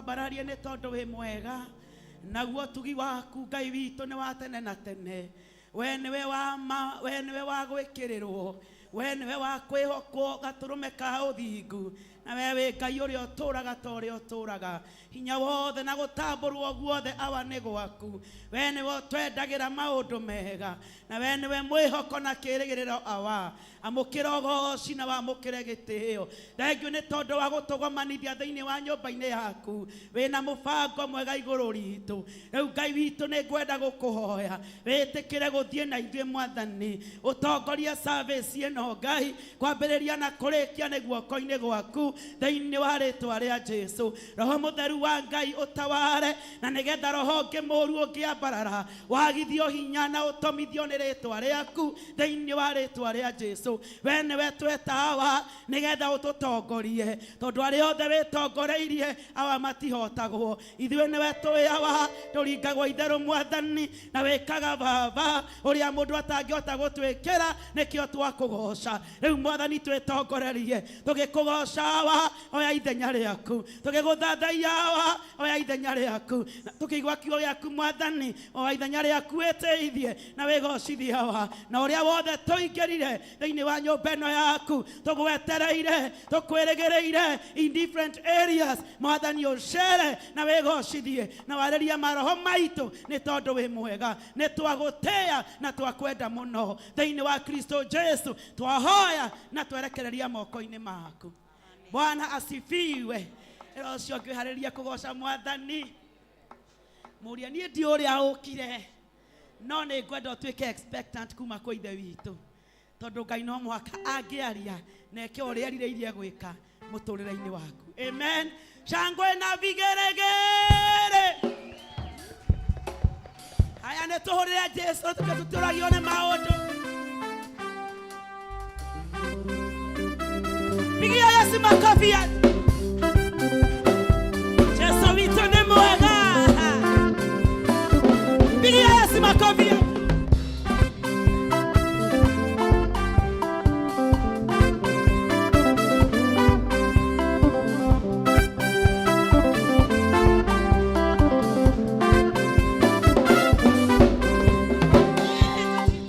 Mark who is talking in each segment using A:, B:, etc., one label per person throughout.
A: Tũkwambararie nĩ tondũ wĩ mwega, naguo ũtugi waku Ngai witũ nĩ wa tene na tene. We nĩwe wa ma, we nĩwe wa gwĩkĩrĩrwo, we nĩwe wa kwĩhokwo, gatũrũme ka ũthingu, na we wĩ Ngai ũrĩa ũtũũraga ta ũrĩa ũtũũraga. Hinya wothe na gũtambũrwo guothe Awa nĩ gwaku. We nĩwe ũtwendagĩra maũndũ mega, na we nĩwe mwĩhoko na kĩĩrĩgĩrĩro Awa. Amũkĩra ũgooci na wamũkĩre gĩtĩo. Thengiũ nĩ tondũ wa gũtũgomanithia thĩinĩ wa nyũmba-inĩ yaku. Wĩna mũbango mwega igũrũ ritũ. Rĩu Ngai witũ nĩ ngwenda gũkũhoya wĩtĩkĩre gũthiĩ na ithuĩ Mwathani. Ũtongorie service ĩno Ngai, kwambĩrĩria na kũrĩkia nĩ guoko-inĩ gwaku thĩinĩ wa rĩtwa rĩa Jesu. Roho Mũtheru wa Ngai ũtaware, na nĩgetha roho ũngĩ mũru ũngĩambarara wagithio hinya na ũtomithio nĩ rĩtwa rĩaku thĩinĩ wa rĩtwa rĩa Jesu. We nĩwe tweta Awa nĩgetha ũtũtongorie, tondũ arĩa othe wĩtongoreirie Awa matihotagwo. Ithuĩ nĩwe tũĩ Awa, tũringagwo itherũ Mwathani, na wĩkaga Baba ũrĩa mũndũ atangĩhota gũtwĩkĩra, nĩkĩo twakũgoca. Rĩu Mwathani twĩtongorerie, tũgĩkũgoca Awa, oya ithenya rĩaku, tũgĩgũthathaiya Awa, oya ithenya rĩaku, na tũkĩigua kiugo gĩaku Mwathani, oya ithenya rĩaku wĩtĩithie na wĩgocithie Awa, na ũrĩa wothe tũingĩrire thĩinĩ wa nyũmba ĩno yaku, tũgwetereire, tũkwĩrĩgĩrĩire in different areas, Mwathani ũcere na wĩgocithie na warĩrie maroho maitũ, nĩ tondũ wĩ mwega, nĩ twagũtĩĩa na twakwenda mũno. Thĩinĩ wa Kristo Jesu twahoya na twerekereria moko-inĩ maku. Bwana asifiwe. Ĩra ũcio ngĩharĩria kũgoca Mwathani, mũria niĩ ndi ũrĩa ũkire, no nĩ ngwenda ũtuĩke expectant kuma kwĩ Ithe witũ, tondũ Ngai no mũhaka angĩaria na eke ũrĩa erirĩirie gwĩka mũtũrĩre-inĩ waku. Amen. Shangwe na vigeregere. Haya, nĩ tũhũrĩre Jesu tũke tũtũragio nĩ maũndũ. Pigia Yesu makofi ya Jesu witũ nĩ mwega. Pigia Yesu makofi ya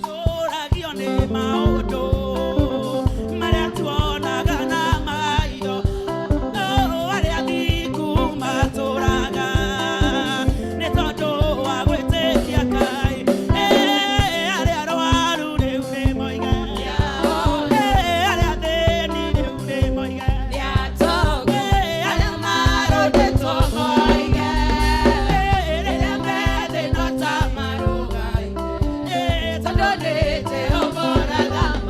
A: Tũragio nĩ maũndũ marĩa tuonaga na maitho, no arĩa athingu matũraga nĩ tondũ wa gwĩtĩkia Ngai. Arĩa arwaru rĩu nĩ moige, arĩa athĩni rĩu nĩ moige, arĩa marũndĩtwo moige, rĩrĩa me thĩ no ta marũgai, tondũ nĩ Jehova ũrathamaka.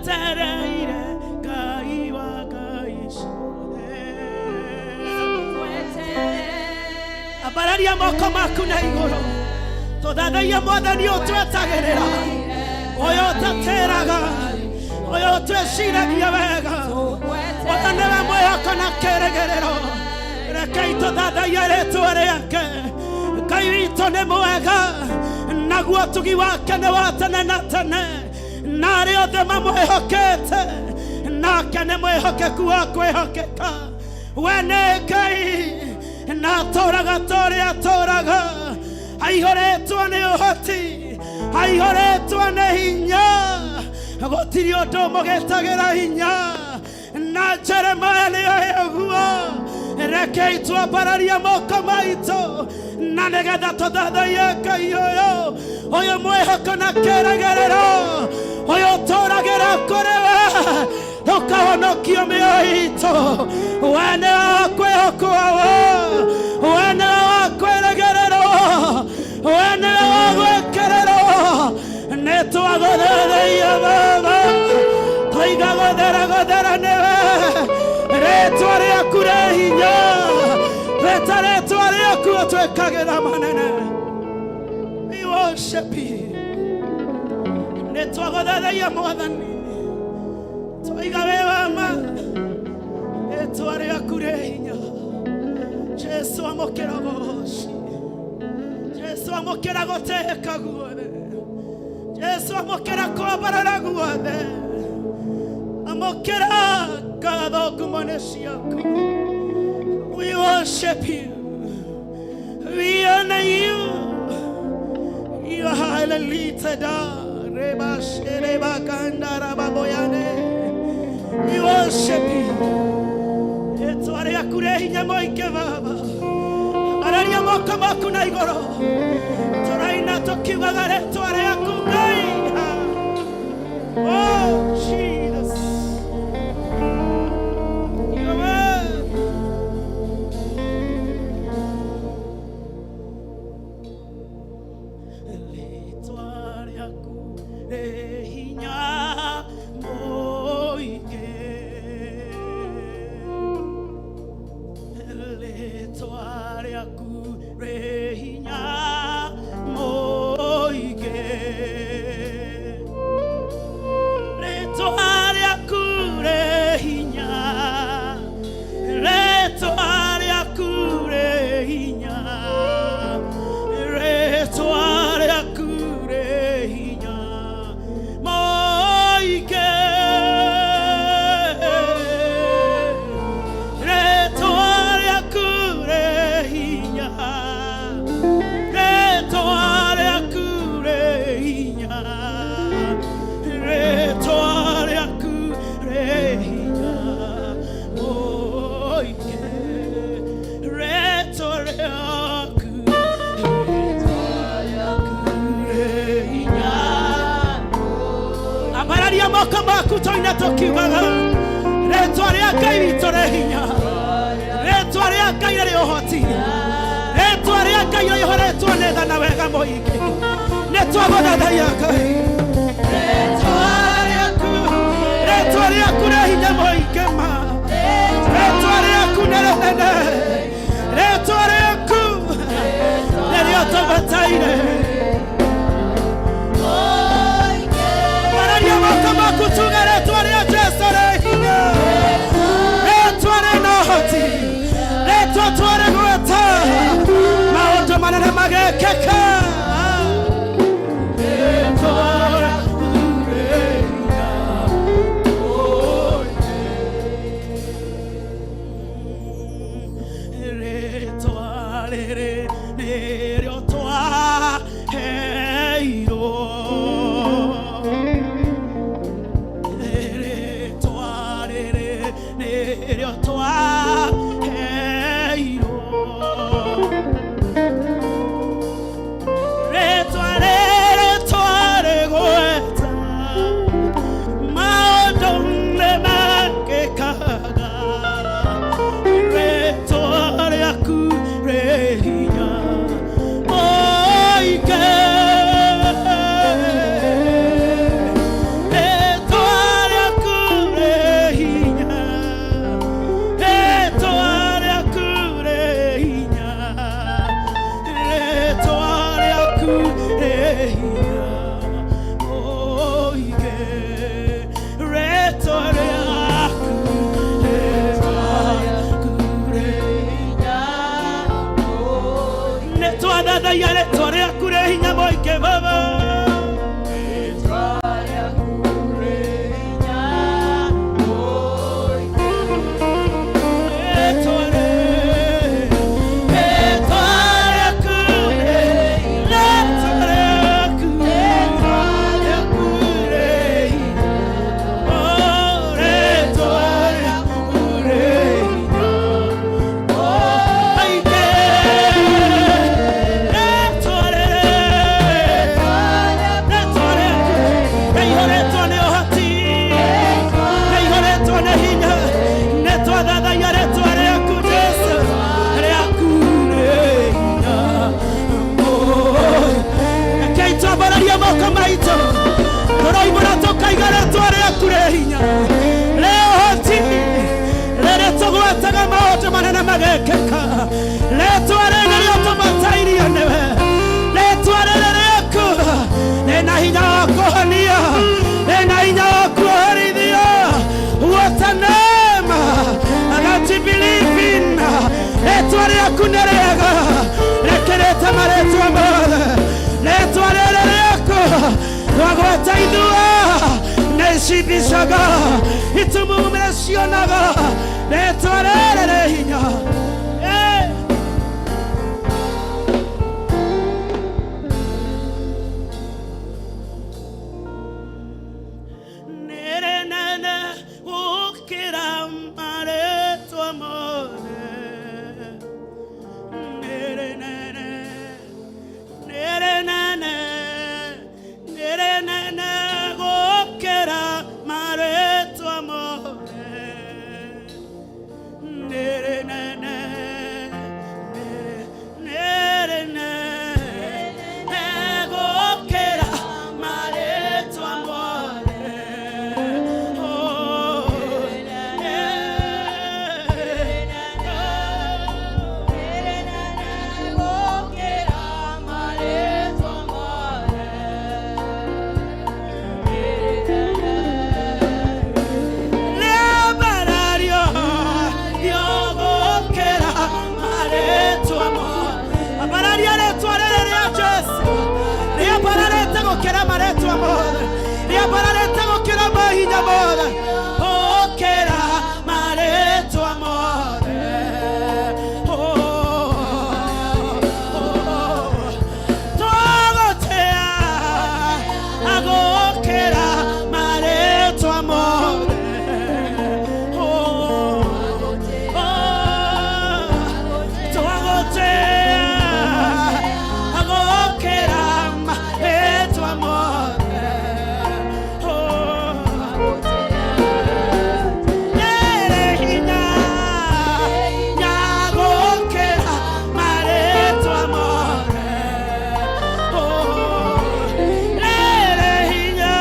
A: Twetereire Ngai wa ngai ciothe. Ambararia moko maku na igũrũ, tũthathaiye Mwathani ũyũ twetagĩrĩra, ũyũ ũtatĩraga, ũyũ ũtwĩciragia wega, ũyũ nĩwe mwĩhoko na kĩrĩgĩrĩro. Rekei tũthathaiye rĩtwa rĩake. Ngai witũ nĩ mwega, naguo ũtugi wake nĩ wa tene na tene, na arĩa othe mamwĩhokete nake nĩ mwĩhokeku wa kwĩhokeka. We nĩ Ngai na atũraga ta ũrĩa atũraga, aihũrĩtwo nĩ ũhoti, aihũrĩtwo nĩ hinya, gũtirĩ ũndũ mũgĩtagĩra hinya. Na Jeremaya nĩyo ũguo. Rekei twambararie moko maitũ na nĩgetha tũthathaiye Ngai ũyũ, ũyũ mwĩhoko na kĩrĩgĩrĩro, ũyũ ũtũragĩra kũrĩ we ũkahonokio mĩoyo itũ. We nĩwe wa kwĩhokwo, we nĩwe wa kwĩrĩgĩrĩrwo, we nĩwe wa gwĩkĩrĩrwo. Nĩ twagũthathaiya Baba, tũiga gũthera gũthera nĩwe. Rĩtwa rĩaku rĩ hinya, rĩta rĩtwa rĩaku ũtwĩkagĩra manene. We worship you. Nĩ twagũthathaiya Mwathani, tũiga wĩ wa ma, rĩtwa rĩaku rĩ hinya. Jesu, amũkĩra ũgoci. Jesu, amũkĩra gũtĩĩka guothe. Jesu, amũkĩra kwambarara guothe. Amũkĩra ngatho, ngumo nĩ ciaku. We worship you, we honor you. You are highly lifted up. Reba shereba kanda rababoyane. We worship you. Rĩtwa rĩaku rĩ hinya mũingĩ Baba. Araria moko maku na igũrũ, tũraina tũkiugaga rĩtwa rĩaku Ngai. Oh Jesus, you are worthy. Rĩtwa rĩaku rĩ hinya mũingĩ, rĩtwa rĩaku rĩ hinya mũingĩ, rĩtwa rĩaku rĩ hinya, rĩtwa rĩaku rĩ hinya, rĩtwa rĩaku rĩ hinya mũingĩ, rĩtwa rĩaku rĩ hinya, rĩtwa rĩaku rĩ hinya, rĩtwa rĩaku rĩ hinya mũingĩ, rĩtwa rĩaku, rĩtwa rĩaku rĩ hinya. Ambararia moko maku tũine tũkiugaga rĩtwa rĩa Ngai witũ rĩ hinya, rĩtwa rĩa Ngai rĩrĩ ũhoti, rĩtwa rĩa Ngai rĩihũrĩtwo nĩ tha na wega mũingĩ. Nĩ twagũthathaiya Ngai. Rĩtwa rĩaku, rĩtwa rĩaku rĩ hinya mũingĩ ma, rĩtwa rĩaku nĩ rĩnene, rĩtwa rĩaku nĩrĩo tũbataire. Ambararia moko maku tuge rĩtwa rĩa Jesu rĩ hinya, rĩtwa rĩna ũhoti, rĩtwa twarĩgweta maũndũ manene magekĩka. Rĩtwa rĩaku rĩ hinya mũingĩ. Rĩtwa rĩrĩ nĩrĩo twaheirwo, rĩtwa rĩrĩ nĩrĩo twaheirwo, rĩtwa rĩrĩ twarĩgweta maũndũ nĩmekĩkaga, rĩtwa rĩaku rĩ hinya mũingĩ, rĩtwa rĩaku. Twathathaia rĩtwa rĩaku rĩ hinya mũingĩ Baba. Rĩtwa rĩtwa rĩaku rĩtwa rĩaku rĩaku rĩ hinya. Oh, rĩtwa rĩaku rĩ hinya. Aingĩ. Rĩtwa rĩtwa rĩaku rĩihũrĩtwo nĩ ũhoti, rĩihũrĩtwo nĩ hinya. Nĩ twathathaia rĩtwa rĩaku Jesũ, rĩaku rĩ hinya. Rekei twambararie moko maitũ tũroimbũra tũkaiga rĩtwa rĩaku rĩ hinya, rĩ ũhoti, rĩrĩ tũgwetaga maũndũ manene magekĩka. Rĩtwa rĩrĩ nĩrĩo tũbatairio nĩwe. Rĩtwa rĩrĩ rĩaku rĩna hinya wa kũhonia, rĩna hinya wa kuohorithia. What a name that you believe in. Rĩtwa rĩaku nĩ rĩega rĩkĩrĩte marĩtwa mothe. Rĩtwa rĩrĩ rĩaku twagweta ithua nĩ icimbicaga, itumumu nĩcionaga. Rĩtwa rĩrĩ rĩ hinya. Eh. Nĩrĩ nene gũkĩra marĩtwa mothe. Nĩrĩ nene, nĩrĩ nene, nĩrĩ nene gũkĩra marĩtwa mothe. Nĩrĩ nene, nĩrĩ nene gũkĩra marĩtwa mothe. Oh, Rĩambarario rĩogũkĩra marĩtwa mothe. Ambararia rĩtwa rĩrĩ rĩa Jesũ, rĩambararĩte gũkĩra marĩtwa mothe, rĩambararĩte gũkĩra mahinya mothe, gũkĩra marĩtwa mothe. Oh, oh, tũgũtĩa agũkĩra marĩtwa mothe. Oh, oh, tũgũtĩa agũkĩra marĩtwa mothe. Oh, rĩrĩ hinya nyagũkĩra marĩtwa mothe. Oh, rĩrĩ hinya,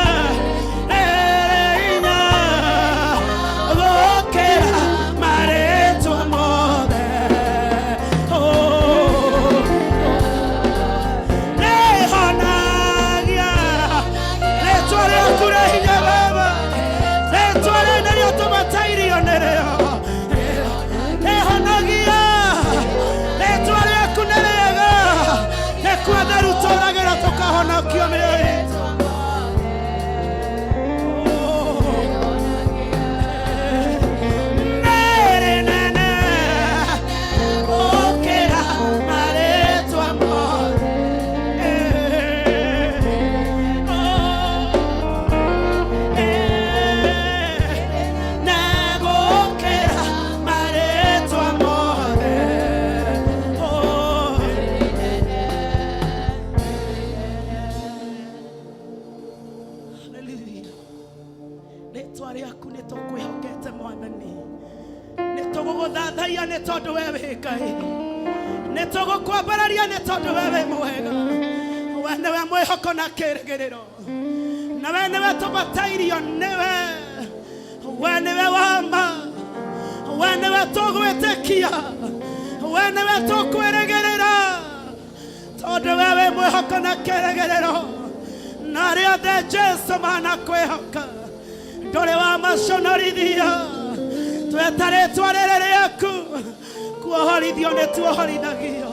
A: rĩrĩ hinya gũkĩra marĩtwa mothe. Oh, rĩhonagia rĩtwa rĩaku rĩ hinya Baba, rĩtwa rĩrĩ nĩrĩo tũbatairio nĩrĩo. Rĩhonagia rĩtwa rĩaku nĩ rĩega, nĩkuo theru tũragĩra tũkahonokio mĩoyo itũ. Nĩrĩ nene gũkĩra marĩtwa mothe. Nagũkĩra marĩtwa mothe. Oh. Hallelujah. Rĩtwa rĩaku nĩ tũkwĩhokete Mwathani, nĩ tũgũgũthathaia nĩ tondũ we wĩ Ngai, nĩ tũgũkwambararia nĩ tondũ we wĩ mwega. We nĩwe mwĩhoko na kĩĩrĩgĩrĩro, na we nĩwe tũbatairio nĩwe, we nĩwe wa ma, we nĩwe tũgwĩtĩkia, we nĩwe tũkwĩrĩgĩrĩra, tondũ we wĩ mwĩhoko na kĩĩrĩgĩrĩro. Na arĩa othe Jesũ manakwĩhoka ndũrĩ wamaconorithia. Tweta rĩtwa rĩrĩ rĩaku, kuohorithio nĩ tuohorithagio.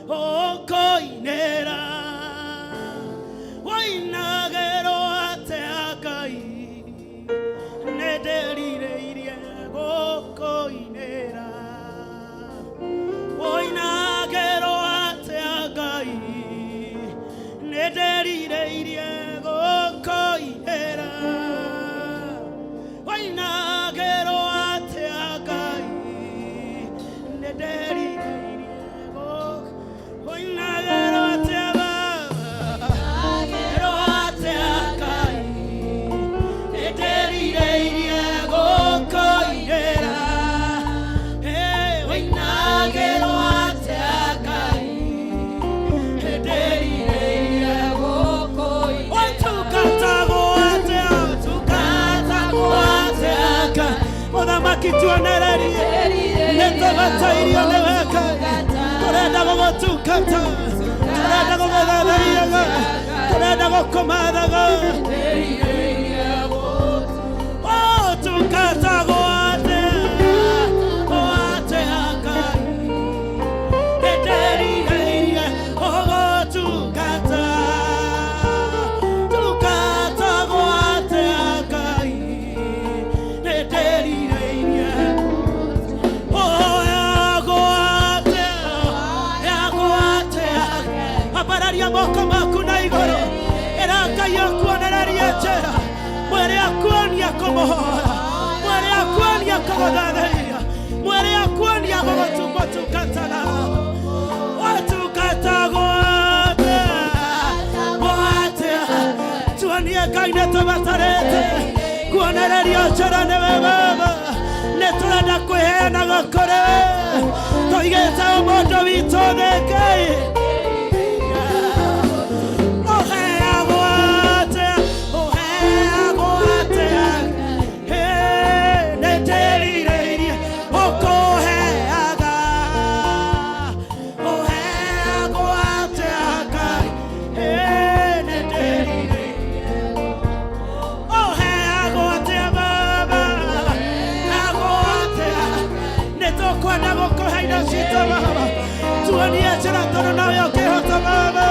A: Gũkũinĩra. Wũinagĩrwo atĩa Ngai, nĩndĩrirĩirie gũkũinĩra. Wũinagĩrwo atĩa Ngai, nĩndĩrirĩirie gũkũinĩra. Wũinagĩrwo atĩa Ngai, nĩndĩrirĩirie gũkũinagĩrwo atĩa Baba, ĩrwo atĩa Ngai, nĩndĩrirĩirie gũkũinĩra. Hey, wũinagĩrwo atĩa Ngai, nĩndĩrirĩirie Watukatagwo atĩa, tukatagwo atĩa Ngai. Mũthamaki tuonererie nĩtũbatairio nĩwe Ngai, tũrenda gũgũtungata, tũrenda gũgũthathaiya, tũrenda gũkũmathaga. Oh, tukatagwo atĩa, atĩa Ngai, nĩndĩrirĩirie gũgũtungata. Tukatagwo atĩa Ngai, nĩndĩrirĩirie. Oh, yagwo atĩa, yagwo atĩa. Ambararia moko maku na igũrũ, ĩra Ngai akuonererie njĩra, mwĩre akuonia kũmũhoya, mwĩre akuonia kũgũthathaiya, mwĩre akuonia gũgũtungataga. Watungatagwo atĩa, atĩa. Tuonie Ngai nĩtũbatarĩte kuonererio njĩra nĩwe Baba, nĩtũrenda kwĩheana gũkũrĩ we, tũigĩte ũmũndũ witũ thĩ Ngai. Ũheagwo atĩa, ũheagwo atĩa, Hey, nĩndĩrirĩirie ũkũheaga. Ũheagwo atĩa Ngai, Hey, nĩndĩrirĩirie. Ũheagwo atĩa Baba, heagwo atĩa, nĩtũkwenda gũkũhe indo citũ Baba, tuonie njĩra tondũ nowe ũkĩhota Baba.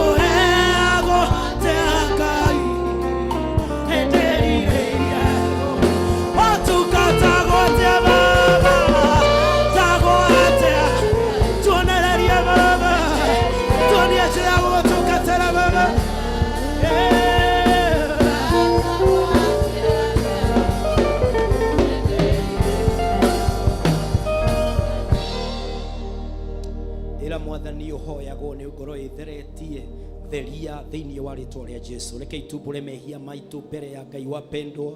A: Ũheagwo atĩa Ngai, nĩndĩrirĩirie. Watungatagwo atĩa Baba, tagwo atĩa, tuonererie Baba, tuonie njĩra ya gũgũtungatĩra Baba. Yeah.
B: Ĩra Mwathani ũhoyagwo nĩ ngoro ĩtheretie, theria thĩinĩ wa rĩtwa rĩa Jesu. Reke itumbũre mehia maitũ mbere ya Ngai wapendwa.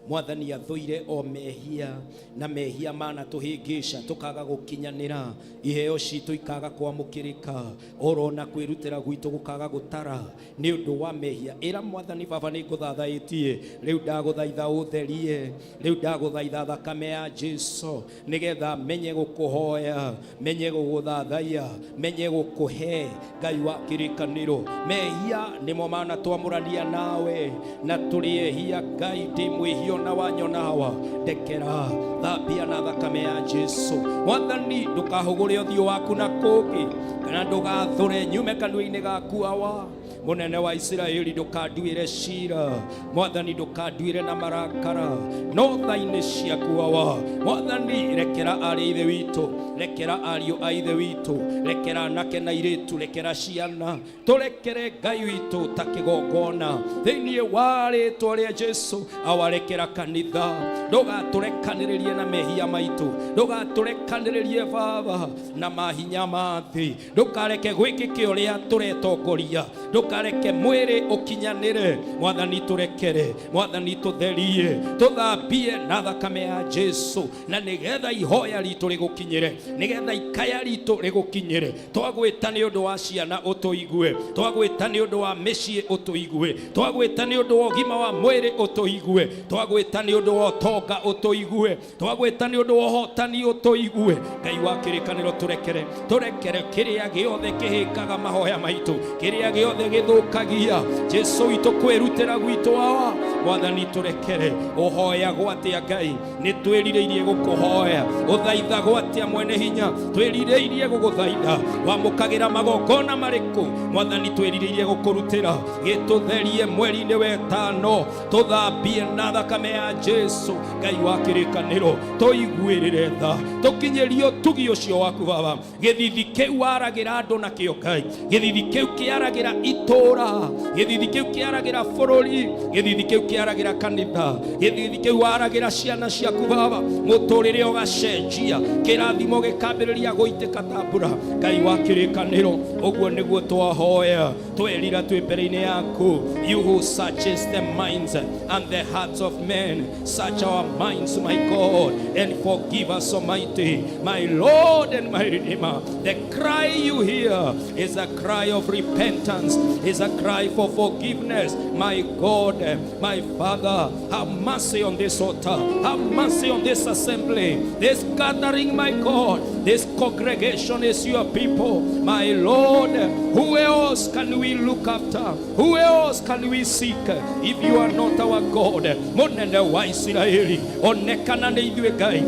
B: Mwathani athũire o mehia, na mehia manatũhĩngĩca tũkaga gũkinyanĩra, iheo citũ ikaga kwamũkĩrĩka, orona kwĩrutĩra gwitũ gũkaga gũtara nĩ ũndũ wa mehia. Ĩra Mwathani, Baba, nĩ ngũthathaĩtie rĩu, ndagũthaitha ũtherie rĩu, ndagũthaitha thakame ya Jesu nĩgetha menye gũkũhoya, menye gũgũthathaiya, menye gũkũhe Ngai wa kĩrĩkanĩro. Mehia nĩmo manatwamũrania nawe, na tũrĩ ehia Ngai, ndĩ mwĩhia ona wanyona hawa, ndekera, thambia na thakame ya Jesu. Mwathani, ndũkahũgũre ũthiũ waku na kũngĩ, kana ndũgathũre nyume kanua-inĩ gaku. Awa mũnene wa Isiraeli, ndũkanduĩre cira. Mwathani, ndũkanduĩre na marakara, no tha-inĩ ciaku. Awa Mwathani, rekera arĩ ithe witũ, rekera ariũ a ithe witũ, rekera anake na irĩtu, rekera ciana, tũrekere Ngai witũ ta kĩgongona thĩinĩ wa rĩtwa rĩa Jesu. Awarekera kanitha, ndũgatũrekanĩrĩrie na mehia maitũ, ndũgatũrekanĩrĩrie Baba na mahinya ma thĩ, ndũkareke gwĩkĩke ũrĩa tũretongoria, ndũkareke mwĩrĩ ũkinyanĩre. Mwathani, tũrekere. Mwathani, tũtherie, tũthambie na thakame ya Jesu, na nĩgetha ihoya ritũ rĩgũkinyĩre, nĩgetha ikaya ritũ rĩgũkinyĩre. Twagwĩta nĩ ũndũ wa ciana, ũtũigue. Twagwĩta nĩ ũndũ wa mĩciĩ, ũtũigue. Twagwĩta nĩ ũndũ wa ũgima wa mwĩrĩ, ũtũigue. Twagwĩta nĩ ũndũ wa ũtonga, ũtũigue. Twagwĩta nĩ ũndũ wa ũhotani, ũtũigue. Ngai wa kĩrĩkanĩro, tũrekere, tũrekere kĩrĩa gĩothe kĩhĩngaga mahoya maitũ, kĩrĩa gĩothe gĩthũ Gĩthũkagia Jesu witũ kwĩrutĩra gwitũ. Awa Mwathani, tũrekere. Ũhoyagwo atĩa Ngai? Nĩ twĩrirĩirie gũkũhoya. Ũthaithagwo atĩa Mwene Hinya? Twĩrirĩirie gũgũthaitha. Wamũkagĩra magongona marĩkũ Mwathani? Twĩrirĩirie gũkũrutĩra. Gĩtũtherie mweri-inĩ wetano, tũthambie na thakame ya Jesu. Ngai wa kĩrĩkanĩro, tũiguĩrĩre tha, tũkinyĩrie ũtugi ũcio waku Baba. Gĩthithi kĩu waragĩra andũ nakĩo Ngai, gĩthithi kĩu kĩaragĩra itũũra, gĩthithi kĩu kĩaragĩra bũrũri, gĩthithi kĩu kĩaragĩra kanitha, gĩthithi kĩu waragĩra ciana ciaku Baba, mũtũrĩre ũgacenjia, kĩrathimo gĩkambĩrĩria gũitĩka ta mbura. Ngai wa kĩrĩkanĩro, ũguo nĩguo twahoya, twerira twĩ mbere-inĩ yaku. You who searches the minds and the hearts of men, search our minds, my God, and forgive us, Almighty, my Lord and my Redeemer. The cry you hear is a cry of repentance, is a cry for forgiveness. My God, my Father, have mercy on this altar, have mercy on this assembly, this gathering, my God. This congregation is your people, my Lord. Who else can we look after? Who else can we seek if you are not our God? Mũnene wa Isiraeli, onekana nĩ ithuĩ Ngai,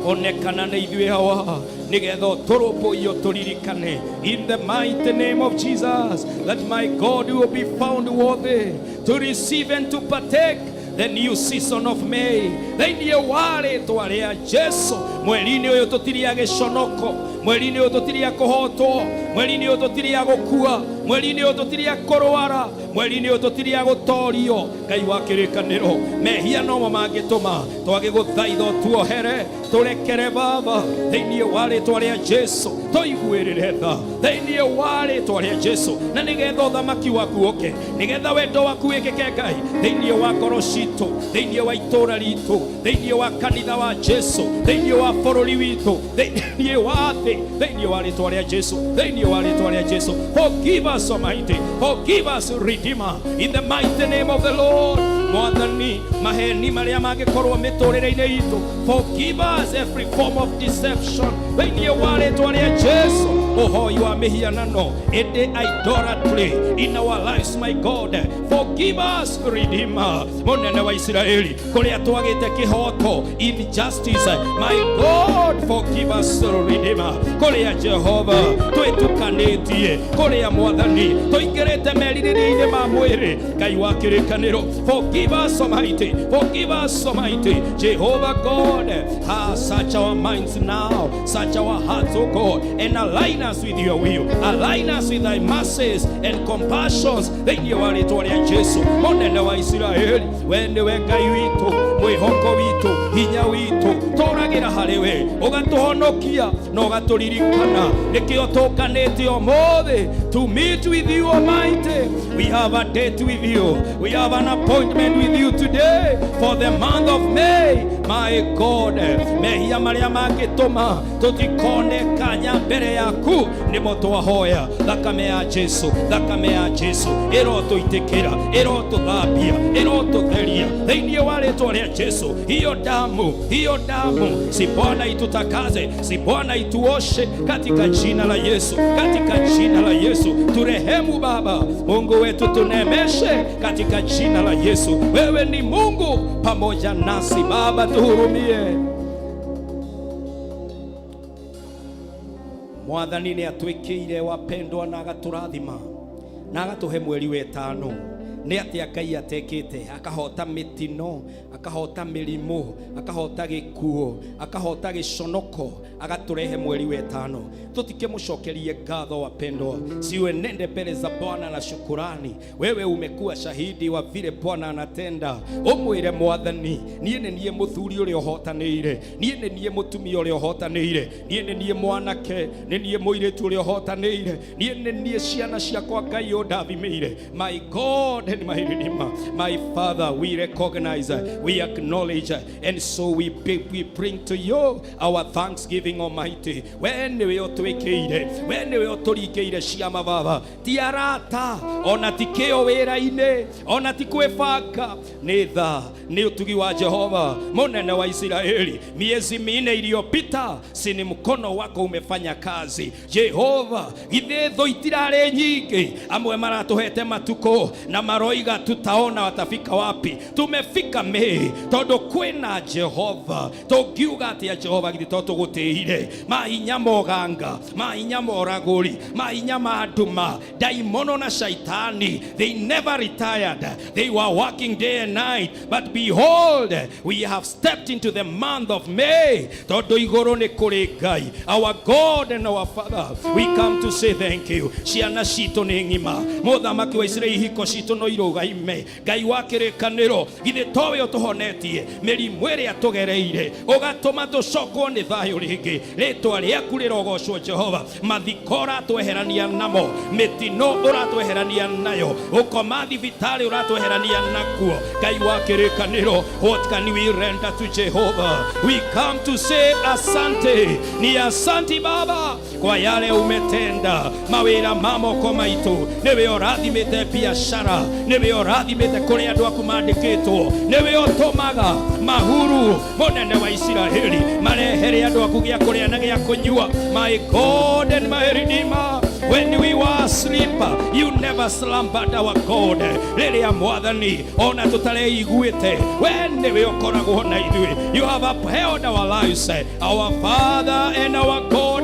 B: onekana nĩ ithuĩ Awa, nĩgetha ũtũrũmbũiyo tũririkane. In the mighty name of Jesus, that my God will be found worthy to receive and to partake the new season of May. Thĩinĩ wa rĩtwa rĩa Jesu, mweri-inĩ ũyũ tũtirĩ a gĩconoko, mweri-inĩ ũyũ tũtirĩ a kũhotwo, mweri-inĩ ũyũ tũtirĩ a gũkua, mweri-inĩ ũyũ tũtirĩ a kũrwara, mweri-inĩ ũyũ tũtirĩ a gũtorio. Ngai wa kĩrĩkanĩro, mehia nomo mangĩtũma twage gũthaitha, ũtuohere, tũrekere Baba, thĩinĩ wa rĩtwa rĩa Jesu. Tũiguĩrĩre tha thĩinĩ wa rĩtwa rĩa Jesu, na nĩgetha ũthamaki waku ũke, nĩgetha wendo waku wĩkĩke Ngai thĩinĩ wa ngoro citũ, thĩinĩ wa itũũra ritũ, thĩinĩ wa kanitha wa Jesu, thĩinĩ wa bũrũri witũ, thĩinĩ wa thĩ, thĩinĩ wa rĩtwa rĩa Jesu, thĩinĩ wa rĩtwa rĩa Jesu. Forgive us, Almighty, forgive us, Redeemer, in the mighty name of the Lord. Mwathani, maheni marĩa mangĩkorwo mĩtũrĩre-inĩ itũ, forgive us every form of deception thĩinĩ wa rĩtwa rĩa Jesu. Ũhoi wa mĩhianano, ĩndĩ idolatry in our lives, my God, forgive us, Redeemer. Mũnene wa Isiraeli, kũrĩa twagĩte kĩhoto, injustice, my God, forgive us, Redeemer. Kũrĩa Jehova twĩtukanĩtie, kũrĩa Mwathani tũingĩrĩte merirĩria-inĩ ma mwĩrĩ, Ngai wa kĩrĩkanĩro, forgive us, Almighty, forgive us, Almighty Jehovah God. Search our minds now, search our hearts, O God, and align us with your will, align us with thy mercies and compassions thĩinĩ wa rĩtwa rĩa Jesu. Mũnene wa Isiraeli, we nĩwe Ngai witũ, mwĩhoko witũ, hinya witũ, tũragĩra harĩ we, ũgatũhonokia na ũgatũririkana. Nĩkĩo tũnganĩte ũmũthĩ to meet with you, Almighty. We have a date with you, we have an appointment with you today for the month of May. My God, mehia marĩa mangĩtũma tũtikone kanya mbere yaku nĩmo twahoya. Thakame ya Jesu, thakame ya Jesu ĩrotũitĩkĩra, ĩrotũthambia, ĩrotũtheria thĩinĩ wa rĩtwa rĩa Jesu. Hiyo damu, hiyo damu, si Bwana itutakaze, si Bwana ituoshe katika jina la Yesu, katika jina la Yesu. Turehemu Baba Mungu wetu, tunemeshe katika jina la Yesu. Wewe ni Mungu pamoja nasi Baba, tuhurumie. Mwathani nĩ atwĩkĩire, wapendwa, na agatũrathima na agatũhe mweri wetano. Nĩ atĩa Ngai atekĩte? Akahota mĩtino, akahota mĩrimũ, akahota gĩkuũ, akahota gĩconoko, agatũrehe mweri wetano. Tũtikĩmũcokerie ngatho, wapendwa. Siuenende mbele za Bwana na shukurani. Wewe umekuwa shahidi wa vile Bwana anatenda. Ũmwĩre Mwathani, niĩ nĩ niĩ mũthuri ũrĩa ũhotanĩire, niĩ nĩ niĩ mũtumia ũrĩa ũhotanĩire, niĩ nĩ niĩ mwanake, nĩ niĩ mũirĩtu ũrĩa ũhotanĩire, niĩ nĩ niĩ ciana ciakwa Ngai ũndathimĩire. My God. and my Redeemer. My Father, we recognize, we acknowledge, and so we bring to you our thanksgiving, Almighty. We nĩwe ũtwĩkĩire, we nĩwe ũtũringĩire ciama Baba. Ti arata, ona ti kĩo wĩra-inĩ, ona ti kwĩbanga, nĩ tha, nĩ ũtugi wa Jehova mũnene wa Israeli. Miezi minne iliyopita, si ni mkono wako umefanya kazi Jehova. Githĩ thũ itirarĩ nyingĩ, amwe maratũhete matukũ na maroiga tutaona watafika wapi. Tumefika Mei tondũ kwĩna Jehova. Tũngiuga atĩa Jehova githĩ to tũgũtĩire? Mahinya moganga, mahinya moragũri, mahinya ma nduma, daimono na shaitani, they never retired. They were working day and night, but behold, we have stepped into the month of May. Tondũ igũrũ nĩ kũrĩ Ngai, our God and our Father, we come to say thank you. Ciana citũ nĩ ng'ima, mũthamaki wa Isiraeli, ihiko citũ no irũgaime. Ngai wa kĩrĩkanĩro, githĩ towe ũtũhonetie mĩrimũ ĩrĩa tũgereire, ũgatũma tũcokwo nĩ thayũ rĩngĩ. Rĩtwa rĩaku rĩrogocwo Jehova. Mathiko ũratweherania namo, mĩtino ũratweherania nayo, gũkoma thibitarĩ ũratweherania nakuo. Ngai wa kĩrĩkanĩro, what can we render to Jehovah? We come to say asante. Ni asanti Baba kwa yale umetenda. Mawĩra ma moko maitũ nĩwe ũrathimĩte, biashara nĩwe ũrathimĩte, kũrĩa andũ aku mandĩkĩtwo nĩwe ũtũmaga mahuru. Mũnene wa Isiraeli, marehere andũ aku gĩa kũrĩa na gĩa kũnyua. My God and my Redeemer, when we were asleep, you never slumbered, our God. Rĩrĩa Mwathani ona tũtareiguĩte, we nĩwe ũkoragwo na ithuĩ. You have upheld our lives, our Father and our God.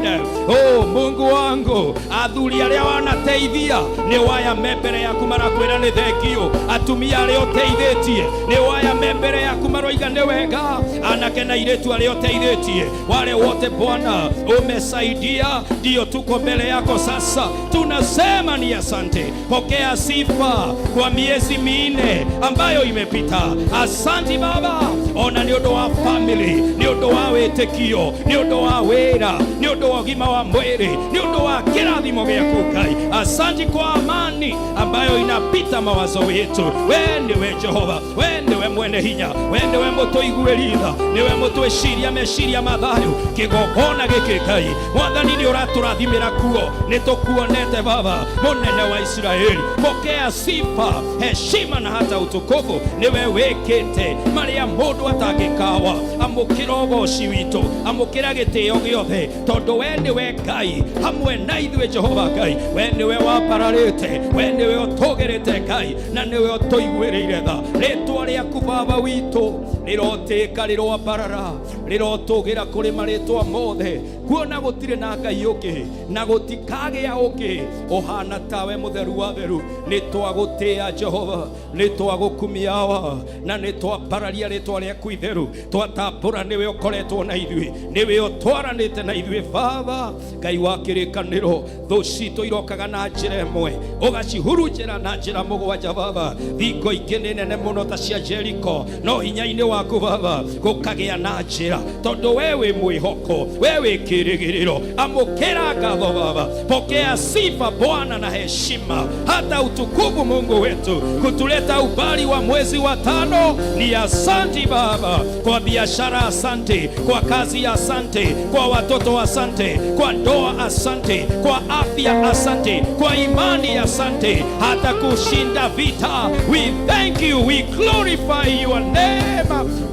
B: Oh, Mungu wangu, athuri arĩa wanateithia nĩ waya me mbere yaku marakwĩra nĩ thengio. Atumia arĩa ũteithĩtie nĩ waya me mbere yaku maroiga nĩ wega. Anake na airĩtu arĩa ũteithĩtie, wale wote Bwana umesaidia, ndio tuko mbele yako sasa, tunasema ni asante. Pokea sifa kwa miezi minne ambayo imepita. Asante Baba, ona nĩ ũndũ wa family, nĩ ũndũ wa wĩtĩkio, nĩ ũndũ wa wĩra, nĩ ũndũ wa ũgima wa mwĩrĩ, nĩ ũndũ wa kĩrathimo gĩaku Ngai. Asante kwa amani ambayo inapita mawazo yetu. We ndiwe Jehova, we ndiwe mwene hinya, we ndiwe mũtũiguĩri tha, niwe mũtwĩciria meciria ma thayũ. Kĩgongona gĩkĩ Ngai Mwathani nĩ ũratũrathimĩra kuo, nĩ tũkuonete Baba mũnene wa Israeli. Pokea sifa, heshima na hata utukufu. Niwe wĩkĩte marĩa mũndũ atangĩkawa. Amũkĩra ũgoci witũ, amũkĩra gĩtĩo gĩothe, tondũ we nĩwe Ngai hamwe na ithuĩ. Jehova Ngai, we nĩwe wambararĩte, we nĩwe ũtũgĩrĩte Ngai, na nĩwe ũtũiguĩrĩire tha. Rĩtwa rĩaku Baba witũ rĩrotĩka, rĩroambarara, rĩrotũgĩra kũrĩ marĩtwa mothe, kuona gũtirĩ na Ngai ũngĩ na gũtikagĩa ũngĩ ũhana tawe, mũtheru wa theru. Nĩ twagũtĩa Jehova, nĩ twagũkumiawa, na nĩ twambararia rĩtwa rĩaku itheru. Twatambũra nĩwe ũkoretwo na ithuĩ, nĩwe ũtwaranĩte na ithuĩ Baba Ngai wa kĩrĩkanĩro. Thũ citũ irokaga na njĩra ĩmwe, ũgacihurunjĩra na njĩra mũgwanja Baba. Thingo ingĩ nĩ nene mũno ta cia Jeriko, no hinya-inĩ waku Baba gũkagĩa na njĩra, tondũ we wĩ mwĩhoko, we wĩ kĩrĩgĩrĩro. Amũkĩra ngatho Baba, pokea sifa Bwana na heshima hata utukufu, Mungu wetu, kutuleta ubali wa mwezi wa tano. Ni asanti Baba kwa biashara, asante kwa kazi, asante kwa watoto, asante kwa ndoa, asante kwa afya, asante kwa imani, asante hata kushinda vita. We thank you, we glorify your name.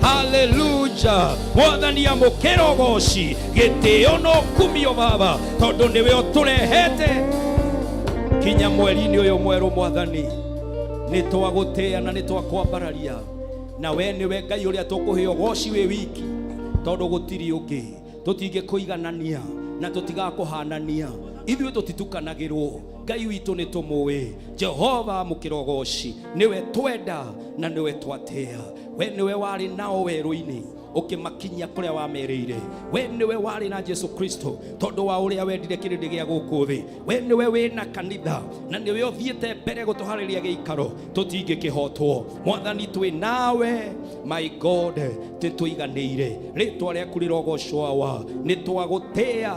B: Hallelujah. Mwathani, amũkĩra ũgoci, gĩtĩo no kumio Baba, tondũ nĩwe ũtũrehete kinya mweri-inĩ ũyũ mwerũ. Mwathani, nĩ twagũtĩa na nĩ twakwambararia, na we nĩwe Ngai ũrĩa tũkũhe ũgoci wĩ wiki, tondũ gũtirĩ ũngĩ. Tũtingĩkũiganania na tũtigakũhanania, ithuĩ tũtitukanagĩrwo. Ngai witũ nĩ tũmũĩ. Jehova, amũkĩra ũgoci, nĩwe twenda na nĩwe twatĩa. We nĩwe warĩ nao werũ-inĩ, ũkĩmakinyia kũrĩa wamerĩire. We nĩwe warĩ na Jesu Kristo, tondũ wa ũrĩa wendire kĩrĩndĩ gĩa gũkũ thĩ. We nĩwe wĩna kanitha na nĩwe ũthiĩte mbere gũtũharĩria gĩikaro tũtingĩkĩhotwo. Mwathani, twĩ nawe. My God, tĩtũiganĩire. Rĩtwa rĩaku rĩrogocwo awa. Nĩ twagũtĩa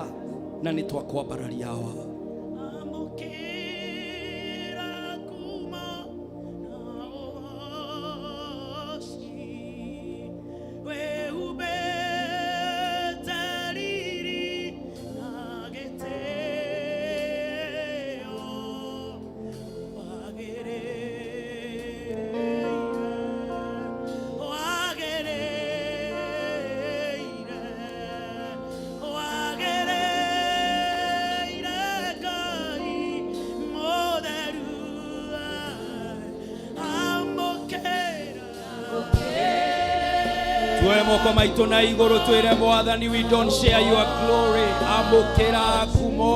B: na nĩ twakwambararia awa.
A: Amũkĩra kuma
B: Moko maitũ na igũrũ twĩre Mwathani, we don't share your glory. Amũkĩra ngumo.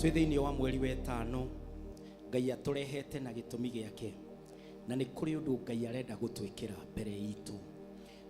B: Twĩ thĩinĩ wa mweri wetano, Ngai atũrehete na gĩtũmi gĩake, na nĩ kũrĩ ũndũ Ngai arenda gũtwĩkĩra mbere itũ.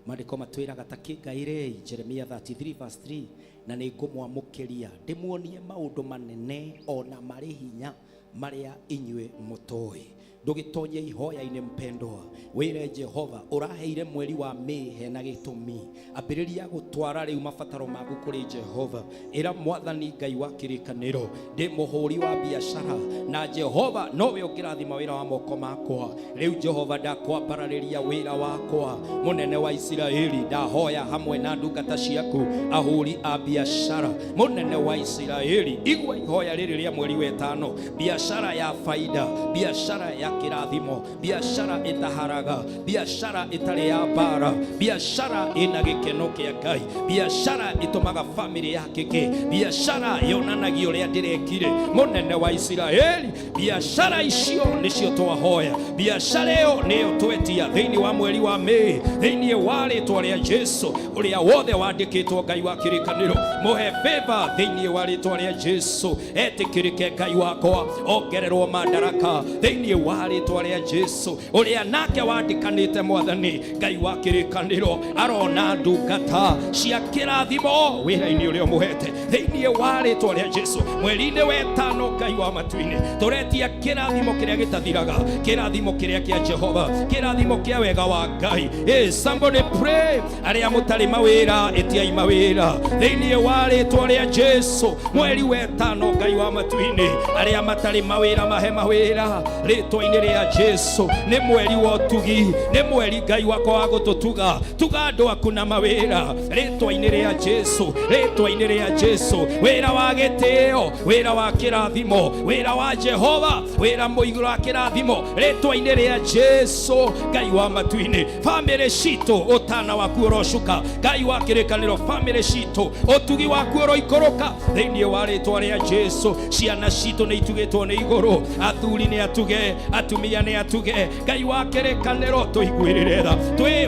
B: Maandĩko matwĩraga ta kĩngaĩrei, Jeremia 33 verse 3, na nĩ ngũmwamũkĩria ndĩmuonie maũndũ manene ona marĩ hinya marĩa inyuĩ mũtoĩ. Ndũgĩtonye ihoya-inĩ mpendwa, wĩre Jehova ũraheire mweri wa Mĩĩ hena gĩtũmi. Ambĩrĩria gũtwara rĩu mabataro maku kũrĩ Jehova. Ĩra Mwathani Ngai wa kĩrĩkanĩro, ndĩ mũhũri wa biacara na Jehova nowe ũngĩrathima wĩra wa moko makwa. Rĩu Jehova ndakwambararĩria wĩra wakwa. Mũnene wa Isiraeli, ndahoya hamwe na ndungata ciaku ahũri a biacara. Mũnene wa Isiraeli, igua ihoya rĩrĩ rĩa mweri wetano. Biacara ya faida, biacara ya kĩrathimo, biacara ĩtaharaga, biacara ĩtarĩ ya mbara, biacara ĩna gĩkeno kĩa Ngai, biacara ĩtũmaga famĩlĩ yakĩke, biacara yonanagia ũrĩa ndĩrekire. Mũnene wa Isiraeli, biacara icio nĩcio twahoya, biacara ĩyo nĩyo twetia thĩinĩ wa mweri wa Mĩĩ, thĩinĩ wa rĩtwa rĩa Jesu. Ũrĩa wothe wandĩkĩtwo Ngai wa kĩrĩkanĩro, mũhe favor thĩinĩ wa rĩtwa rĩa Jesu. Etĩkĩrĩke Ngai wakwa, ongererwo mandaraka thĩinĩ wa rĩtwa rĩa Jesu. Ũrĩa nake wandĩkanĩte Mwathani Ngai wa kĩrĩkanĩro arona ndungata cia kĩrathimo wĩra-inĩ ũrĩa ũmũhete thĩinĩ wa rĩtwa rĩa Jesu. Mweri-inĩ wetano Ngai wa matu-inĩ, tũretia kĩrathimo kĩrĩa gĩtathiraga, kĩrathimo kĩrĩa kĩa Jehova, kĩrathimo kĩa wega wa Ngai. Hey, somebody pray. Arĩa mũtarĩ mawĩra, ĩtiai mawĩra thĩinĩ wa rĩtwa rĩa Jesu. Mweri wetano Ngai wa matu-inĩ, arĩa matarĩ mawĩra mahe mawĩra rĩtwa-inĩ rĩa Jesu. Nĩ mweri wa ũtugi, nĩ mweri Ngai wakwa wa gũtũtuga. Tuga andũ aku na mawĩra rĩtwa-inĩ rĩa Jesu, rĩtwa-inĩ rĩa Jesu. Wĩra wa gĩtĩo, wĩra wa kĩrathimo, wĩra wa Jehova, wĩra mũigũ wa kĩrathimo rĩtwa-inĩ rĩa Jesu. Ngai wa matu-inĩ, famĩlĩ citũ ũtana waku ũrocuka. Ngai wa kĩrĩkanĩro, famĩlĩ citũ ũtugi waku ũroikũrũka thĩinĩ wa rĩtwa rĩa Jesu. Ciana citũ nĩ itugĩtwo nĩ igũrũ, athuri nĩ atuge, atumia nĩ atuge. Ngai wa kĩrĩkanĩro, tũiguĩrĩre tha,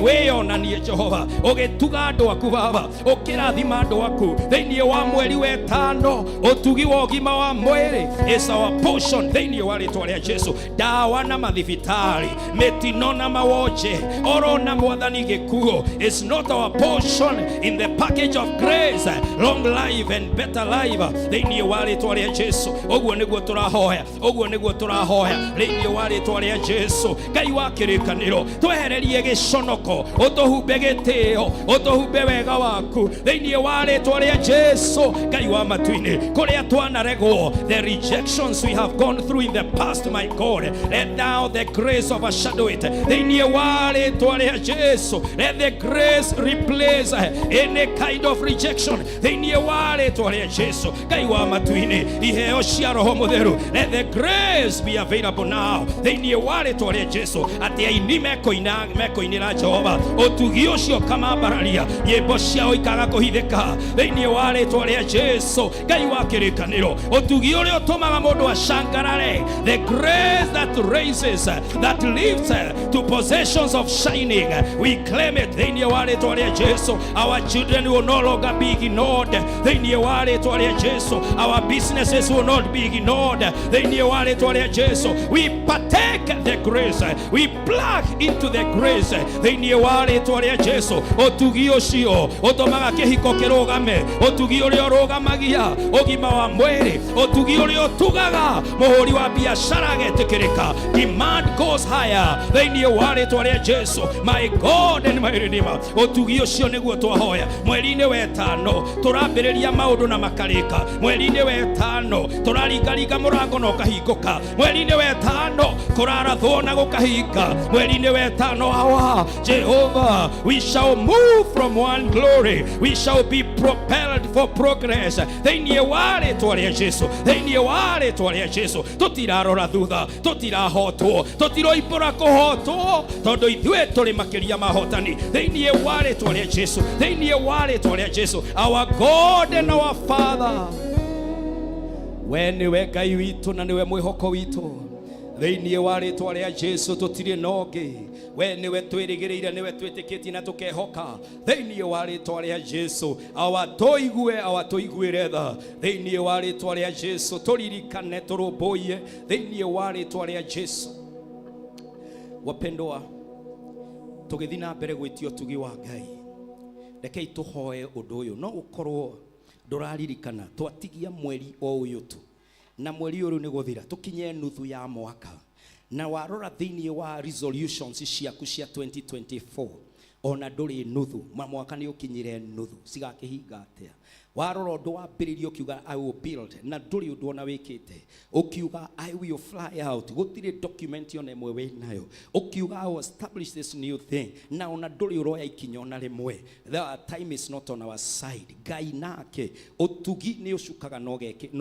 B: wĩyonanie Jehova ũgĩtuga andũ aku Baba, ũkĩrathima andũ aku thĩinĩ wa mweri wetano. Ũtugi wa ũgima wa mwĩrĩ is our portion thĩinĩ wa rĩtwa rĩa Jesu. Ndawa na mathibitarĩ, mĩtino na mawonje, orona Mwathani gĩkuũ is not our portion in the package of grace, long life and better life thĩinĩ wa rĩtwa rĩa Jesu. Ũguo nĩguo tũrahoya, ũguo nĩguo tũrahoya thĩinĩ wa rĩtwa rĩa Jesu. Ngai wa kĩrĩkanĩro, twehererie gĩconoko, ũtũhumbe gĩtĩo, ũtũhumbe wega waku thĩinĩ wa rĩtwa rĩa Jesu. Ngai wa matu-inĩ, kũrĩa twanaregwo, the rejections we have gone through in the past, my God, let now the grace overshadow it thĩinĩ wa rĩtwa rĩa Jesu. Let the grace replace any kind of rejection thĩinĩ wa rĩtwa rĩa Jesu. Ngai wa matu-inĩ, iheo cia Roho Mũtheru, let the grace be available now thĩinĩ wa rĩtwa rĩa Jesu, atĩ aini mekũina mekũinĩra Jehova, ũtugi ũcio ũkamambararia, nyĩmbo ciao ikaga kũhithĩka thĩinĩ wa rĩtwa rĩa Jesu. Ngai wa kĩrĩkanĩro, ũtugi ũrĩa ũtũmaga mũndũ acangarare, the grace that raises, that lifts to possessions of shining, we claim it thĩinĩ wa rĩtwa rĩa Jesu. Our children will no longer be ignored. ignored thĩinĩ wa rĩtwa rĩa Jesu. Our businesses will not be ignored thĩinĩ wa rĩtwa rĩa Jesu. We partake the grace, we plug into the grace thĩinĩ wa rĩtwa rĩa Jesu. Ũtugi ũcio ũtũmaga kĩhiko kĩrũgame, ũtugi ũrĩa ũrũgamagia ũgima wa mwĩrĩ, ũtugi ũrĩa ũtugaga mũhũri wa biacara agetĩkĩrĩka. Demand goes higher thĩinĩ wa rĩtwa rĩa Jesu, my God and my Redeemer. Ũtugi ũcio nĩguo twahoya mweri-inĩ wetano, tũrambĩrĩria maũndũ na makarĩka. Mweri-inĩ wetano tũraringaringa mũrango na ũkahingũka. Mweri-inĩ wetano kũrarathwo na gũkahinga. Mweri-inĩ wetano, awa Jehovah, we shall move from one glory, we shall be propelled for progress thĩinĩ wa rĩtwa rĩa Jesu, thĩinĩ wa rĩtwa rĩa Jesu. Tũtirarora thutha, tũtirahotwo, tũtiroimbũra kũhotwo, tondũ ithuĩ tũrĩ makĩria mahotani thĩinĩ wa rĩtwa rĩa Jesu, thĩinĩ wa rĩtwa rĩa Jesu. Our God and our Father, we nĩwe Ngai witũ na nĩwe mwĩhoko witũ thĩinĩ wa rĩtwa rĩa Jesu. Tũtirĩ na ũngĩ, we nĩwe twĩrĩgĩrĩire, nĩwe twĩtĩkĩtie na tũkehoka thĩinĩ wa rĩtwa rĩa Jesu. Awa tũigue, awa tũiguĩre tha thĩinĩ wa rĩtwa rĩa Jesu. Tũririkane, tũrũmbũiye thĩinĩ wa rĩtwa rĩa Jesu. Wapendwa, tũgĩthiĩ na mbere gwĩtia ũtugi wa Ngai, rekei tũhoe ũndũ ũyũ. No ũkorwo ndũraririkana, twatigia mweri o ũyũ tu, na mweri ũyũ nĩ gũthira, tũkinye nuthu ya mwaka, na warora thĩinĩ wa resolutions ciaku cia 2024 ona ndũrĩ nuthu, ma mwaka nĩ ũkinyire nuthu, cigakĩhinga atĩa? Warora ũndũ wambĩrĩirie ũkiuga "I will build", na ndũrĩ ũndũ ona wĩkĩte. Ũkiuga "I will fly out", gũtirĩ document ona ĩmwe wĩ nayo. Ũkiuga "I will establish this new thing", na ona ndũrĩ ũroya ikinya ona rĩmwe. The time is not on our side. Ngai nake ũtugi nĩ ũcukaga na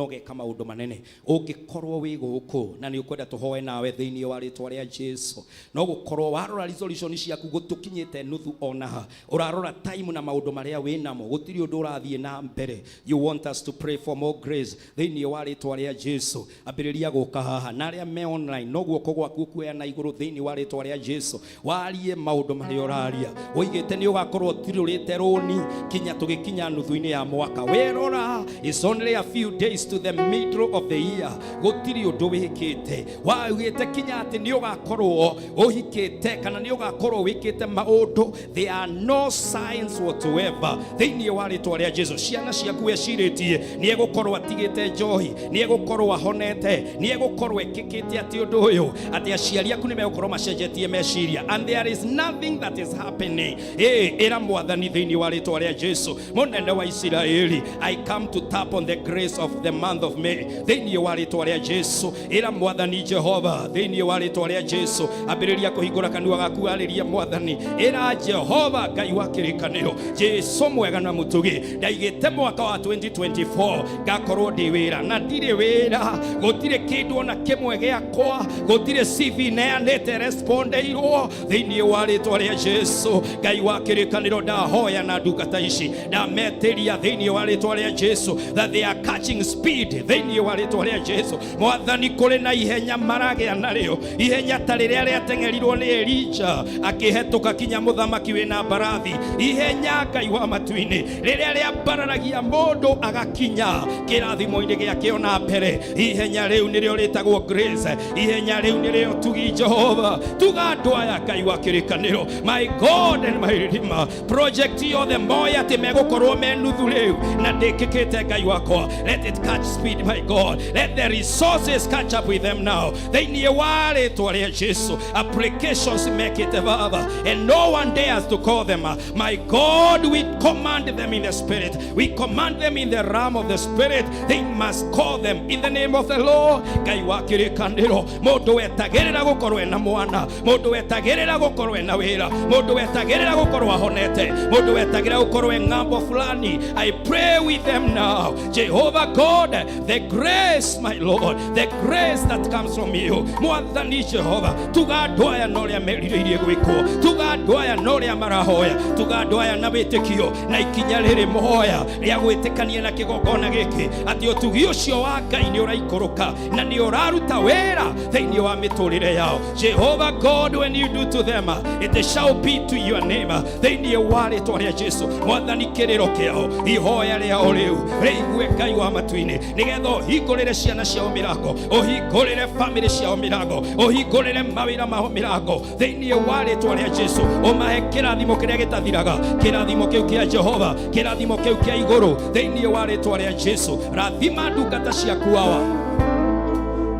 B: ũgeka maũndũ manene. Ũngĩkorwo wĩ gũkũ na nĩ ũkwenda tũhoe nawe thĩinĩ wa rĩtwa rĩa Jesu, no gũkorwo warora resolution ciaku gũtũkinyĩte nuthu, ona ha ũrarora time na maũndũ marĩa wĩ namo gũtirĩ ũndũ ũrathiĩ na mbere, you want us to pray for more grace thĩinĩ wa rĩtwa rĩa Jesu, ambĩrĩria gũka haha. Na arĩa me online, no guoko gwaku ũkuoya na igũrũ thĩinĩ wa rĩtwa rĩa Jesu, warie maũndũ marĩa ũraria ũigĩte nĩ ũgakorwo ũtirũrĩte rũni kinya tũgĩkinya nuthu-inĩ ya mwaka. Wĩrora, it's only a few days to the middle of the year, gũtirĩ ũndũ wĩkĩte. Waugĩte kinya atĩ nĩ ũgakorwo ũhikĩte kana nĩ ũgakorwo wĩkĩte maũndũ, there are no signs whatsoever. Thĩinĩ wa rĩtwa rĩa Jesu, ciana ciaku ecirĩtie nĩ egũkorwo atigĩte njohi, nĩ egũkorwo ahonete, nĩ egũkorwo ekĩkĩte atĩ ũndũ ũyũ, atĩ aciari aku nĩ megũkorwo macenjetie meciria, and there is nothing that is happening. Ĩ ĩra Mwathani thĩinĩ wa rĩtwa rĩa Jesu, mũnene wa Isiraeli, I come to tap on the grace of the month of May thĩinĩ wa rĩtwa rĩa Jesu. Ĩra Mwathani Jehova thĩinĩ wa rĩtwa rĩa Jesu. Ambĩrĩria kũhingũra kanua gaku, arĩria Mwathani. Ĩra Jehova Ngai wa kĩrĩkanĩro, Jesu mwega na mũtugi, ndaigĩte mwaka wa 2024 ngakorwo ndĩ wĩra na ndirĩ wĩra, gũtirĩ kĩndũ ona kĩmwe gĩakwa, gũtirĩ CV neanĩte respondeirwo. Thĩinĩ wa rĩtwa rĩa Jesu, Ngai wa kĩrĩkanĩro, ndahoya na ndungata ici, ndametĩria thĩinĩ wa rĩtwa rĩa Jesu that they are catching speed thĩinĩ wa rĩtwa rĩa Jesu. Mwathani, kũrĩ na ihenya maragĩa narĩo, ihenya ta rĩrĩa rĩateng'erirwo nĩ Elija akĩhetũka kinya mũthamaki wĩna mbarathi, ihenya, Ngai wa matu-inĩ, rĩrĩa rĩambararagia mũndũ agakinya kĩrathimo-inĩ gĩake ona mbere. Ihenya rĩu nĩrĩo rĩtagwo grace, ihenya rĩu nĩrĩo tugi. Jehova, tuga andũ aya, Ngai wa kĩrĩkanĩro, my God and my Redeemer. Project yothe moya atĩ megũkorwo me nuthu rĩu na ndĩkĩkĩte, Ngai wakwa, let it catch speed, my God. Let the resources catch up with them now thĩinĩ wa rĩtwa rĩa Jesu. Applications mekĩte, Baba, and no one dares to call them. My God, we command them in the spirit, we command them in the realm of the spirit. They must call them in the name of the Lord. Ngai wa kĩrĩkanĩro, mũndũ wetagĩrĩra gũkorwo ena mwana, mũndũ wetagĩrĩra gũkorwo ena wĩra, mũndũ wetagĩrĩra gũkorwo ahonete, mũndũ wetagĩrĩra gũkorwo e ng'ambo fulani, I pray with them now, Jehovah God, the grace, my Lord, the grace that comes from you. Mwathani Jehova, tuga andũ aya na ũrĩa merirĩirie gwĩkwo, tuga andũ aya na ũrĩa marahoya, tuga andũ aya na wĩtĩkio na ikinya rĩrĩ moya. Rĩa gwĩtĩkania na kĩgongona gĩkĩ atĩ ũtugi ũcio wa Ngai nĩ ũraikũrũka na nĩ ũraruta wĩra thĩinĩ wa mĩtũrĩre yao. Jehovah God, when you do to them, it shall be to your name. Thĩinĩ wa rĩtwa rĩa Jesu, Mwathani, kĩrĩro kĩao, ihoya rĩao rĩu rĩigue, Ngai wa matu-inĩ, nĩgetha ũhingũrĩre ciana ciao mĩrango, ũhingũrĩre famĩlĩ ciao mĩrango, ũhingũrĩre mawĩra mao mĩrango thĩinĩ wa rĩtwa rĩa Jesu. Ũmahe kĩrathimo kĩrĩa gĩtathiraga, kĩrathimo kĩu kĩa Jehova, kĩrathimo kĩu kĩa igũrũ thĩinĩ wa rĩtwa rĩa Jesu. Rathima ndungata ciaku, Awa,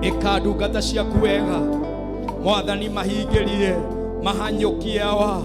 B: ĩka ndungata ciaku wega, Mwathani, mahingĩrie, mahanyũkie, Awa,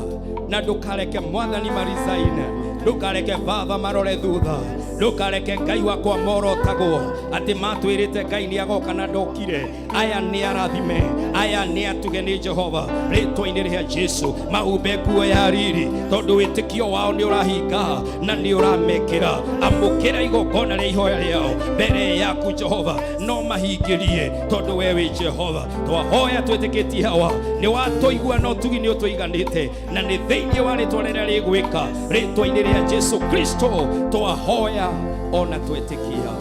B: na ndũkareke, Mwathani, marisaine, ndũkareke, Baba, marore thutha, ndũkareke, Ngai wakwa, morotagwo atĩ matwĩrĩte Ngai nĩ agoka na ndokire. Aya nĩ arathime, aya nĩ atuge nĩ Jehova rĩtwa-inĩ rĩa Jesu. Mahumbe nguo ya riri tondũ wĩtĩkio wao nĩ ũrahinga na nĩ ũramekĩra. Amũkĩra igongona rĩa ihoya rĩao mbere yaku, Jehova, no mahingĩrie tondũ we wĩ Jehova. Twahoya twĩtĩkĩtie, Hawa, nĩ watũigua na ũtugi nĩ ũtũiganĩte, na nĩ thĩinĩ wa rĩtwa rĩrĩa rĩgwĩka, rĩtwa-inĩ rĩa Jesu Kristo, twahoya ona twetĩkia.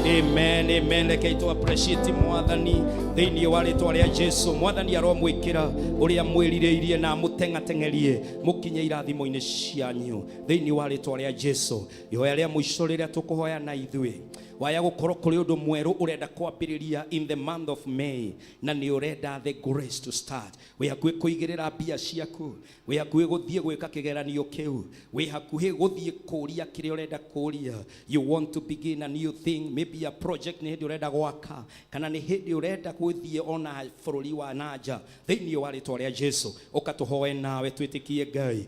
B: Amen, amen. Reke tu appreciate Mwathani thĩinĩ wa rĩtwa rĩa Jesu. Mwathani aromwĩkĩra ũrĩa mwĩrirĩirie na amũteng'ateng'erie mũkinye irathimo-inĩ cianyu thĩinĩ wa rĩtwa rĩa Jesu. Ihoya rĩa mũico rĩrĩa tũkũhoya na ithuĩ, waya gũkorwo kũrĩ ũndũ mwerũ ũrenda kwambĩrĩria in the month of May na nĩ ũrenda the grace to start, wĩ hakuhĩ kũigĩrĩra mbia ciaku, wĩ hakuhĩ gũthiĩ gwĩka kĩgeranio kĩu, wĩ hakuhĩ gũthiĩ kũria kĩrĩa ũrenda kũria, you want to begin a new thing, maybe a project, nĩ hĩndĩ ũrenda gwaka kana nĩ hĩndĩ ũrenda gũthiĩ ona bũrũri wa nanja, thĩinĩ wa rĩtwa rĩa Jesu, ũka tũhoe nawe twĩtĩkie Ngai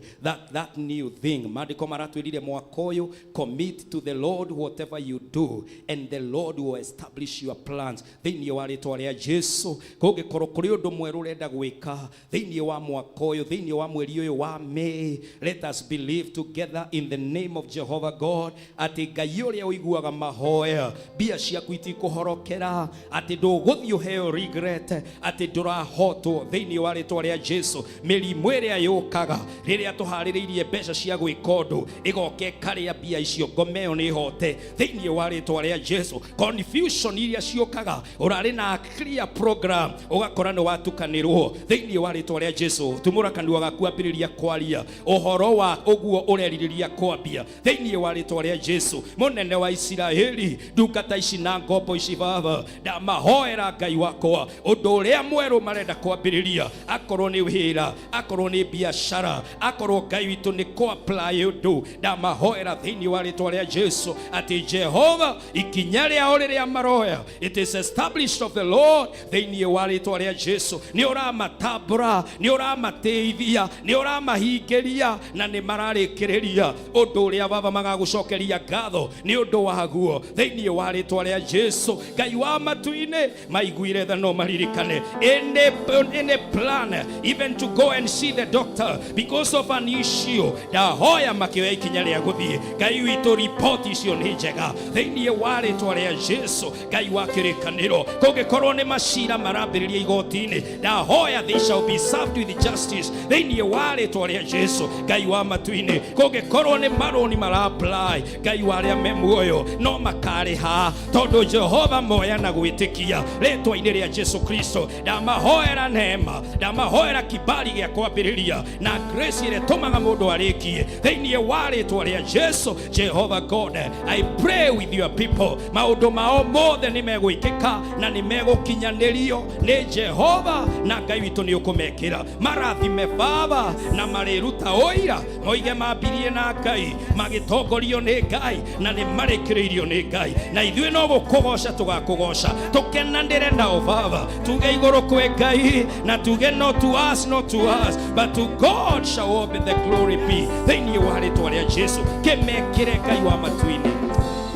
B: that new thing. Maandĩko maratwĩrire mwaka ũyũ, commit to the Lord whatever you do and the Lord will establish your plans, thĩinĩ wa rĩtwa rĩa Jesu. Kũngĩkorwo kũrĩ ũndũ mwerũ ũrenda gwĩka thĩinĩ wa mwaka ũyũ, thĩinĩ wa mweri ũyũ wa May, let us believe together in the name of Jehovah God atĩ Ngai ũrĩa ũiguaga mahoya, mbia ciaku itikũhorokera, atĩ ndũgũthiĩ ũheo regret atĩ ndũrahotwo thĩinĩ wa rĩtwa rĩa Jesu. Mĩrimũ ĩrĩa yũkaga rĩrĩa tũharĩrĩirie mbeca cia gwĩka ũndũ ĩgoka ĩkarĩa mbia icio, ngoma ĩyo nĩ hote thĩinĩ wa rĩtwa rĩa Jesu. Confusion iria ciũkaga, ũrarĩ na clear program, ũgakora nĩ watukanĩrwo, thĩinĩ wa rĩtwa rĩa Jesu. Tumũra kanua gaku, ambĩrĩria kwaria ũhoro wa ũguo ũrerirĩria kwambia thĩinĩ wa rĩtwa rĩa Jesu. Mũnene wa Isiraeli, ndungata ici na ngombo ici, Baba, ndamahoera, Ngai wakwa, ũndũ ũrĩa mwerũ marenda kwambĩrĩria, akorwo nĩ wĩra, akorwo nĩ biacara, akorwo, Ngai witũ, nĩ kũ apply ũndũ, ndamahoera thĩinĩ wa rĩtwa rĩa Jesu atĩ Jehova, ikinya rĩao rĩrĩa maroya, it is established of the Lord, thĩinĩ wa rĩtwa rĩa Jesu. Nĩ ũramatambũra, nĩ ũramateithia, nĩ ũramahingĩria na nĩ mararĩkĩrĩria ũndũ ũrĩa, Baba, magagũcokeria ngatho nĩ ũndũ waguo thĩinĩ wa rĩtwa rĩa Jesu. Ngai wa matu-inĩ, maiguire tha no maririkane any plan, even to go and see the doctor because of an issue, ndahoya makĩoya ikinya rĩa gũthiĩ, Ngai witũ, report icio nĩ njega thĩinĩ wa rĩtwa rĩa Jesu. Ngai wa kĩrĩkanĩro, kũngĩkorwo nĩ macira marambĩrĩria igoti-inĩ, ndahoya they shall be served with justice thĩinĩ wa rĩtwa rĩa Jesu. Ngai wa matu-inĩ, kũngĩkorwo nĩ marũni mara apply, Ngai wa arĩa me muoyo, no makarĩha tondũ Jehova moya na gwĩtĩkia rĩtwa-inĩ rĩa Jesu Kristo. Ndamahoera neema, ndamahoera kibali gĩa kwambĩrĩria na grace ĩrĩa ĩtũmaga mũndũ arĩkie thĩinĩ wa rĩtwa rĩa Jesu. Jehova God, I pray with your people, maũndũ mao mothe nĩ megwĩkĩka na nĩ megũkinyanĩrio nĩ Jehova, na Ngai witũ nĩ ũkũmekĩra. Marathime, Baba, na marĩruta ũira moige mambirie na Ngai, magĩtongorio nĩ Ngai, na nĩ marĩkĩrĩirio nĩ Ngai. Na ithuĩ no gũkũgoca tũgakũgoca, tũkenanĩre nao, Baba, tuge igũrũ kwĩ Ngai na tuge not to us, not to us, but to God shall all be the glory be, thĩinĩ wa rĩtwa rĩa Jesu. Kĩmekĩre, Ngai wa matu-inĩ,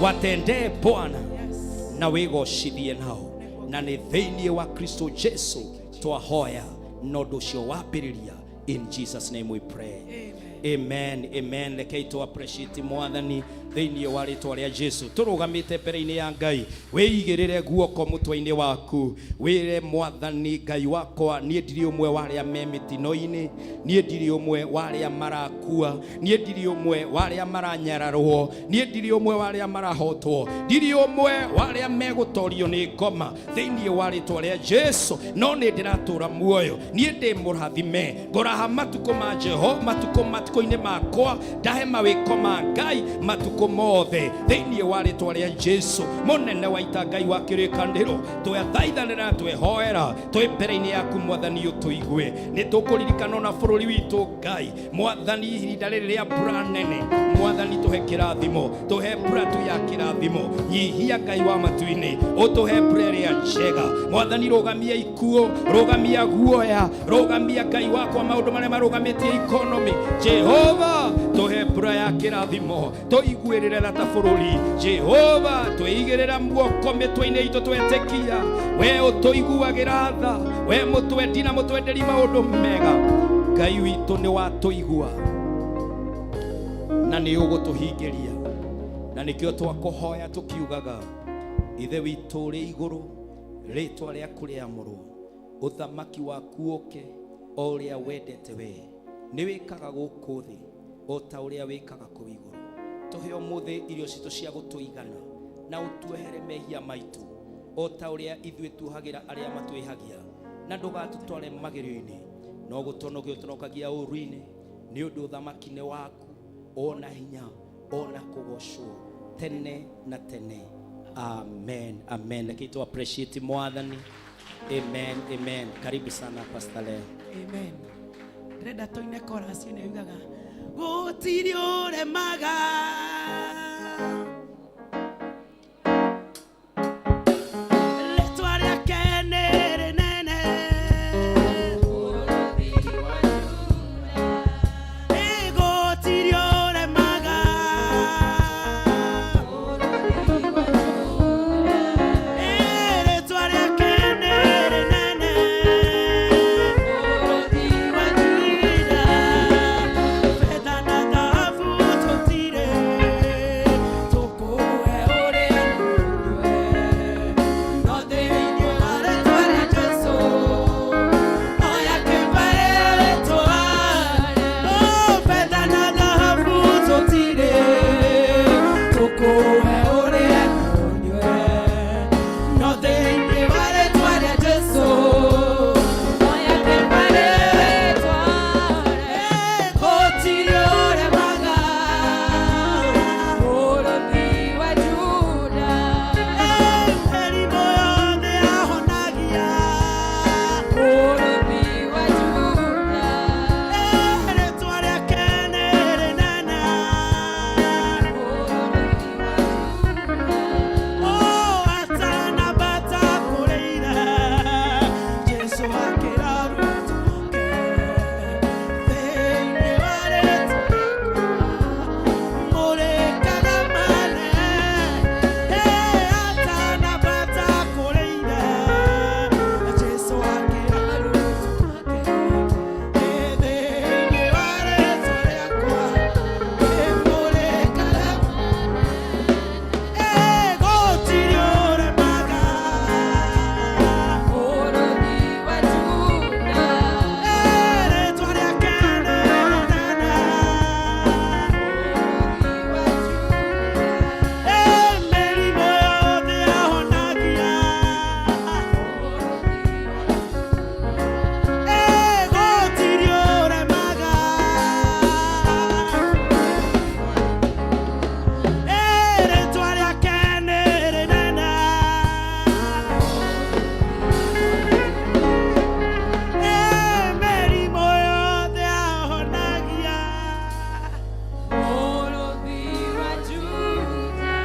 B: watendee, Bwana, na wĩgocithie nao, na nĩ thĩinĩ wa Kristo Jesu twahoya na ũndũ ũcio wambĩrĩria. In Jesus name we pray. Amen. Amen. Rekei tũ appreciate Mwathani thĩinĩ wa rĩtwa rĩa Jesu. Tũrũgamĩte mbere-inĩ ya Ngai, wĩigĩrĩre guoko mũtwe-inĩ waku, wĩre Mwathani Ngai wakwa, niĩ ndirĩ ũmwe wa arĩa me mĩtino-inĩ, niĩ ndirĩ ũmwe wa arĩa marakua, niĩ ndirĩ ũmwe wa arĩa maranyararwo, niĩ ndirĩ ũmwe wa arĩa marahotwo, ndirĩ ũmwe wa arĩa megũtorio nĩ ngoma thĩinĩ wa rĩtwa rĩa Jesu, no nĩ ndĩratũra muoyo, niĩ ndĩ mũrathime, ngoraha matukũ ma Jeho, matukũ matukũ-inĩ makwa, ndahe mawĩko ma Ngai matukũ mothe thĩinĩ wa rĩtwa rĩa Jesu. Mũnene wa ita, Ngai wa kĩrĩkanĩro, twethaithanĩra, twehoera twĩ mbere-inĩ yaku Mwathani, ũtũigue. Nĩ tũkũririkana ona bũrũri witũ Ngai Mwathani, ihinda rĩrĩ rĩa mbura nene Mwathani, tũhe kĩrathimo, tũhe mbura tu ya kĩrathimo. Nyihia Ngai wa matu-inĩ, ũtũhe mbura ĩrĩa njega Mwathani. Rũgamia ikuũ, rũgamia guoya, rũgamia Ngai wakwa maũndũ marĩa marũgamĩtie economy. Jehova, tũhe mbura ya kĩrathimo, tũiguĩrĩre tha ta bũrũri. Jehova, twĩigĩrĩra muoko mĩtwe-inĩ itũ, twetĩkia we ũtũiguagĩra tha, we mũtwendi na mũtwenderi maũndũ mega. Ngai witũ, nĩ watũigua na nĩ ũgũtũhingĩria, na nĩkĩo twakũhoya tũkiugaga, Ithe witũ ũrĩ igũrũ, rĩtwa rĩaku rĩamũrwo, ũthamaki waku ũke, o ũrĩa wendete we nĩ wĩkaga gũkũ thĩ o ta ũrĩa wĩkaga kũu igũrũ. Tũhe ũmũthĩ irio citũ cia gũtũigana, na ũtuohere mehia maitũ o ta ũrĩa ithuĩ tuohagĩra arĩa matwĩhagia, na ndũgatũtware magerio-inĩ, no gũtonokia ũtonokagia ũũru-inĩ, nĩ ũndũ ũthamaki nĩ waku, ona hinya, ona kũgocwo tene na tene. Amen, amen. Lakini tu appreciate Mwathani. Amen, amen. Karibu sana, Pastor Leo.
A: Amen. Ndĩrenda tũine chorus ĩno yugaga, gũtirĩ ũremaga. Rĩtwa rĩake nĩ rĩnene. Ĩ, gũtirĩ ũremaga. Ĩ, rĩtwa rĩake nĩ rĩnene. Fedha na thahabu tũtirĩ, tũkũhe ũrĩa no thĩinĩ wa rĩtwa rĩa Jesũ, oya kĩmbae rĩtwa. Oh, fedha na thahabu tũtirĩ, tũkũhe ũrĩa no thĩinĩ wa rĩtwa rĩa Jesũ, oya kĩmbae rĩtwa. Gũtirĩ ũremaga. Mĩrimũ yothe ahonagia. Rĩtwa rĩake nĩ rĩnene. Oh, atanambata kũrĩire, Jesũ akĩra arutwo ake, thĩinĩ wa rĩtwa mũrĩkaga mane. Atanambata kũrĩire, Jesũ akĩra arutwo ake, thĩinĩ wa rĩtwa rĩakwa mũrĩkaga. Gũtirĩ ũremaga. Rĩtwa rĩake nĩ rĩnene. Mĩrimũ yothe ahonagia. Gũtirĩ ũremaga. Rĩtwa rĩake nĩ rĩnene. Mĩrimũ yothe ahonagia.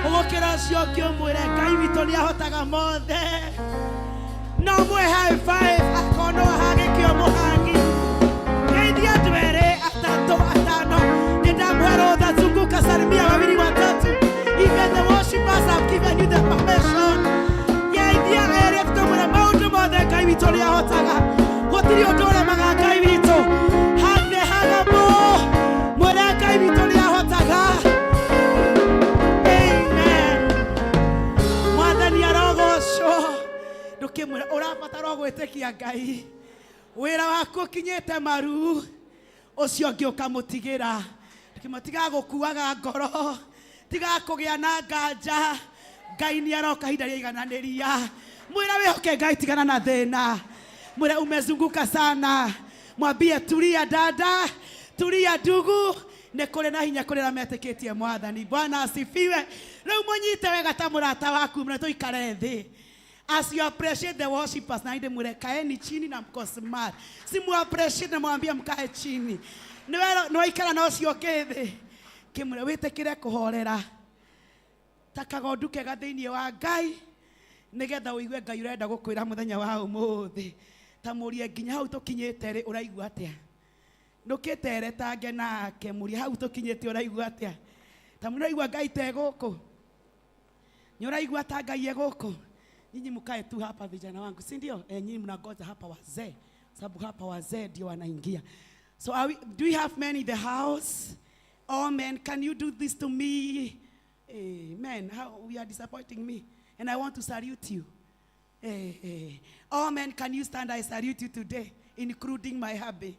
A: Ũgũkĩra ũcio ũngĩ ũmwĩre Ngai witũ nĩ ahotaga mothe. No mwe high five akorwo no ahagĩkĩo mũhagi. Geithia andũ erĩ, atatũ, atano. Nĩ ndamũhe rũtha, zunguka, salimia wawili, watatu. Even the worshipers have given you the permission. Geithia erĩ, tũmwĩre maũndũ mothe Ngai witũ nĩ ahotaga. Gũtirĩ ũndũ ũremaga Ngai witũ. Gwĩtĩkia Ngai. Wĩra waku ũkinyĩte maru, ũcio ũngĩ ũkamũtigĩra. Tiga gũkuaga ngoro, tiga kũgĩa na nganja. Ngai nĩ aroka ihinda rĩaigananĩria. Mwĩra wĩhoke Ngai, tigana na thĩna. Mwĩra umezunguka sana, mwambie tulia dada, tulia ndugu, nĩ kũrĩ na hinya kũrĩ arĩa metĩkĩtie Mwathani. Bwana asifiwe. Rĩu mũnyite wega ta mũrata waku, mũrĩa tũikare thĩ. As you appreciate the worshipers, na ndĩmwĩre kaeni chini na mko smart. Si mu appreciate na mwambie mkae chini. Nĩ waikara na ũcio ũngĩ thĩ. Kĩmwĩre wĩtĩkĩre kũhorera. Ta kagondu kega thĩinĩ wa Ngai, nĩgetha ũigue Ngai ũrenda gũkwĩra mũthenya wa ũmũthĩ. Ta mũrie nginya hau tũkinyĩte rĩ, ũraigua atĩa? Ndũkĩteretange nake, mũrie hau tũkinyĩte ũraigua atĩa? Ta mũrie ũraigua Ngai te gũkũ? Nĩ ũraigua ta Ngai e gũkũ? Nyinyi mkae tu hapa vijana wangu, si ndio? Eh, nyinyi mnangoja hapa wazee, sababu hapa wazee ndio wanaingia. So do we have men in the house? Oh men, can you do this to me? Hey, men, how you are disappointing me. And I want to salute you. Hey, hey. Oh men, can you stand? I salute you today, including my hubby.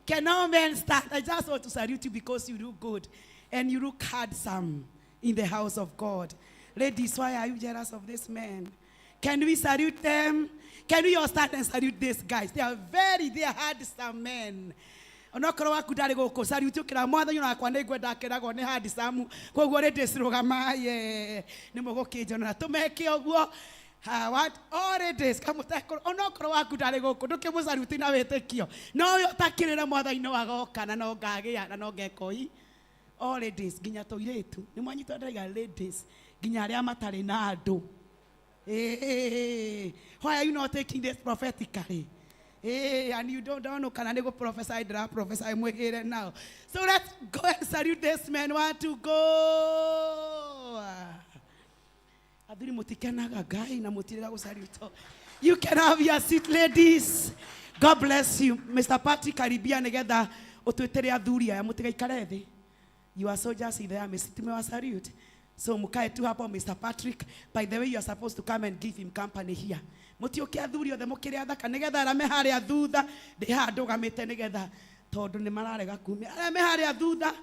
A: Can all men stand? I just want to salute you because you look good and you look handsome in the house of God. Ladies, why are you jealous of this man? Can we salute them? Can we all stand and salute these guys? They are handsome men. Onokorwo waku ndarĩ gũkũ, salute ũkĩra Mwathani wakwa nĩ ngwenda kĩragwo nĩ handsome. Koguo ladies rũgamaye, nĩ mũgũkĩnjonera tũmeke ũguo. Ha, what? All ladies, kamũtekũrũ, onokorwo waku ndarĩ gũkũ, ndũkĩmũsaluti na wĩtĩkio. No ũyũ ũtakĩrĩre Mwathani no agoka na no ngagĩa na no ngeka ũi. All ladies, nginya tũirĩtu. Nĩ mwanyitwo ndĩraiga ladies, nginya arĩa matarĩ na andũ. Hey, why are you not taking this prophetically? Hey, and you don't know kana nĩ prophesy ndĩra prophesy mwĩgĩre now. So let's go and salute this man. One to go. Athuri mũtikenaga Ngai na mũtirega gũsalute. You can have your seat, ladies. God bless you. Mr. Patrick, karibia nĩgetha ũtwĩtĩre athuri aya mũtigaikare thĩ. You are soldiers in the army. Tumewa salute. So mukae tu hapo Mr. Patrick. By the way, you are supposed to come and give him company here. Mũtiũke athuri othe mũkĩrĩ athaka nĩgetha arĩa me harĩa thutha ndĩ haha ndũgamĩte nĩgetha tondũ nĩ mararega kumia arĩa me harĩa thutha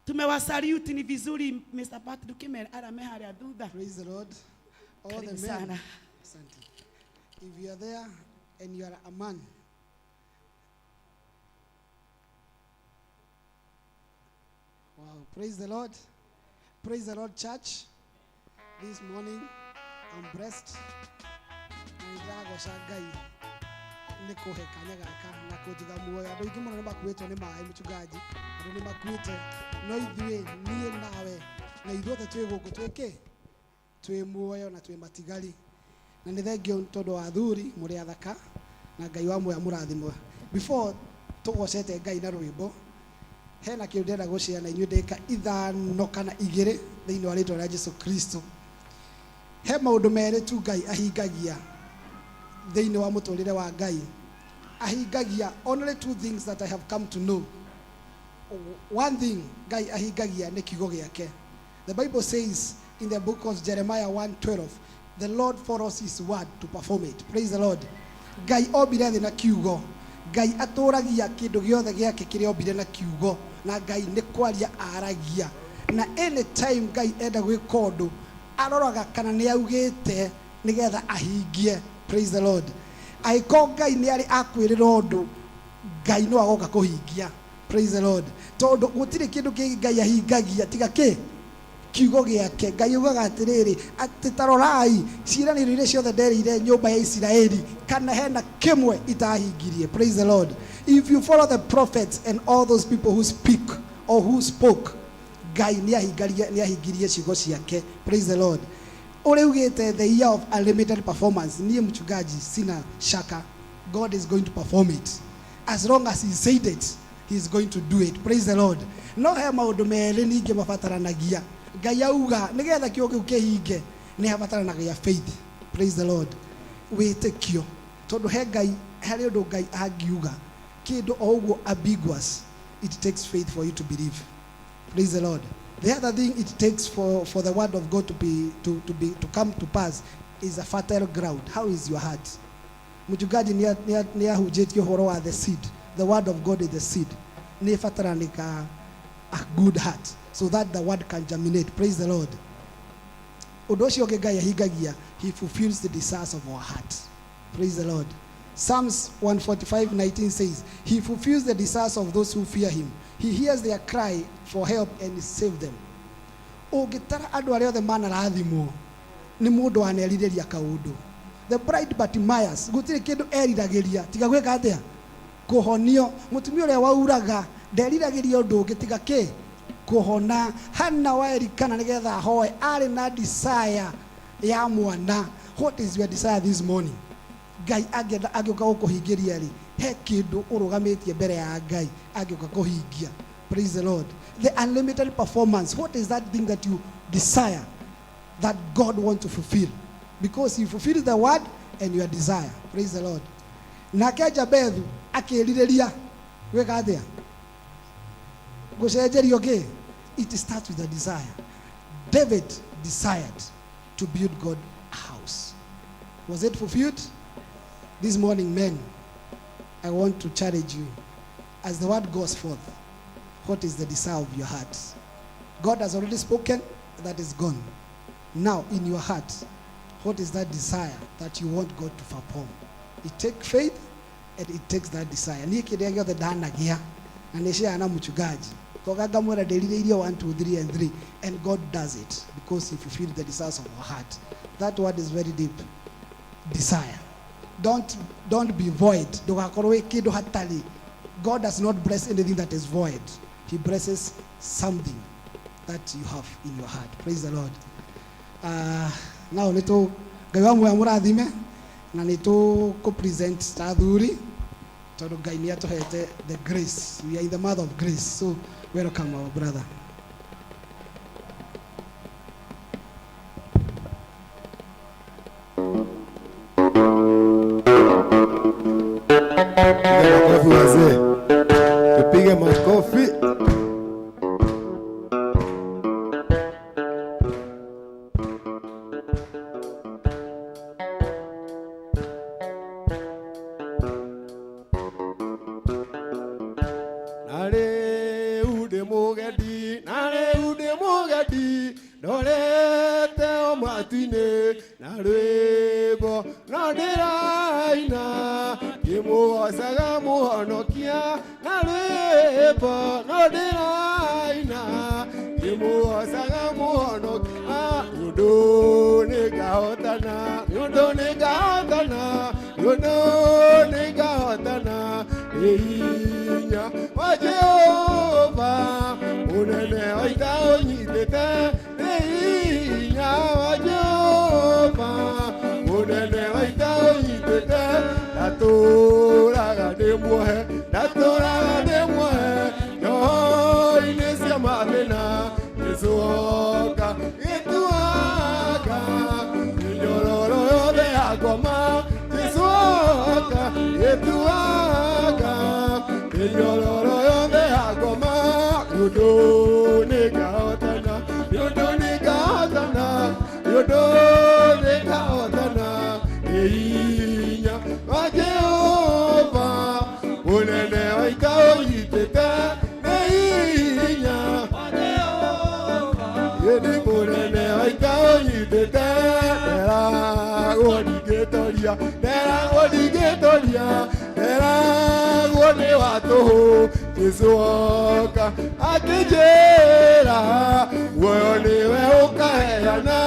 A: tumewa salute ni vizuri Mr. Patrick ukimera arĩa me harĩa thutha.
C: Praise the Lord. All
A: Karibu
C: the men.
A: sana.
C: Asante. If you are there and you are a man, wow, praise the Lord. Praise the Lord, church. This morning, I'm blessed. Na nĩndĩragoca Ngai nĩ kũhe kanya gaka na kũnjiga muoyo. Andũ aingĩ mũno nĩ makuĩtwo nĩ maĩ, mũchungaji. Andũ nĩ makuĩte, no ithuĩ, niĩ nawe na ithuothe twĩ gũkũ twĩ kĩ? Twĩ muoyo na twĩ matigari. Na nĩ thengio tondũ wa athuri mũrĩ athaka na Ngai wa muoyo mũrathimwo. Before tũgocete Ngai na rwĩmbo, hena kĩndũ ndĩrenda gũshare na inyuĩ ndagĩka 5 kana 2 thĩinĩ wa rĩtwa rĩa Jesu Kristo. He maũndũ merĩ tu Ngai ahingagia thĩinĩ wa mũtũrĩre wa Ngai. Ahingagia only two things that I have come to know. One thing Ngai ahingagia nĩ kiugo gĩake. The Bible says in the book of Jeremiah 1:12, the Lord follows his word to perform it. Praise the Lord. Ngai ombire thĩ na kiugo. Ngai atũragia kĩndũ gĩothe gĩake kĩrĩa ombire na kiugo. Na Ngai nĩ kwaria aragia. Na anytime Ngai enda gwĩka ũndũ, aroraga kana nĩ augĩte nĩgetha ahingie. Praise the Lord. Angĩkorwo Ngai nĩ arĩ akwĩrĩra ũndũ, Ngai no agoka kũhingia. Praise the Lord. Tondũ gũtirĩ kĩndũ kĩngĩ Ngai ahingagia tiga kĩ? Kiugo gĩake. Ngai augaga atĩrĩrĩ, atĩ ta rorai ciĩranĩro iria ciothe nderĩire nyũmba ya Isiraeli, kana hena kĩmwe itahingirie. Praise the Lord. If you follow the prophets and all those people who speak or who spoke, Ngai nĩ ahingirie ciugo ciake. Praise the Lord. Ũrĩa ugĩte the year of unlimited performance, niĩ mchungaji sina shaka God is going to perform it. As long as he said it, he is going to do it. Praise the Lord. No he maũndũ merĩ ningĩ mabataranagia. Ngai auga nĩgetha kiugo kĩu kĩhinge nĩ habataranagia faith. Praise the Lord. Wĩtĩkio. Tondũ he Ngai, harĩ ũndũ Ngai angiuga kĩndũ o ũguo ambiguous, it takes faith for you to believe. Praise the Lord. The other thing it takes for the word of God to come to pass is a fertile ground. How is your heart? Mchungaji nĩ ahunjĩtie ũhoro wa the seed. The word of God is the seed. Nĩ ĩbataranĩka a good heart so that the word can germinate. Praise the Lord. Ũndũ ũcio ũngĩ Ngai ahingagia, he fulfills the desires of our heart. Praise the Lord. Psalms 145:19 says, he fulfills the desires of those who fear him. He hears their cry for help and saves them. Ũngĩtara andũ arĩa othe manarathimwo nĩ mũndũ wanerirĩria kaũndũ. The blind Bartimaeus gũtirĩ kĩndũ eriragĩria tiga gwĩka atĩa? Kũhonio. Mũtumia ũrĩa wauraga nderiragĩria ũndũ ũngĩ tiga kĩ? Kũhona. Hana wa Elikana nĩgetha ahoe arĩ na desire ya mwana. What is your desire this morning? Ngai angĩenda angĩũka gũkũhingĩria rĩ, he kĩndũ ũrũgamĩtie mbere ya Ngai angĩũka kũhingia. Praise the Lord. The unlimited performance. What is that thing that you desire that God wants to fulfill? Because he fulfills the word and your desire. Praise the Lord. Nake Jabethu akĩrirĩria gwĩka atĩa? Gũcenjerio kĩ? It starts with a desire. David desired to build God a house. Was it fulfilled? This morning, men, I want to challenge you. As the word goes forth, what is the desire of your heart? God has already spoken, that is gone. Now, in your heart, what is that desire that you want God to perform? It takes faith and it takes that desire. Niĩ kĩrĩa gĩothe ndanagĩa na nĩ share na mchungaji koga ngamwĩra ndĩrirĩirie 1 2 3 and 3, and God does it because he fulfills the desires of our heart. That word is very deep. Desire. Don't be void. Ndũgakorwo wĩ kĩndũ hatarĩ. God does not bless anything that is void. He blesses something that you have in your heart. Praise the Lord. Now nĩ tũ Ngai wa muoyo mũrathime na nĩ tũkũ present ta athuri tondũ Ngai nĩ atũhete the grace. We are in the month of grace. So welcome, our brother.
D: Piga makofi wazee, tupige makofi. Na rĩu ndĩ mũgendi, na rĩu ndĩ mũgendi, ndorete o matu-inĩ, na rwĩmbo no ndĩraina, ngĩmũgocaga mũhonokia, na rwĩmbo no ndĩraina, ngĩmũgocaga mũhonokia, nĩ ũndũ nĩngahotana, nĩ ũndũ nĩngahotana, nĩ ũndũ nĩngahotana, nĩ hinya wa Jehova, mũnene wa ita ũnyitĩte, nĩ hinya wa Jehova, mũnene wa ita ũnyitĩte, ndatũraga ndĩ muohe, ndatũraga ndĩ muohe, nyoho-inĩ cia mathĩna, Jesũ oka gĩtuanga, mĩnyororo yothe ya ngoma, Jesũ oka gĩtuanga, mĩnyororo yothe ya ngoma, nĩ ũndũ nĩngahotana, nĩ ũndũ nĩngahotana, nĩ ũndũ nĩngahotana, nĩ hinya wa Jehova, mũnene wa ita ũnyitĩte, nĩ hinya ĩndĩ mũnene wa ita ũnyitĩte, nderagwo ndingĩtoria, nderagwo ndingĩtoria, nderagwo nĩ wa tũhũ, Jesũ oka akĩnjĩra, muoyo nĩwe ũkaheana,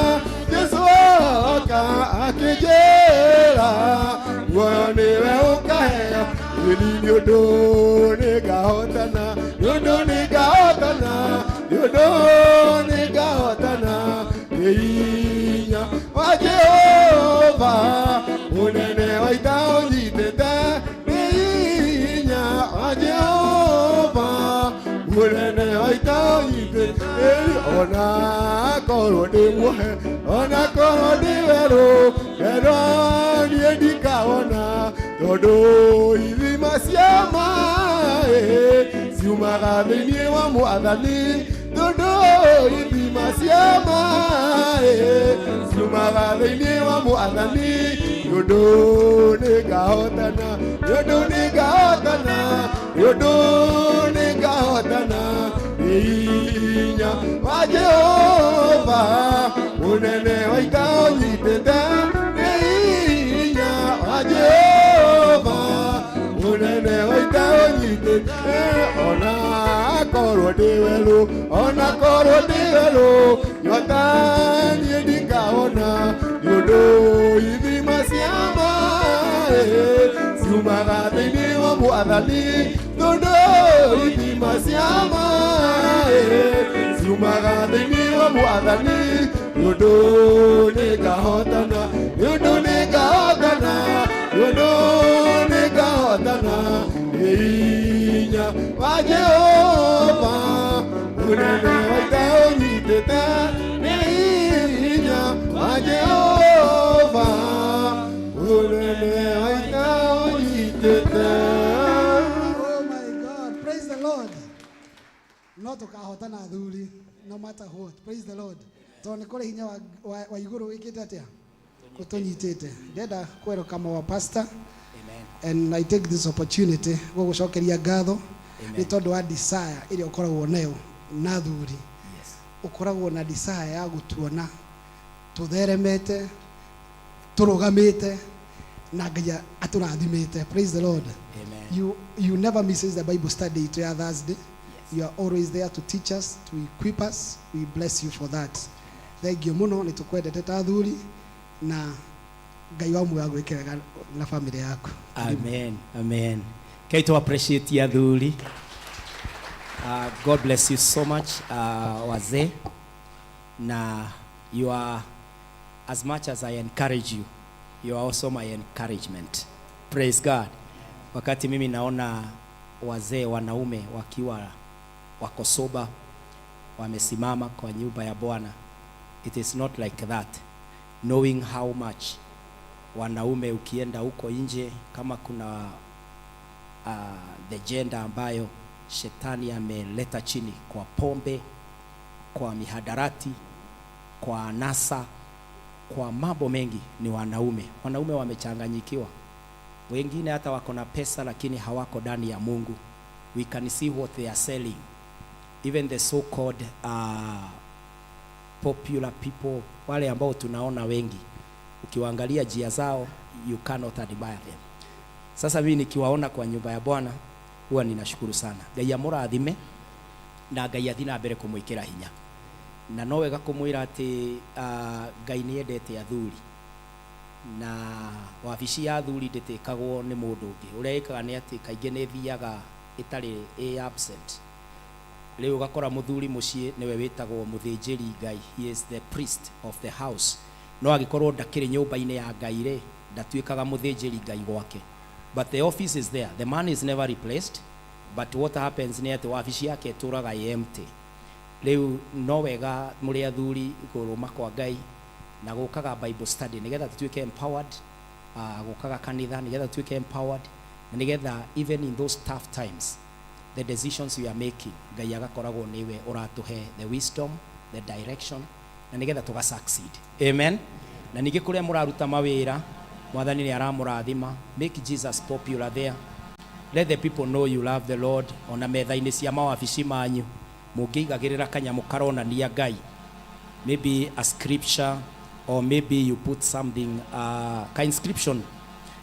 D: Jesũ oka akĩnjĩra, muoyo nĩwe ũkaheana, ĩni nĩ ũndũ nĩngahotana, nĩ ũndũ nĩngahotana, nĩ ũndũ nĩngahotana, nĩ hinya wa Jehova, mũnene wa ita ũnyitĩte, nĩ hinya wa Jehova, mũnene wa ita ũnyitĩte, ona korwo ndĩ muohe, ona korwo ndĩ werũ, werũ niĩ ndikawona, tondũ ithima cia maĩ ciumaga thĩinĩ wa Mwathani, tondũ Tondũ ithima cia maĩ ciumaga thĩinĩ wa mwathani. Nĩ ũndũ nĩngahotana, nĩ ũndũ nĩngahotana, nĩ ũndũ nĩngahotana. Nĩ hinya wa Jehova mũnene wa ita ũnyitĩte, nĩ hinya wa Jehova mũnene wa ita ũnyitĩte. Ona korwo ndĩ werũ, ona korwo ndĩ werũ, nyota niĩ ndikahona. Nĩ ũndũ ithima cia maĩ ciumaga thĩinĩ wa mwathani. Tondũ ithima cia maĩ ciumaga thĩinĩ wa mwathani. Nĩ ũndũ nĩngahotana, nĩ ũndũ nĩngahotana, nĩ ũndũ nĩngahotana. Nĩ hinya wa Jehova mũnene wa ita ũnyitĩte, nĩ hinya wa Jehova mũnene wa ita ũnyitĩte.
C: Oh my God. Praise the Lord. No tũkahotana athuri no matter what. Praise the Lord. Tondũ nĩ kũrĩ hinya wa igũrũ wĩkĩte atĩa? Ũtũnyitĩte. Ndĩrenda kwerũkama wa pastor
B: Amen.
C: And I take this opportunity gũgũcokeria ngatho
B: Amen.
C: nĩ tondũ wa desire ĩrĩa ũkoragwo nayo na athuri. Ũkoragwo na desire ya gũtuona tũtheremete, tũrũgamĩte na Ngai atũrathimĩte. Praise the Lord.
B: Amen.
C: You never misses the Bible study itũ ya Thursday. You are always there to teach us, to equip us. We bless you for that. Thank you mũno, nĩ tũkwendete ta athuri na Ngai wa muoyo agwĩkĩraga na family yaku.
B: Amen. Amen. Kei to appreciate athuri. God bless you so much, wazee. Na you are, as much as I encourage you, you are also my encouragement. Praise God. Wakati mimi naona wazee wanaume wakiwa wako sober, wamesimama kwa nyumba ya Bwana, it is not like that. Knowing how much wanaume ukienda huko nje kama kuna the gender ambayo shetani ameleta chini kwa pombe, kwa mihadarati, kwa anasa, kwa mambo mengi ni wanaume. Wanaume wamechanganyikiwa, wengine hata wako na pesa lakini hawako ndani ya Mungu. We can see what they are selling. Even the so called popular people, wale ambao tunaona wengi, ukiwaangalia njia zao you cannot admire them. Sasa mimi nikiwaona kwa nyumba ya Bwana huwa ninashukuru sana. Ngai amũrathime na Ngai athi na mbere kũmwĩkĩra hinya. Na no wega kũmwĩra atĩ Ngai nĩ endete athuri na wabici ya athuri ndĩtĩkagwo nĩ mũndũ ũngĩ. Ũrĩa ĩkaga nĩ atĩ kaingĩ nĩ ĩthiaga ĩtarĩ ĩ absent. Rĩu ũgakora mũthuri mũciĩ nĩwe wĩtagwo mũthĩnjĩri Ngai, he is the priest of the house. No angĩkorwo ndakĩrĩ nyũmba-inĩ ya Ngai rĩ, ndatuĩkaga mũthĩnjĩri Ngai gwake. But the office is there. The man is never replaced. But what happens nĩ atĩ wabici yake ĩtũraga ĩ empty. Rĩu no wega mũrĩ athuri kũrũma kwa Ngai na gũkaga Bible study nĩgetha tũtuĩke empowered, gũkaga kanitha nĩgetha tũtuĩke empowered na nĩgetha even in those tough times the decisions we are making Ngai agakoragwo nĩwe ũratũhe the wisdom, the direction na nĩgetha tũga succeed. Amen. Na ningĩ kũrĩa mũraruta mawĩra, mwathani nĩ aramũrathima. Make Jesus popular there. Let the people know you love the Lord. Ona metha-inĩ cia mawabici manyu mũngĩigagĩrĩra kanyamũ karonania Ngai, maybe a scripture or maybe you put something, ka inscription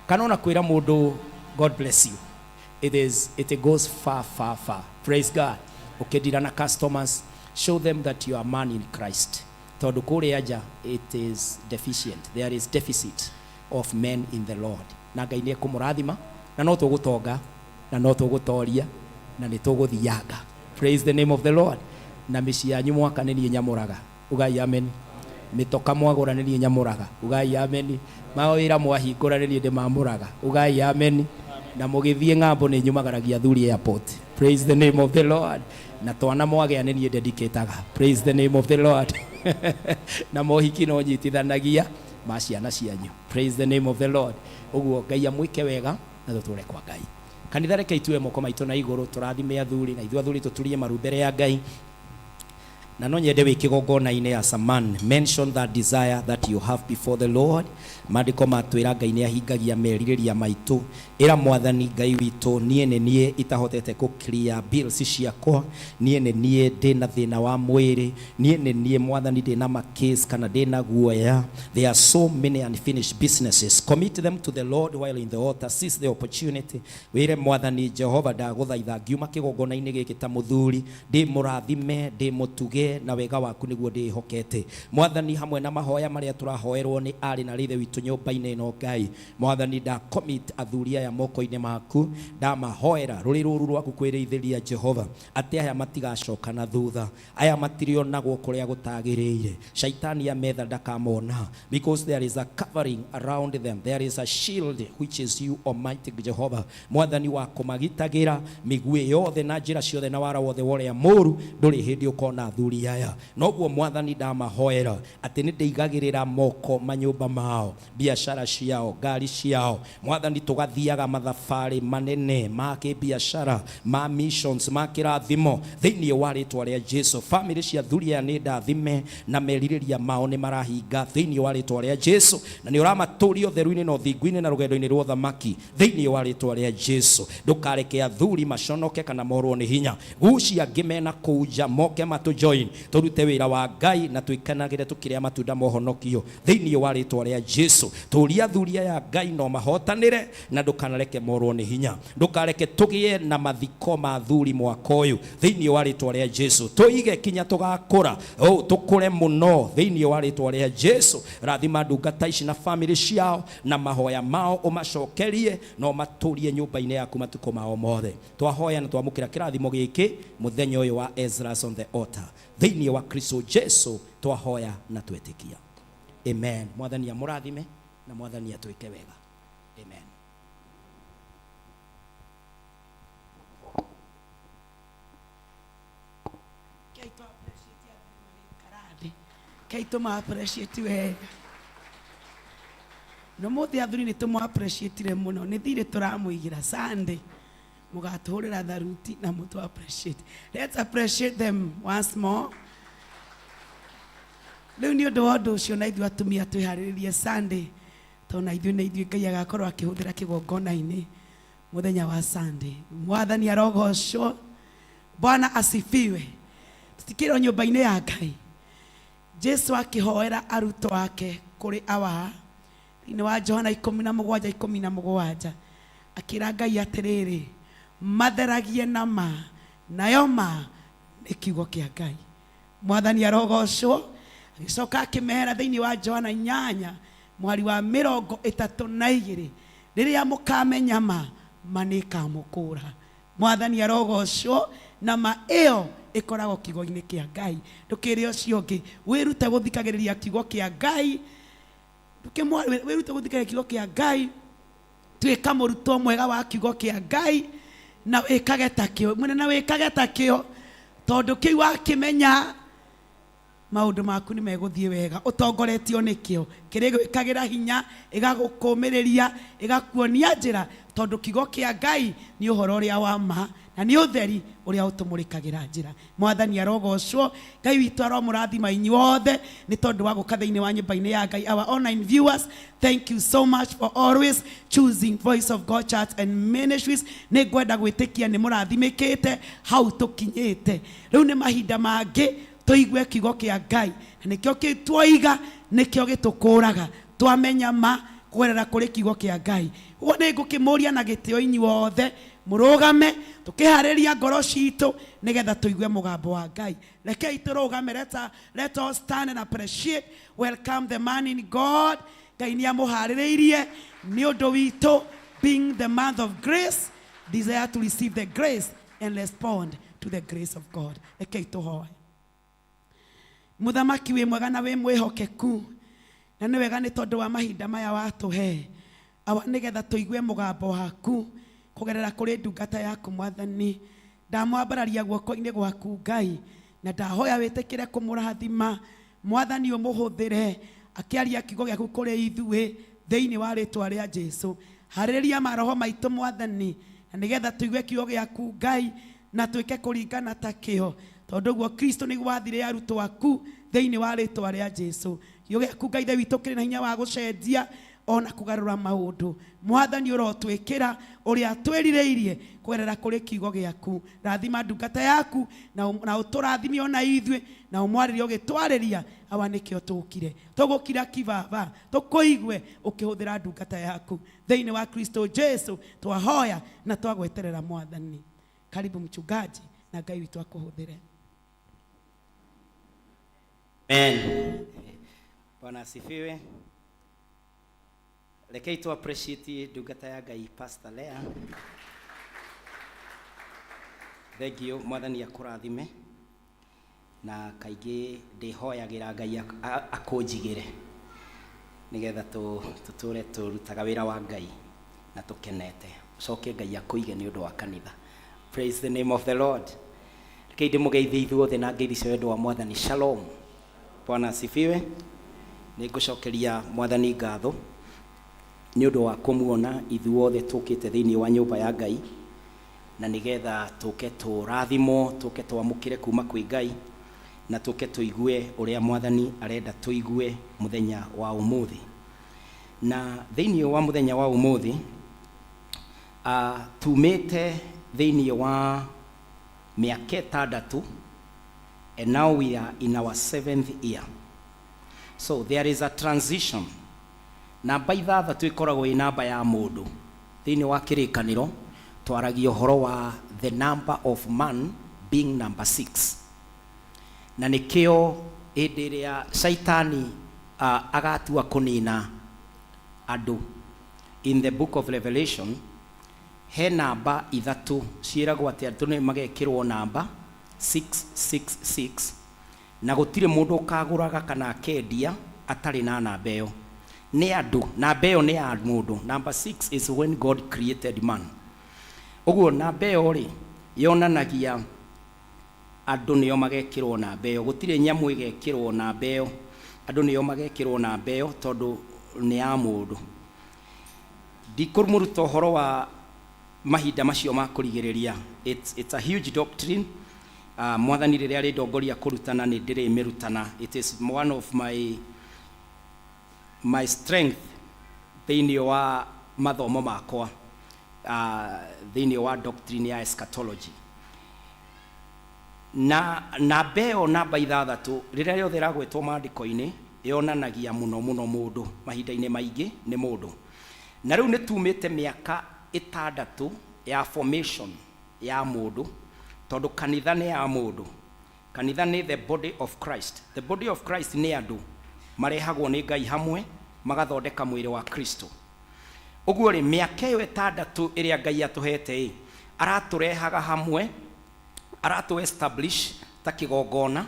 B: kana ona kwĩra mũndũ "God bless you", it goes far, far, far. Praise God. Ũkĩndira na customers, show them that you are man in Christ, tondũ kũrĩa nja it is deficient. There is deficit of men in the Lord. Na Ngai nĩ ekũmũrathima na no tũgũtonga na no tũgũtoria na nĩ tũgũthianga. Praise the name of the Lord. Na mĩciĩ yanyu mwaka nĩ niĩ nyamũraga, ugai amen. Mĩtoka mwagũra nĩ niĩ nyamũraga, ugai amen. Mawĩra mwahingũra nĩ niĩ ndĩmamũraga, ugai amen. Na mũgĩthiĩ ng'ambo nĩ nyumagaragia athuri airport. Praise the name of the Lord. Na twana mwagĩa nĩ niĩ dedicataga. Praise the name of the Lord. Na mohiki no nyitithanagia ma ciana cianyu. Praise the name of the Lord. Ũguo Ngai amwĩke wega na tũtũre kwa Ngai. Kanitha, reke itue moko maitũ na igũrũ tũrathime athuri na ithuĩ athuri tũturie maru mbere ya Ngai. Na no nyende wĩ kĩgongona-inĩ as a man, mention that desire that you have before the Lord. Maandĩko matwĩra Ngai nĩ ahingagia merirĩria maitũ. Ĩra Mwathani Ngai witũ, niĩ nĩ niĩ itahotete kũ clear bills ciakwa, niĩ nĩ niĩ ndĩna thĩna wa mwĩrĩ, niĩ nĩ niĩ Mwathani ndĩna ma case kana ndĩna guoya. There are so many unfinished businesses. Commit them to the Lord while in the altar. Seize the opportunity. Wĩre Mwathani Jehova, ndagũthaitha ngiuma kĩgongona-inĩ gĩkĩ ta mũthuri, ndĩ mũrathime, ndĩ mũtuge na wega waku nĩguo ndĩhokete. Mwathani, hamwe na mahoya marĩa tũrahoerwo nĩ arĩ na rĩthe witũ nyũmba-inĩ ĩno, Ngai Mwathani, nda commit athuri aya moko-inĩ maku, ndamahoera rũrĩ rũru rwaku kwĩrĩithĩria Jehova, atĩ aya matigacoka na thutha, aya matirionagwo kũrĩa gũtagĩrĩire. Shaitani ametha ndakamona, because there is a covering around them, there is a shield which is you, Almighty Jehovah. Mwathani wa kũmagitagĩra mĩguĩ yothe na njĩra ciothe na wara wothe wa ũrĩa mũũru, ndũrĩ hĩndĩ ũkona athuri aya. Noguo Mwathani ndamahoera atĩ nĩ ndĩigagĩrĩra moko manyũmba mao, biashara ciao, ngari ciao. Mwathani, tũgathiaga mathabarĩ manene ma kĩbiacara, ma missions, ma kĩrathimo thĩinĩ wa rĩtwa rĩa Jesu. Famĩlĩ cia athuri aya nĩ ndathime na merirĩria mao nĩ marahinga thĩinĩ wa rĩtwa rĩa Jesu, na nĩ ũramatũria ũtheru-inĩ na ũthingu-inĩ na rũgendo-inĩ rwa ũthamaki thĩinĩ wa rĩtwa rĩa Jesu. Ndũkareke athuri maconoke kana morwo nĩ hinya. Gucia angĩ mena kũu nja moke matũ join, tũrute wĩra wa Ngai na twĩkenagĩre tũkĩrĩa matunda ma ũhonokio thĩinĩ wa rĩtwa rĩa Jesu. Tũria athuri aya Ngai no mahotanĩre, na ndũkanareke morwo nĩ hinya. Ndũkareke tũgĩe na mathiko ma athuri mwaka ũyũ thĩinĩ wa rĩtwa rĩa Jesu. Tũige kinya tũgakũra, tũkũre mũno thĩinĩ wa rĩtwa rĩa Jesu. Rathima ndungata ici na famĩlĩ ciao na mahoya mao ũmacokerie na ũmatũrie nyũmba-inĩ yaku matukũ mao mothe. Twahoya na twamũkĩra kĩrathimo gĩkĩ mũthenya ũyũ wa Ezra's on the altar thĩinĩ wa Kristo Jesu, twahoya na twetĩkia, amen. Mwathani amũrathime na Mwathani atwĩke wega, amen.
A: Kei tũ appreciate athuri magĩikara thĩ. Kei tũma appreciate wega. No mũthĩ athuri nĩ tũmũ appreciate mũno, nĩ thirĩ tũramũigĩra Sunday mũgatũhũrĩra tharuti na mũtũ appreciate. Let's appreciate them once more. Rĩu nĩ ũndũ wa ũndũ ũcio, na ithuĩ atumia twĩharĩrĩrie Sunday, tondũ na ithuĩ nĩ ithuĩ Ngai agakorwo akĩhũthĩra kĩgongona-inĩ mũthenya wa Sunday. Mwathani arogocwo. Bwana asifiwe. Tũtikĩrwo nyũmba-inĩ ya Ngai. Jesu akĩhoera arutwo ake kũrĩ awa thĩinĩ wa Johana 17:17, akĩra Ngai atĩrĩrĩ, matheragie na ma, nayo ma nĩ kiugo kĩa Ngai. Mwathani arogocwo. Agĩcoka akĩmera thĩinĩ wa Johana 8 mwari wa 32, rĩrĩa mũkamenya ma, ma nĩ ĩkamũkũra. Mwathani arogocwo. Na ma ĩyo ĩkoragwo kiugo-inĩ kĩa Ngai. Ndũkĩre ũcio ũngĩ, wĩrute gũthikagĩrĩria kiugo kĩa Ngai. Wĩrute gũthikĩrĩria kiugo kĩa Ngai. Tuĩka mũrutwo mwega wa kiugo kĩa Ngai na wĩkage ta kĩo mwene, na wĩkage ta kĩo, tondũ kĩu wakĩmenya maũndũ maku nĩ megũthiĩ wega ũtongoretio nĩkĩo. Kĩrĩ gwĩkagĩra hinya, ĩgagũkũmĩrĩria, ĩgakuonia njĩra, tondũ kiugo kĩa Ngai nĩ ũhoro ũrĩa wa ma na nĩ ũtheri ũrĩa ũtũmũrĩkagĩra njĩra. Mwathani arogocwo. Ngai witũ aromũrathima inyuothe nĩ tondũ wa gũka thĩinĩ wa nyũmba-inĩ ya Ngai. Our online viewers, thank you so much for always choosing Voice of God Church and Ministries. Nĩ ngwenda gwĩtĩkia nĩ mũrathimĩkĩte hau tũkinyĩte. Rĩu nĩ mahinda mangĩ tũigue kiugo kĩa Ngai, na nĩkĩo kĩu twoiga nĩkĩo gĩtũkũraga, twamenya ma kũgerera kũrĩ kiugo kĩa Ngai. Ũguo nĩ ngũkĩmũria na gĩtĩo inyuothe mũrũgame, tũkĩharĩria ngoro citũ nĩgetha tũigue mũgambo wa Ngai. Rekei tũrũgame. Let us stand and appreciate, welcome the man in God. Ngai nĩ amũharĩrĩirie nĩ ũndũ witũ. Being the month of grace, desire to receive the grace and respond to the grace of God. Rekei tũhoe. Mũthamaki wĩ mwega na wĩ mwĩhokeku, na nĩ wega nĩ tondũ wa mahinda maya watũhe, awa, nĩgetha tũigue mũgambo waku kũgerera kũrĩ ndungata yaku. Mwathani, ndamwambararia guoko-inĩ gwaku, Ngai, na ndahoya wĩtĩkĩre kũmũrathima. Mwathani, ũmũhũthĩre akĩaria kiugo gĩaku kũrĩ ithuĩ thĩinĩ wa rĩtwa rĩa Jesu. Harĩrĩria maroho maitũ, Mwathani, na nĩgetha tũigue kiugo gĩaku, Ngai, na twĩke kũringana ta kĩo. Tondũ ũguo Kristo nĩguo wathire arutwo aku thĩinĩ wa rĩtwa rĩa Jesu. Kiugo gĩaku Ngai Ithe witũ kĩrĩ na hinya wa gũcenjia ona kũgarũra maũndũ. Mwathani ũrotwĩkĩra ũrĩa twĩrirĩirie kũgerera kũrĩ kiugo gĩaku. Rathima ndungata yaku na ũtũrathime ona ithuĩ na ũmwarĩrie ũgĩtwarĩria awa nĩkĩo tũkire. Tũgũkira kibaba tũkũigue ũkĩhũthĩra ndungata yaku thĩinĩ wa Kristo Jesu twahoya na twagweterera Mwathani. Karibu mchungaji na Ngai witũ akũhũthĩre.
B: Amen. Bwana asifiwe. Rekei tu appreciate ndungata ya Ngai Pastor Lea. Thank you, Mwathani akũrathime. Na kaingĩ ndĩhoyagĩra Ngai akũnjigĩre nĩgetha tũtũre tũrutaga wĩra wa Ngai na tũkenete. Ũcoke Ngai akũige nĩ ũndũ wa kanitha. Praise the name of the Lord. Rekei ndĩmũgeithie ithuothe na ngeithi cia wendo wa Mwathani. Shalom. Bwana asifiwe. Nĩ ngũcokeria Mwathani ngatho nĩ ũndũ wa kũmuona ithuothe tũkĩte thĩinĩ wa nyũmba ya Ngai na nĩgetha tũke tũrathimwo, tũke twamũkĩre kuma kwĩ Ngai na tũke tũigue ũrĩa Mwathani arenda tũigue mũthenya wa ũmũthĩ. Na thĩinĩ wa mũthenya wa ũmũthĩ tumĩte thĩinĩ wa mĩaka ĩtandatũ, and now we are in our 7th year. So there is a transition. Namba ithathatũ ĩkoragwo ĩ namba ya mũndũ. Thĩinĩ wa kĩrĩkanĩro twaragia ũhoro wa the number of man being number 6. Na nĩkĩo hĩndĩ ĩrĩa Shaitani agatua kũnina andũ in the book of Revelation, he namba ithatũ ciĩragwo atĩ andũ nĩ magekĩrwo namba 666 na gũtirĩ mũndũ ũkagũraga kana akendia atarĩ na namba ĩyo. Nĩ andũ, namba ĩyo nĩ ya mũndũ. Number 6 is when God created man. Ũguo namba ĩyo rĩ yonanagia andũ nĩo magekĩrwo namba ĩyo. Gũtirĩ nyamũ ĩgekĩrwo namba ĩyo. Andũ nĩo magekĩrwo namba ĩyo tondũ nĩ ya mũndũ. Ndikũmũruta ũhoro wa mahinda macio ma kũrigĩrĩria. It's a huge doctrine. Mwathani rĩrĩa arĩndongoria kũrutana nĩ ndĩrĩmĩrutana. It is one of my strength thĩinĩ wa mathomo makwa, thĩinĩ wa doctrine ya eschatology. Na namba ĩyo namba ithathatũ rĩrĩa rĩothe ĩragwetwo maandĩko-inĩ yonanagia mũno mũno mũndũ, mahinda-inĩ maingĩ nĩ mũndũ. Na rĩu nĩ tumĩte mĩaka ĩtandatũ ya formation ya mũndũ, tondũ kanitha nĩ ya mũndũ. Kanitha nĩ the body of Christ. The body of Christ nĩ andũ marehagwo nĩ Ngai hamwe magathondeka mwĩrĩ wa Kristo. Ũguo rĩ, mĩaka ĩyo ĩtandatũ ĩrĩa Ngai atũhete ĩ, aratũrehaga hamwe, aratũ establish ta kĩgongona,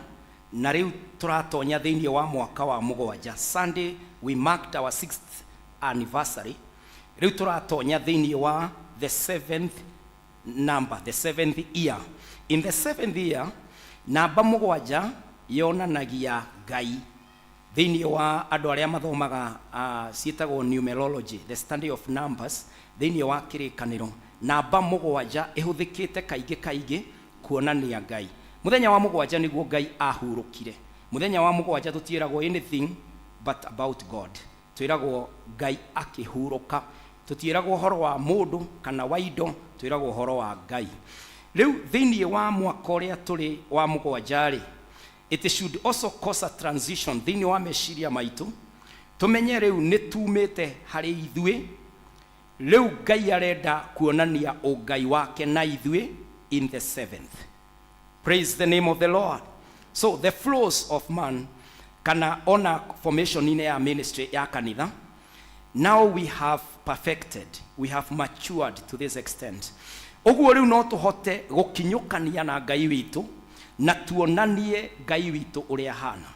B: na rĩu tũratonya thĩinĩ wa mwaka wa mũgwanja. Sunday we marked our 6th anniversary. Rĩu tũratonya thĩinĩ wa the 7th number, the 7th year. In the 7th year, namba mũgwanja yonanagia Ngai. Thĩinĩ wa andũ arĩa mathomaga ciĩtagwo numerology, the study of numbers, thĩinĩ wa kĩrĩkanĩro, namba mũgwanja ĩhũthĩkĩte kaingĩ kaingĩ kuonania Ngai. Mũthenya wa mũgwanja nĩguo Ngai ahurũkire. Mũthenya wa mũgwanja tũtiĩragwo anything but about God. Twĩragwo Ngai akĩhurũka. Tũtiĩragwo ũhoro wa mũndũ kana wa indo, twĩragwo ũhoro wa Ngai. Rĩu thĩinĩ wa mwaka ũrĩa tũrĩ wa mũgwanja rĩ, it should also cause a transition thĩinĩ wa meciria maitũ, tũmenye rĩu nĩ tumĩte harĩ ithuĩ, rĩu Ngai arenda kuonania ũngai wake na ithuĩ in the 7th. Praise the name of the Lord. So the flows of man kana ona formation-inĩ ya ministry ya kanitha, now we have perfected, we have matured to this extent. Ũguo rĩu no tũhote gũkinyũkania na Ngai witũ na tuonanie Ngai witũ ũrĩa ahana.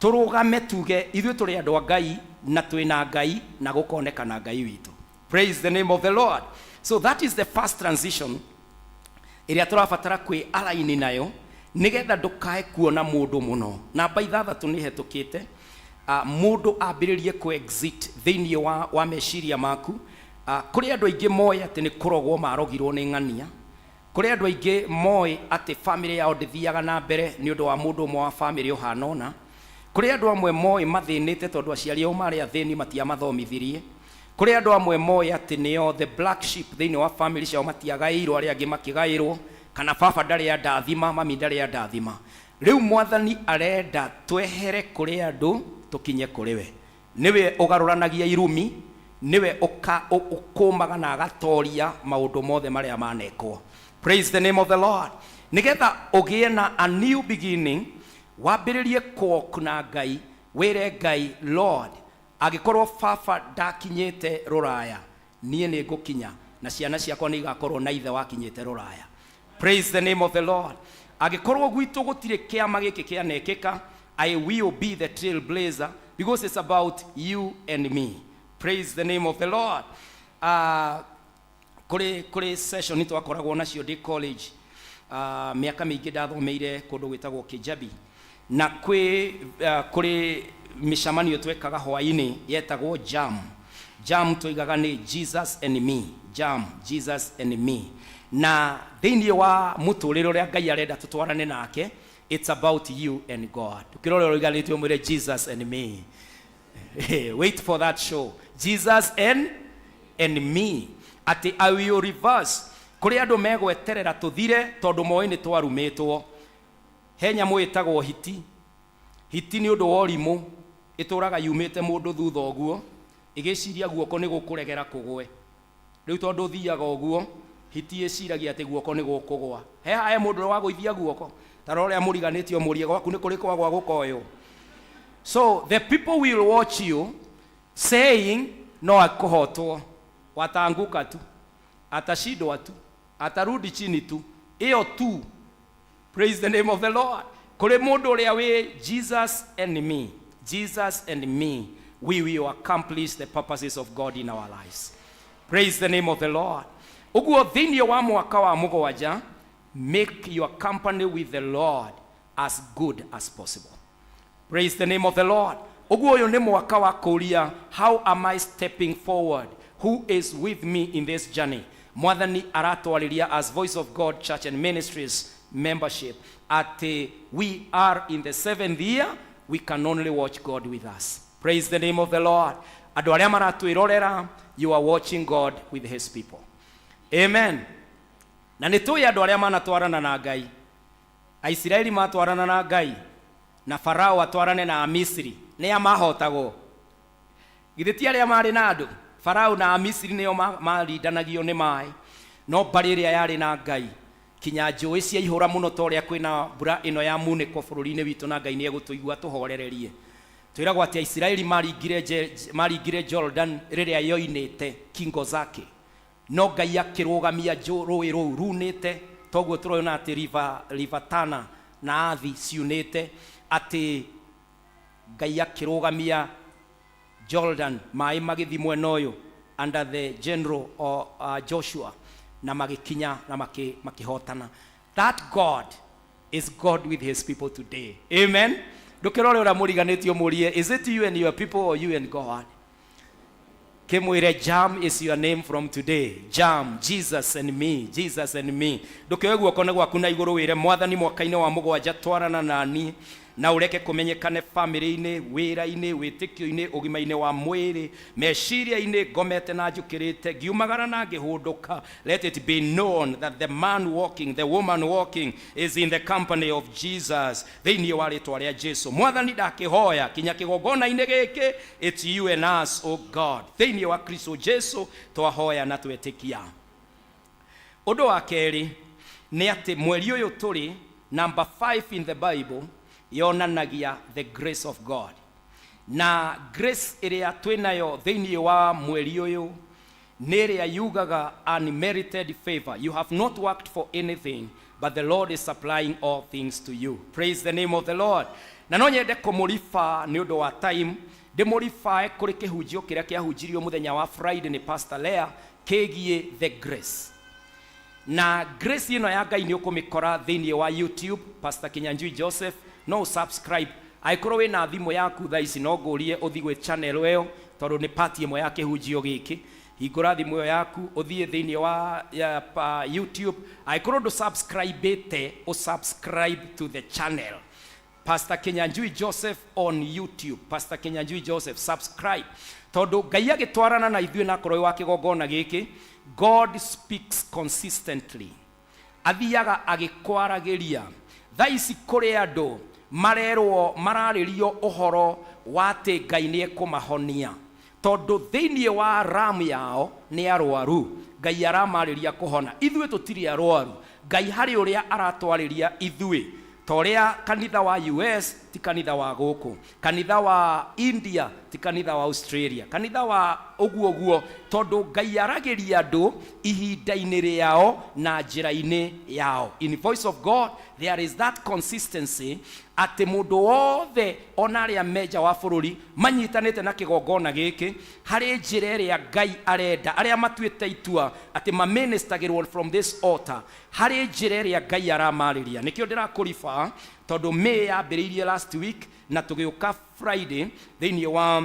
B: Tũrũgame tuge ithuĩ tũrĩ andũ a Ngai na twĩna Ngai na gũkonekana Ngai witũ. Praise the name of the Lord. So that is the first transition ĩrĩa tũrabatara kwĩ align nayo nĩgetha ndũkae kuona mũndũ mũno. Namba ithathatũ nĩ hetũkĩte, mũndũ ambĩrĩrie kũ exit thĩinĩ wa meciria maku. Kũrĩ andũ aingĩ moĩ atĩ nĩ kũrogwo marogirwo nĩ ng'ania. Kũrĩ andũ aingĩ moĩ atĩ famĩlĩ yao ndĩthiaga na mbere nĩ ũndũ wa mũndũ ũmwe wa famĩlĩ ũhana ũna. Kũrĩ andũ amwe moĩ mathĩnĩte tondũ aciari ao marĩ athĩni, matiamathomithirie. Kũrĩ andũ amwe moĩ atĩ nĩo the black sheep thĩinĩ wa famĩlĩ ciao, matiagaĩirwo arĩa angĩ makĩgaĩrwo, kana baba ndarĩ andathima, mami ndarĩ andathima. Rĩu Mwathani arenda twehere kũrĩ andũ tũkinye kũrĩ we. Nĩwe ũgarũranagia irumi, nĩwe ũkũmaga na agatoria maũndũ mothe marĩa manekwo. Praise the name of the Lord. Nĩgetha ũgĩe na a new beginning, wambĩrĩrie kũwalk na Ngai, wĩre Ngai, "Lord, angĩkorwo baba ndakinyĩte rũraya, niĩ nĩ ngũkinya na ciana ciakwa nĩ igakorwo na ithe wakinyĩte rũraya." Praise the name of the Lord. Angĩkorwo gwitũ gũtirĩ kĩama gĩkĩ kĩanekĩka, I will be the trailblazer, because it's about you and me. Praise the name of the Lord. Kũrĩ session twakoragwo nacio ndĩ college, mĩaka mĩingĩ ndathomeire kũndũ gwĩtagwo Kijabi, na kwĩ kũrĩ mĩcemanio twekaga hwaĩ-inĩ yetagwo Jam. Jam tũigaga nĩ Jesus and me. Jam, Jesus and me. Na thĩinĩ wa mũtũrĩre ũrĩa Ngai arenda tũtwarane nake, it's about you and God. Ũkĩrora ũrĩa ũiganĩtie, ũmwĩre, "Jesus and me." Wait for that show, Jesus and me. Atĩ I will reverse. Kũrĩ andũ megweterera tũthire tondũ moĩ nĩ twarumĩtwo. He nyamũ ĩtagwo hiti. Hiti nĩ ũndũ wa ũrimũ ĩtũraga yumĩte mũndũ thutha ũguo, ĩgĩciria guoko nĩ gũkũregera kũgwe. Rĩu tondũ ũthiaga ũguo, hiti ĩciragia atĩ guoko nĩ gũkũgwa. He hae mũndũ ũrĩa wagũithia guoko, ta rora ũrĩa mũriganĩtie, ũmũrie gwaku nĩ kũrĩ kwagwa gũkoywo. So the people will watch you saying, "No akũhotwo, wataanguka tu, atashindwa tu, atarudi chini tu." Ĩyo tu. Praise the name of the Lord. Kũrĩ mũndũ ũrĩa wĩ Jesus and me. Jesus and me, we will accomplish the purposes of God in our lives. Praise the name of the Lord. Ũguo thĩinĩ wa mwaka wa mũgwanja, make your company with the Lord as good as possible. Praise the name of the Lord. Ũguo ũyũ nĩ mwaka wa kũũria, "How am I stepping forward? Who is with me in this journey?" Mwathani aratwarĩria as Voice of God Church and Ministries membership atĩ we are in the seventh year, we can only watch God with us. Praise the name of the Lord. Andũ arĩa maratwĩrorera, you are watching God with his people. Amen. Na nĩ tũĩ andũ arĩa manatwarana na Ngai. Aisiraeli matwarana na Ngai na Farao atwarane na Amisiri, nĩa mahotagwo? Githĩ ti arĩa marĩ na andũ? Farao na Amisiri nĩo marindanagio nĩ maĩ, no mbarĩ ĩrĩa yarĩ na Ngai, kinya njũĩ ciaihũra mũno ta ũrĩa kwĩna mbura ĩno ya munĩko bũrũri-inĩ witũ, na Ngai nĩ egũtũigua tũhorererie. Twĩragwo atĩ Aisiraeli maringire Jordan rĩrĩa yoinĩte kingo zake, no Ngai akĩrũgamia rũĩ rũu runĩte toguo tũrona atĩ River Tana na Athi ciunĩte, atĩ Ngai akĩrũgamia Jordan, maĩ magĩthi mwena ũyũ under the general or Joshua, na magĩkinya na makĩhotana. That God is God with his people today. Amen. Ndũkĩrore ũrĩa mũriganĩtie, ũmũrie, "Is it you and your people or you and God?" Kimwire, "Jam is your name from today. Jam, Jesus and me, Jesus and me." Ndũkĩoe guoko nĩ gwaku na igũrũ, wĩre Mwathani, mwaka-inĩ wa mũgwanja twarana nani na ũreke kũmenyekane famĩlĩ-inĩ, wĩra-inĩ, wĩtĩkio-inĩ, ũgima-inĩ wa mwĩrĩ, meciria-inĩ, ngomete na njũkĩrĩte, ngiumagara na ngĩhũndũka. Let it be known that the man walking, the woman walking is in the company of Jesus. Thĩinĩ wa rĩtwa rĩa Jesu, Mwathani, ndakĩhoya kinya kĩgongona-inĩ gĩkĩ, it's you and us, oh God. Thĩinĩ wa Kristo Jesu twahoya na twetĩkia. Ũndũ wa kerĩ nĩ atĩ mweri ũyũ tũrĩ, number 5 in the Bible yonanagia the grace of God, na grace ĩrĩa twĩnayo thĩinĩ wa mweri ũyũ nĩ ĩrĩa yugaga unmerited favor. You have not worked for anything, but the Lord is supplying all things to you. Praise the name of the Lord. Na no nyende kũmũriba nĩ ũndũ wa time, ndĩmũribae kũrĩ kĩhunjio kĩrĩa kĩahunjirio mũthenya wa Friday nĩ Pastor Lea kĩgiĩ the grace. Na grace ĩno ya Ngai nĩ ũkũmĩkora thĩinĩ wa YouTube, Pastor Kinyanjui Joseph. No subscribe angĩkorwo wĩna thimũ yaku thaa ici, no ngũrie ũthiĩ gwĩ channel ĩyo, tondũ nĩ part ĩmwe ya kĩhunjio gĩkĩ. Hingũra thimũ ĩyo yaku ũthiĩ thĩinĩ wa ya, pa, YouTube. Angĩkorwo ndũ subscribe-ĩte, ũ subscribe to the channel Pastor Kinyanjui Joseph on YouTube. Pastor Kinyanjui Joseph, subscribe. Tondũ Ngai agĩtwarana na ithuĩ na akorwo wĩ wa kĩgongona gĩkĩ, God speaks consistently. Athiaga agĩkwaragĩria. Thaa ici kũrĩ andũ marerwo mararĩrio ũhoro wa atĩ Ngai nĩ ekũmahonia. Tondũ thĩinĩ wa ram yao nĩ arwaru. Ngai aramarĩria kũhona. Ithuĩ tũtirĩ arwaru. Ngai harĩ ũrĩa aratwarĩria ithuĩ. Ta ũrĩa kanitha wa US ti kanitha wa gũkũ. Kanitha wa India ti kanitha wa Australia. Kanitha wa ũguo ũguo. Tondũ Ngai aragĩria andũ ihinda-inĩ rĩao na njĩra-inĩ yao. In Voice of God there is that consistency atĩ mũndũ wothe ona arĩa me nja wa bũrũri manyitanĩte na kĩgongona gĩkĩ harĩ njĩra ĩrĩa Ngai arenda, arĩa matuĩte itua atĩ maministagĩrwo from this altar, harĩ njĩra ĩrĩa Ngai aramarĩria. Nĩkĩo ndĩrakũriba tondũ May yambĩrĩirie last week na tũgĩũka Friday thĩinĩ wa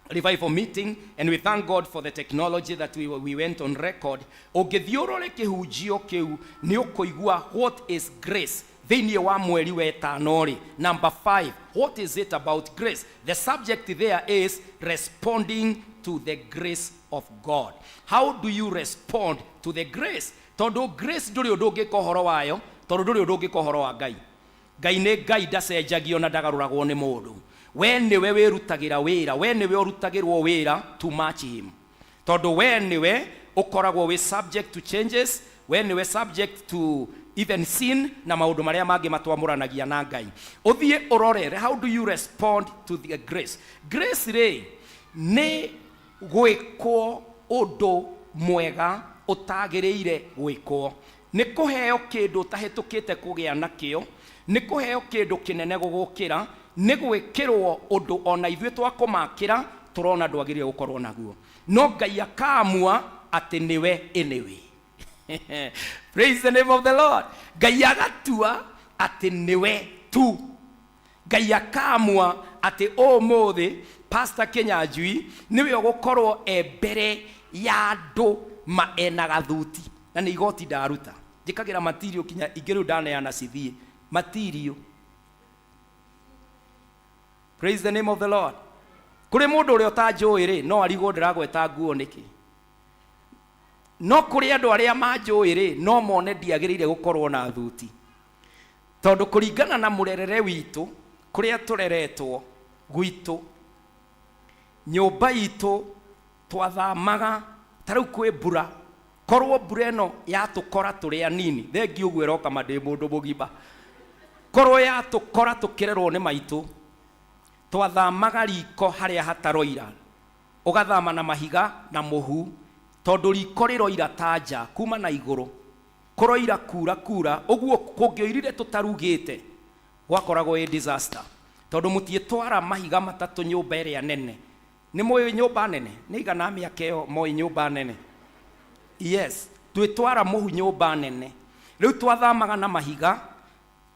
B: revival meeting, and we thank God for the technology that we went on record. Ũngĩthiĩ ũrore kĩhunjio kĩu nĩ ũkũigua what is grace thĩinĩ wa mweri wetano rĩ. Number 5, what is it about grace? The subject there is responding to the grace of God. How do you respond to the grace? Tondũ grace ndũrĩ ũndũ ũngĩka ũhoro wayo, tondũ ndũrĩ ũndũ ũngĩka ũhoro wa Ngai. Ngai nĩ Ngai, ndacenjagio na ndagarũragwo nĩ mũndũ. We nĩwe wĩrutagĩra wĩra, we nĩwe ũrutagĩrwo wĩra to match him. Tondũ we nĩwe ũkoragwo wĩ subject to changes, we nĩwe subject to even sin na maũndũ marĩa mangĩ matwamũranagia na Ngai. Ũthiĩ ũrore, how do you respond to the grace? Grace rĩ, nĩ gwĩkwo ũndũ mwega ũtagĩrĩire gwĩkwo. Nĩ kũheo kĩndũ ũtahĩtũkĩte kũgĩa nakĩo, nĩ kũheo kĩndũ kĩnene gũgũkĩra, nĩ gwĩkĩrwo ũndũ ona ithuĩ twakũmakĩra tũrona ndwagĩrĩire gũkorwo naguo. No Ngai akaamua atĩ nĩwe anyway. Praise the name of the Lord. Ngai agatua atĩ nĩwe tu. Ngai akaamua atĩ ũmũthĩ Pastor Kinyanjui nĩwe ũgũkorwo e mbere ya andũ ma ena gathuti. Na nĩ igoti ndaruta. Njĩkagĩra material kinya ingĩ rĩu ndaneana cithiĩ. Material. Praise the name of the Lord. Kũrĩ mũndũ ũrĩa ũtanjũĩ rĩ, no arigwo ndĩragweta nguo nĩkĩ. No kũrĩ andũ arĩa manjũĩ rĩ, no mone ndiagĩrĩire gũkorwo na thuti. Tondũ kũringana na mũrerere witũ, kũrĩa tũreretwo gwitũ, nyũmba itũ twathamaga ta rĩu kwĩ mbura, korwo mbura ĩno yatũkora tũrĩ anini, thengiũ ũguo ĩroka ma ndĩ mũndũ mũgima, korwo yatũkora tũkĩrerwo nĩ maitũ, twathamaga riko harĩa hataroira, ũgathama na mahiga na mũhu, tondũ riko rĩroira ta nja kuma na igũrũ, kũroira kura kura, ũguo kũngĩoirire tũtarugĩte gwakoragwo ĩ disaster, tondũ mũtiĩtwara mahiga matatũ nyũmba ĩrĩa nene. Nĩ mũĩ nyũmba nene? Nĩ igana mĩaka ĩyo moĩ nyũmba nene? Yes, twĩtwara mũhu nyũmba nene. Rĩu twathamaga na mahiga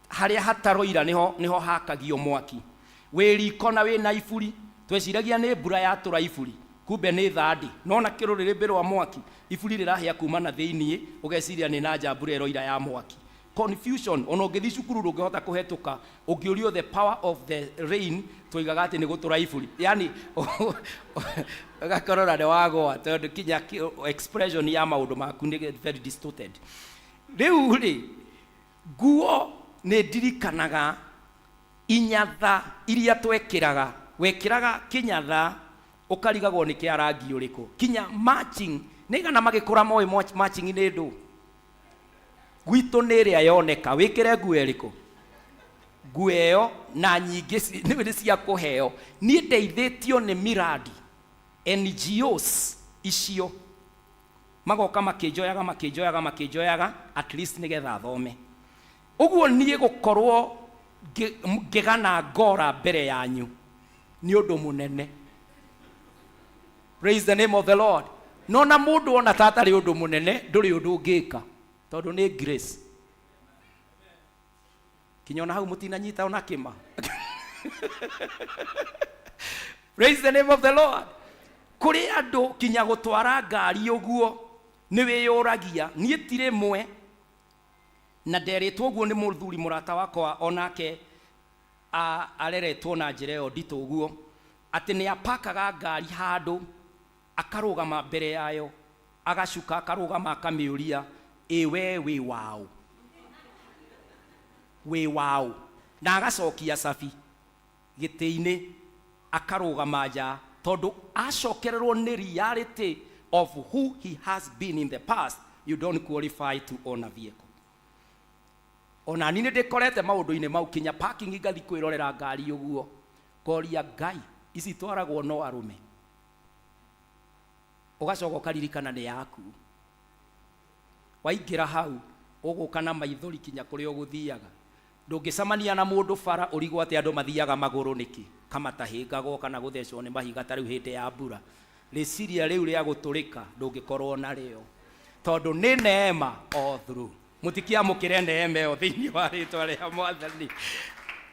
B: harĩa hataroira nĩho nĩho hakagio mwaki. Wĩ riko na wĩna iburi, tweciragia nĩ mbura yatũra iburi, kumbe nĩ thandĩ. Nona kĩrũrĩrĩmbĩ rwa mwaki, iburi rĩrahĩa kuma na thĩiniĩ, ũgeciria nĩ na nja mbura ĩroira ya mwaki. Confusion, ona ũngĩthiĩ cukuru ndũngĩhota kũhetũka, ũngĩũrio the power of the rain, twoigaga atĩ nĩ gũtũra iburi. Yani ũgakorora nĩ wagũa, tondũ kinya expression ya maũndũ maku nĩ very distorted. Rĩu rĩ, nguo nĩ ndirikanaga inyatha iria twekĩraga, wekĩraga kĩnyatha ũkarigagwo nĩ kĩa rangi ũrĩkũ, kinya matching, nĩ igana magĩkũra moĩ matching nĩ ndũ. Gwitũ nĩ ĩrĩa yoneka, wĩkĩre nguo ĩrĩkũ? Nguo ĩyo na nyingĩ nĩ cia kũheo. Niĩ ndeithĩtio nĩ miradi NGOs icio, magoka makĩnjoyaga makĩnjoyaga makĩnjoyaga at least nĩgetha thome. Ũguo niĩ gũkorwo ngĩgana ngora mbere yanyu nĩ ũndũ mũnene. Praise the name of the Lord. No na mũndũ ona ta atarĩ ũndũ mũnene, ndũrĩ ũndũ ũngĩka, tondũ nĩ grace. Kinya ona hau mũtinanyita ona kĩma. Praise the name of the Lord. Kũrĩ andũ kinya gũtwara ngari ũguo nĩ wĩyũragia. Niĩ ti rĩmwe na nderitwo ũguo nĩ mũthuri mũrata wakwa, onake areretwo na njĩra ĩyo nditũ ũguo, atĩ nĩ apakaga ngari handũ, akarũgama mbere yayo, agacuka, akarũgama, akamĩũria, "Ĩ we wĩ waũ? Wĩ waũ?" Na agacokia cabi gĩtĩ-inĩ, akarũgama nja, tondũ acokererwo nĩ reality of who he has been in the past. You don't qualify to own a vehicle. Ona ni nĩ ndĩkorete maũndũ-inĩ mau, kinya parking ngathi kwĩrorera ngari ũguo, ngoria, "Ngai, ici twaragwo no arũme?" Ũgacoka ũkaririkana nĩ yaku. Waingĩra hau, ũgũka na maithori kinya kũrĩa ũgũthiaga. Ndũngĩcemania na mũndũ bara ũrigwo atĩ andũ mathiaga magũrũ nĩkĩ, kamatahĩngagwo kana gũthecwo nĩ mahiga. Ta rĩu hĩndĩ ya mbura, rĩciria rĩu rĩa gũtũrĩka ndũngĩkorwo narĩo, tondũ nĩ neema all through. Mũtikiamũkĩre neema ĩyo thĩinĩ wa rĩtwa rĩa Mwathani,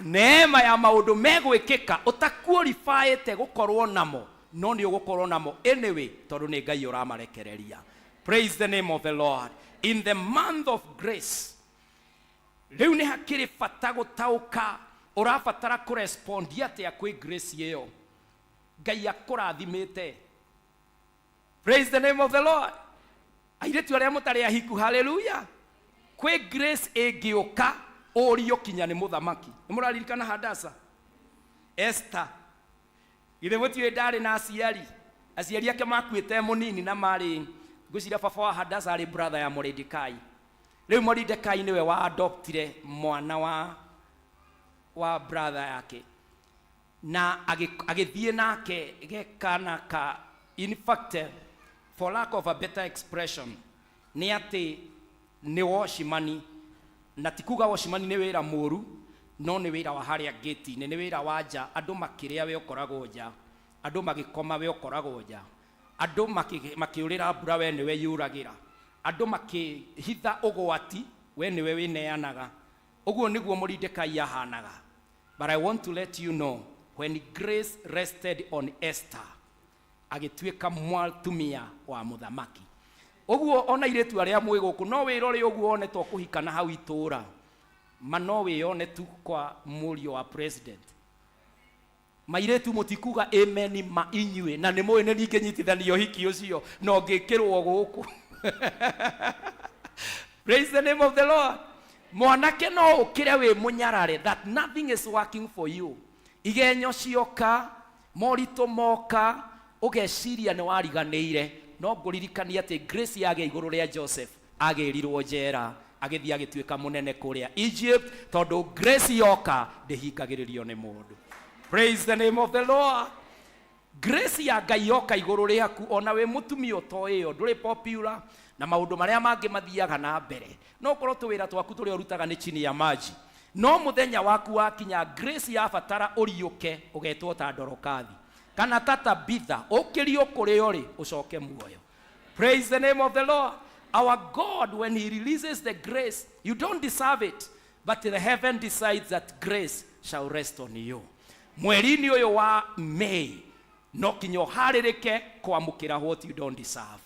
B: neema ya maũndũ megwĩkĩka ũtaqualifyĩte gũkorwo namo, no nĩ ũgũkorwo namo anyway, tondũ nĩ Ngai ũramarekereria. Praise the name of the Lord. In the month of grace, rĩu nĩ hakĩrĩ bata gũtaũka ũrabatara kũrespondi atĩa kwĩ grace ĩyo Ngai akũrathimĩte. Praise the name of the Lord. Airĩtu arĩa mũtarĩ ahiku, haleluya! Kwĩ grace ĩngĩũka ũrio kinya nĩ mũthamaki. Nĩ mũraririkana Hadasa, Esther? Githĩ mũtiũĩ ndarĩ na aciari? Aciari ake makuĩte mũnini, na marĩ, ngwĩciria baba wa Hadasa arĩ brother ya Moridekai. Rĩu Moridekai nĩwe wa adoptire mwana wa brother yake na agĩthiĩ nake gekana ka, in fact, for lack of a better expression, nĩ atĩ nĩ watchman. Na ti kuga watchman nĩ wĩra mũru, no nĩ wĩra wa harĩa gate-inĩ, nĩ wĩra wa nja. Andũ makĩrĩa, we ũkoragwo nja. Andũ magĩkoma, we ũkoragwo nja. Andũ makĩũrĩra mbura, we nĩwe yũragĩra. Andũ makĩhitha ũgwati, we nĩwe wĩneanaga. Ũguo nĩguo Moridekai ahanaga. But I want to let you know, when grace rested on Esther, agĩtuĩka mwatumia wa mũthamaki. Ũguo ona airĩtu arĩa mwĩ gũkũ, no wĩrore ũguo one to kũhikana hau itũũra ma, no wĩyone tu kwa mũriũ wa president. Mairĩtu, mũtikuga amen ma inyuĩ? Na nĩ mũĩ nĩ ningĩnyitithanio ũhiki ũcio no ngĩkĩrwo gũkũ. Praise the name of the Lord. Mwanake, no ũkĩre wĩ mũnyarare, that nothing is working for you. Igenyo cioka, moritũ moka, ũgeciria nĩ wariganĩire. No ngũririkania atĩ grace yagĩa igũrũ rĩa Joseph, agĩrirwo njera, agĩthiĩ agĩtuĩka mũnene kũrĩa Egypt, tondũ grace yoka ndĩhingagĩrĩrio nĩ mũndũ. Praise the name of the Lord. Grace ya Ngai yoka igũrũ rĩaku, ona wĩ mũtumia ũtoĩyo, ndũrĩ popular na maũndũ marĩa mangĩ mathiaga na mbere, no ũkorwo tũwĩra twaku tũrĩa ũrutaga nĩ chini ya maji, no mũthenya waku wakinya, grace yabatara ũriũke, ũgetwo ta Ndorokathi kana ta Tabitha, ũkĩrio kũrĩa ũrĩ, ũcoke muoyo. Praise the name of the Lord. Our God, when he releases the grace, you don't deserve it, but the heaven decides that grace shall rest on you. Mweri-inĩ ũyũ wa May, no kinya ũharĩrĩke kwamũkĩra what you don't deserve,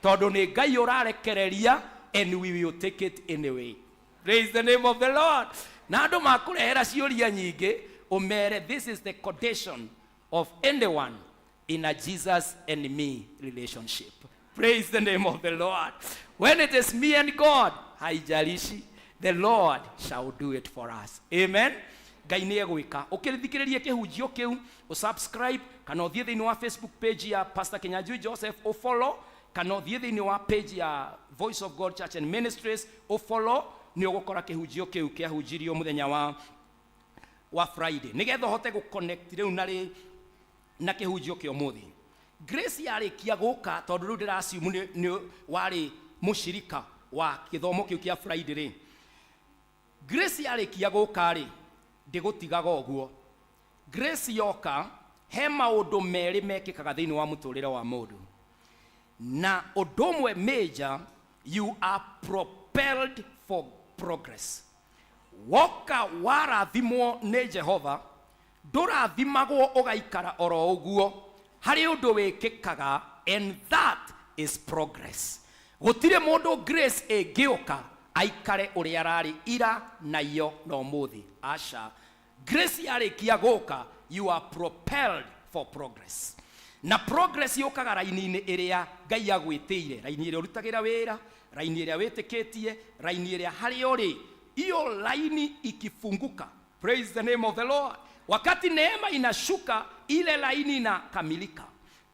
B: tondũ nĩ Ngai ũrarekereria, and we will take it anyway. Praise the name of the Lord. Na andũ makũrehera ciũria nyingĩ, ũmere, "This is the condition of anyone in a Jesus and me relationship." Praise the name of the Lord. When it is me and God, haijalishi, the Lord shall do it for us. Amen. Ngai nĩ egwĩka. Ũkĩthikĩrĩrie kĩhunjio kĩu, ũsubscribe kana ũthiĩ thĩinĩ wa Facebook page ya Pastor Kinyanjui Joseph, ũfollow, kana ũthiĩ thĩinĩ wa page ya Voice of God Church and Ministries, ũfollow, nĩ ũgũkora kĩhunjio kĩu kĩahunjirio mũthenya wa Friday, nĩgetha ũhote gũconnect rĩu na rĩ na kĩhunjio kĩa ũmũthĩ. Grace yarĩkia gũka, tondũ rĩu ndĩraciumu nĩ warĩ mũcirika wa gĩthomo kĩu kĩa Friday rĩ, grace yarĩkia gũka rĩ, ndĩgũtigaga ũguo. Grace yoka, he maũndũ merĩ mekĩkaga thĩinĩ wa mũtũrĩre wa mũndũ, na ũndũ ũmwe major, you are propelled for progress. Woka warathimwo nĩ Jehova, ndũrathimagwo ũgaikara oro ũguo. Harĩ ũndũ wĩkĩkaga, and that is progress. Gũtirĩ mũndũ grace ĩngĩũka aikare ũrĩa ararĩ ira na iyo na ũmũthĩ. Aca. Grace yarĩkia gũka, you are propelled for progress. Na progress yũkaga raini-inĩ ĩrĩa Ngai agwĩtĩire, raini ĩrĩa ũrutagĩra wĩra, raini ĩrĩa wĩtĩkĩtie, raini ĩrĩa harĩa ũrĩ. Iyo laini ikifunguka, praise the name of the Lord, wakati neema inashuka, ile laini inakamilika.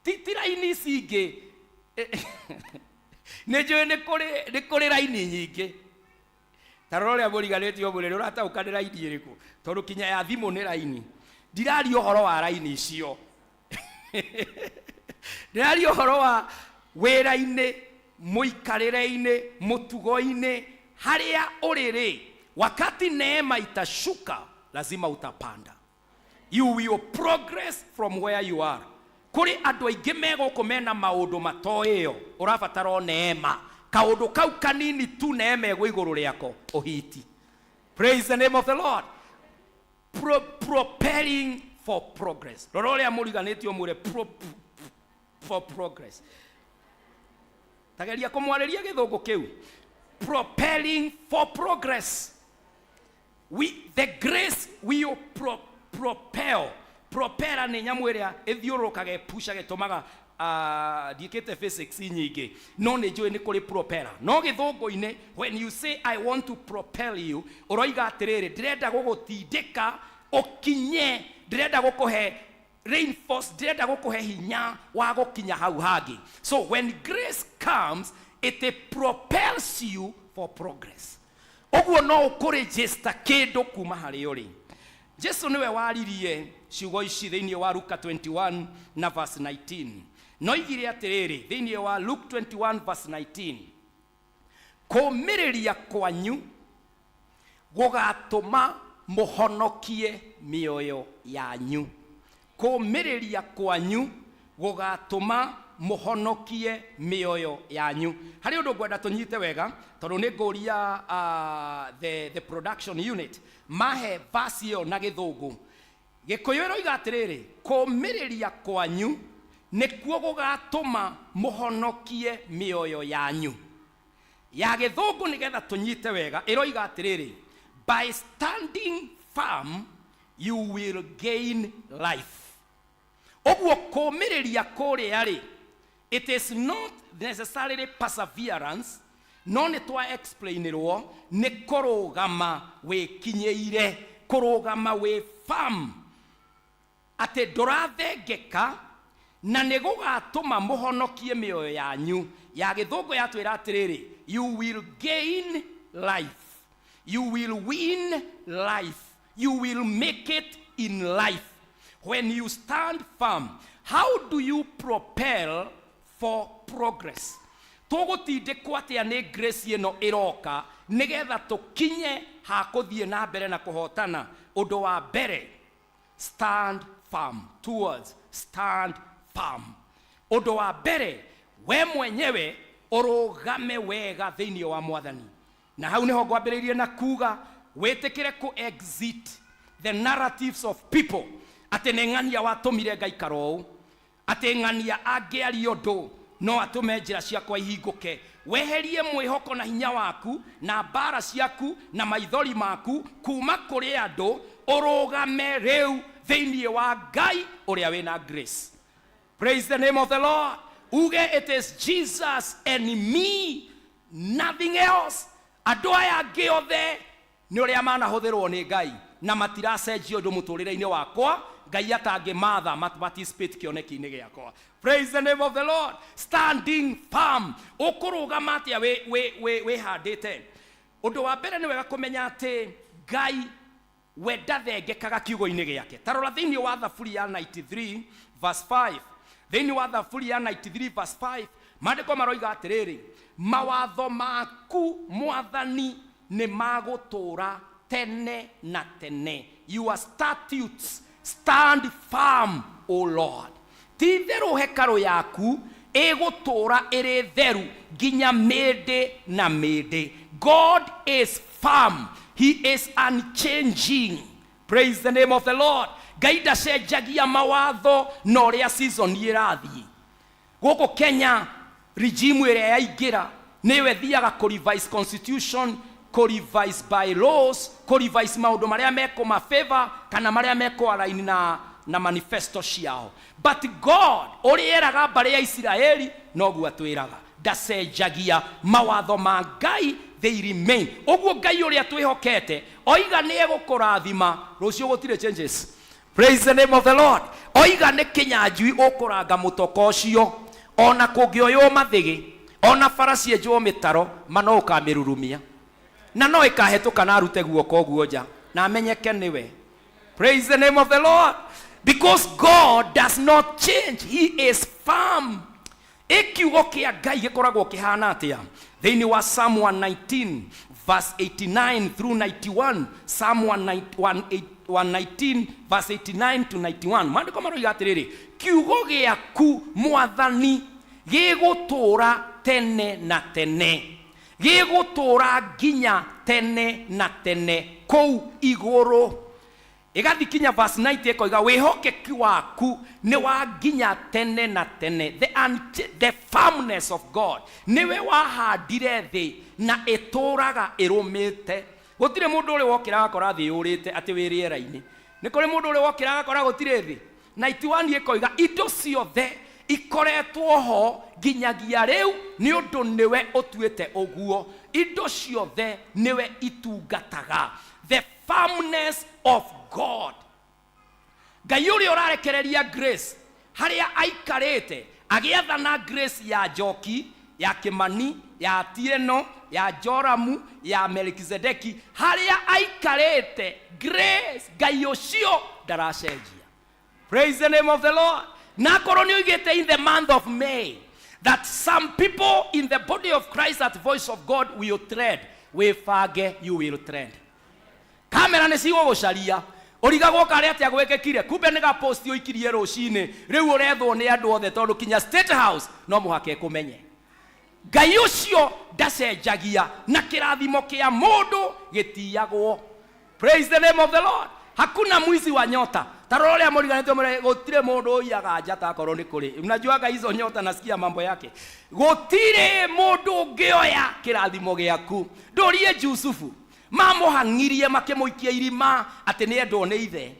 B: Ti raini ici ingĩ. Nĩ njũĩ nĩ kũrĩ raini nyingĩ. Ta rora ũrĩa mũriganĩtie ũmũrĩ, nĩ ũrataũka nĩ raini ĩrĩkũ, tondũ kinya ya thimũ nĩ raini. Ndiraria ũhoro wa raini icio, ndĩraria ũhoro wa wĩra-inĩ, mũikarĩre-inĩ, mũtugo-inĩ, harĩa ũrĩ rĩ. Wakati neema itashuka, lazima utapanda. You will progress from where you are. Kũrĩ andũ aingĩ me gũkũ mena maũndũ matoĩo, ũrabatara o neema, kaũndũ kau kanini tu, neema ĩgwe igũrũ rĩako ũhiti. Praise the name of the Lord. Propelling for progress. Rora ũrĩa mũriganĩtie ũmwĩre for progress. Tageria kũmwarĩria gĩthũngũ kĩu. Propelling for progress. The grace will propel. Propera nĩ nyamũ ĩrĩa ĩthiũrũrũkaga, ĩpucaga, ĩtũmaga, ndiĩkĩte physics nyingĩ, no nĩ njũĩ nĩ kũrĩ propera. No gĩthũngũ-inĩ, when you say, "I want to propel you," ũroiga atĩrĩrĩ, ndĩrenda gũgũtindĩka ũkinye, ndĩrenda gũkũhe reinforce, ndĩrenda gũkũhe hinya wa gũkinya hau hangĩ. So when grace comes, it propels you for progress. Ũguo no ũkũregister kĩndũ kuma harĩ ũrĩ. Jesu nĩwe waririe ciugo ici thĩinĩ wa Luka 21 na verse 19. Noigire atĩrĩrĩ, thĩinĩ wa Luke 21 verse 19, "Kũũmĩrĩria kwanyu gũgatũma mũhonokie mĩoyo yanyu." Kũũmĩrĩria kwanyu gũgatũma mũhonokie mĩoyo yanyu. Harĩ ũndũ ngwenda tũnyite wega, tondũ nĩ ngũria the production unit mahe verse ĩyo na gĩthũngũ. Gĩkũyũ ĩroiga atĩrĩrĩ, "Kũũmĩrĩria kwanyu nĩkuo gũgatũma mũhonokie mĩoyo yanyu." Ya gĩthũngũ, nĩgetha tũnyite wega, ĩroiga atĩrĩrĩ, "By standing firm you will gain life." Ũguo kũũmĩrĩria kũrĩa rĩ, it is not necessarily perseverance, no nĩ twa explainirwo nĩ kũrũgama wĩkinyĩire, kũrũgama wĩ firm, atĩ ndũrathengeka, na nĩ gũgatũma mũhonokie mĩoyo yanyu. Ya gĩthũngũ yatwĩra atĩrĩrĩ, "You will gain life, you will win life, you will make it in life when you stand firm." How do you propel for progress? Tũgũtindĩkwo atĩa nĩ grace ĩno ĩroka nĩgetha tũkinye ha kũthiĩ na mbere na kũhotana? Ũndũ wa mbere, stand firm. Towards stand firm. Ũndũ wa mbere, we mwenyewe ũrũgame wega thĩinĩ wa Mwathani. Na hau nĩho ngwambĩrĩirie na kuga wĩtĩkĩre kũ exit the narratives of people, atĩ nĩ ng'ania watũmire ngaikara ũũ, atĩ ng'ania angĩaria ũndũ no atũme njĩra ciakwa ihingũke. Weherie mwĩhoko na hinya waku na mbara ciaku na maithori maku kuma kũrĩ andũ, ũrũgame rĩu thĩinĩ wa Ngai ũrĩa wĩna grace. Praise the name of the Lord. Uge, "It is Jesus and me, nothing else. Andũ aya angĩ othe nĩ ũrĩa manahũthĩrwo nĩ Ngai na matiracenjia ũndũ mũtũrĩre-inĩ wakwa. Ngai atangĩmatha participate kĩoneki-inĩ gĩakwa." Praise the name of the Lord. Standing firm. Ũkũrũgama atĩa wĩhandĩte? Ũndũ wa mbere, nĩ wega kũmenya atĩ Ngai we ndathengekaga kiugo-inĩ gĩake. Ta rora thĩinĩ wa Thaburi ya 93 verse 5. Thĩinĩ wa Thaburi ya 93 verse 5, maandĩko maroiga atĩrĩrĩ, "Mawatho maku, Mwathani, nĩ magũtũũra tene na tene." Your statutes stand firm, O Lord. Ti itherũ hekarũ yaku ĩgũtũũra ĩrĩ theru nginya mĩndĩ na mĩndĩ. God is firm. He is unchanging. Praise the name of the Lord. Ngai ndacenjagia mawatho na ũrĩa season ĩrathiĩ. Gũkũ Kenya regime ĩrĩa yaingĩra nĩyo ĩthiaga kũ revise constitution, kũ revise bylaws, kũ revise maũndũ marĩa mekũma favor kana marĩa mekũ align na manifesto ciao. But God ũrĩa eraga mbarĩ ya Isiraeli noguo atwĩraga, ndacenjagia mawatho ma Ngai, they remain. Ũguo Ngai ũrĩa twĩhokete oiga nĩ egũkũrathima, rũciũ gũtirĩ changes. Praise the name of the Lord. Oiga nĩ kĩnyanjui ũkũranga mũtoko ũcio, ona kũngĩoywo mathĩgĩ, ona bara cienjwo mĩtaro, ma no ũkamĩrurumia na no ĩkahetũka na arute guoko ũguo nja na amenyeke nĩwe. Praise the name of the Lord. Because God does not change, he is firm. Ĩ kiugo kĩa Ngai gĩkoragwo kĩhana atĩa? Thĩinĩ wa Psalm 119 verse 89 through 91, Psalm 119 verse 89 to 91, maandĩko maroiga atĩrĩrĩ, kiugo gĩaku Mwathani gĩgũtũũra tene na tene, gĩgũtũũra nginya tene na tene kũu igũrũ. Ĩgathi kinya verse 90 ĩkoiga wĩhokeku waku nĩ wa nginya tene na tene. The firmness of God, nĩwe wahandire thĩ na ĩtũũraga ĩrũmĩte. Gũtirĩ mũndũ ũrĩ wokĩra agakora thĩ yũrĩte atĩ wĩ rĩera-inĩ. Nĩ kũrĩ mũndũ ũrĩ wokĩra agakora gũtirĩ thĩ? 91 ĩkoiga indo ciothe ikoretwo ho nginyagia rĩu nĩ ũndũ nĩwe ũtuĩte ũguo, indo ciothe nĩwe itungataga. The firmness of God. Ngai ũrĩa ũrarekereria grace harĩa aikarĩte agĩathana grace ya Njoki, ya Kimani, ya Atieno, ya Joramu, ya Melkizedeki, harĩa aikarĩte grace, Ngai ũcio ndaracenjia. Praise the name of the Lord. Na akorwo nĩ oigĩte in the month of May that some people in the body of Christ at Voice of God will tread, wĩbange, you will tread. Kamera nĩ cigũgũcaria, ũrigagwo karĩ atĩa gwĩkĩkire, kumbe nĩ ga post ũikirie rũcinĩ, rĩu ũrethwo nĩ andũ othe tondũ kinya State House no mũhaka ĩkũmenye. Ngai ũcio ndacenjagia na kĩrathimo kĩa mũndũ gĩtiyagwo. Praise the name of the Lord. Hakuna mwizi wa nyota. Tarora ũrĩa mũriganĩtio mwĩre gũtirĩ mũndũ ũiyaga njata akorwo nĩ kũrĩ. Mnajuaga hizo nyota, nasikia mambo yake. Gũtirĩ mũndũ ũngĩoya kĩrathimo gĩaku. Ndũrie Jusufu, mamũhang'irie makĩmũikia irima atĩ nĩ endwo nĩ ithe,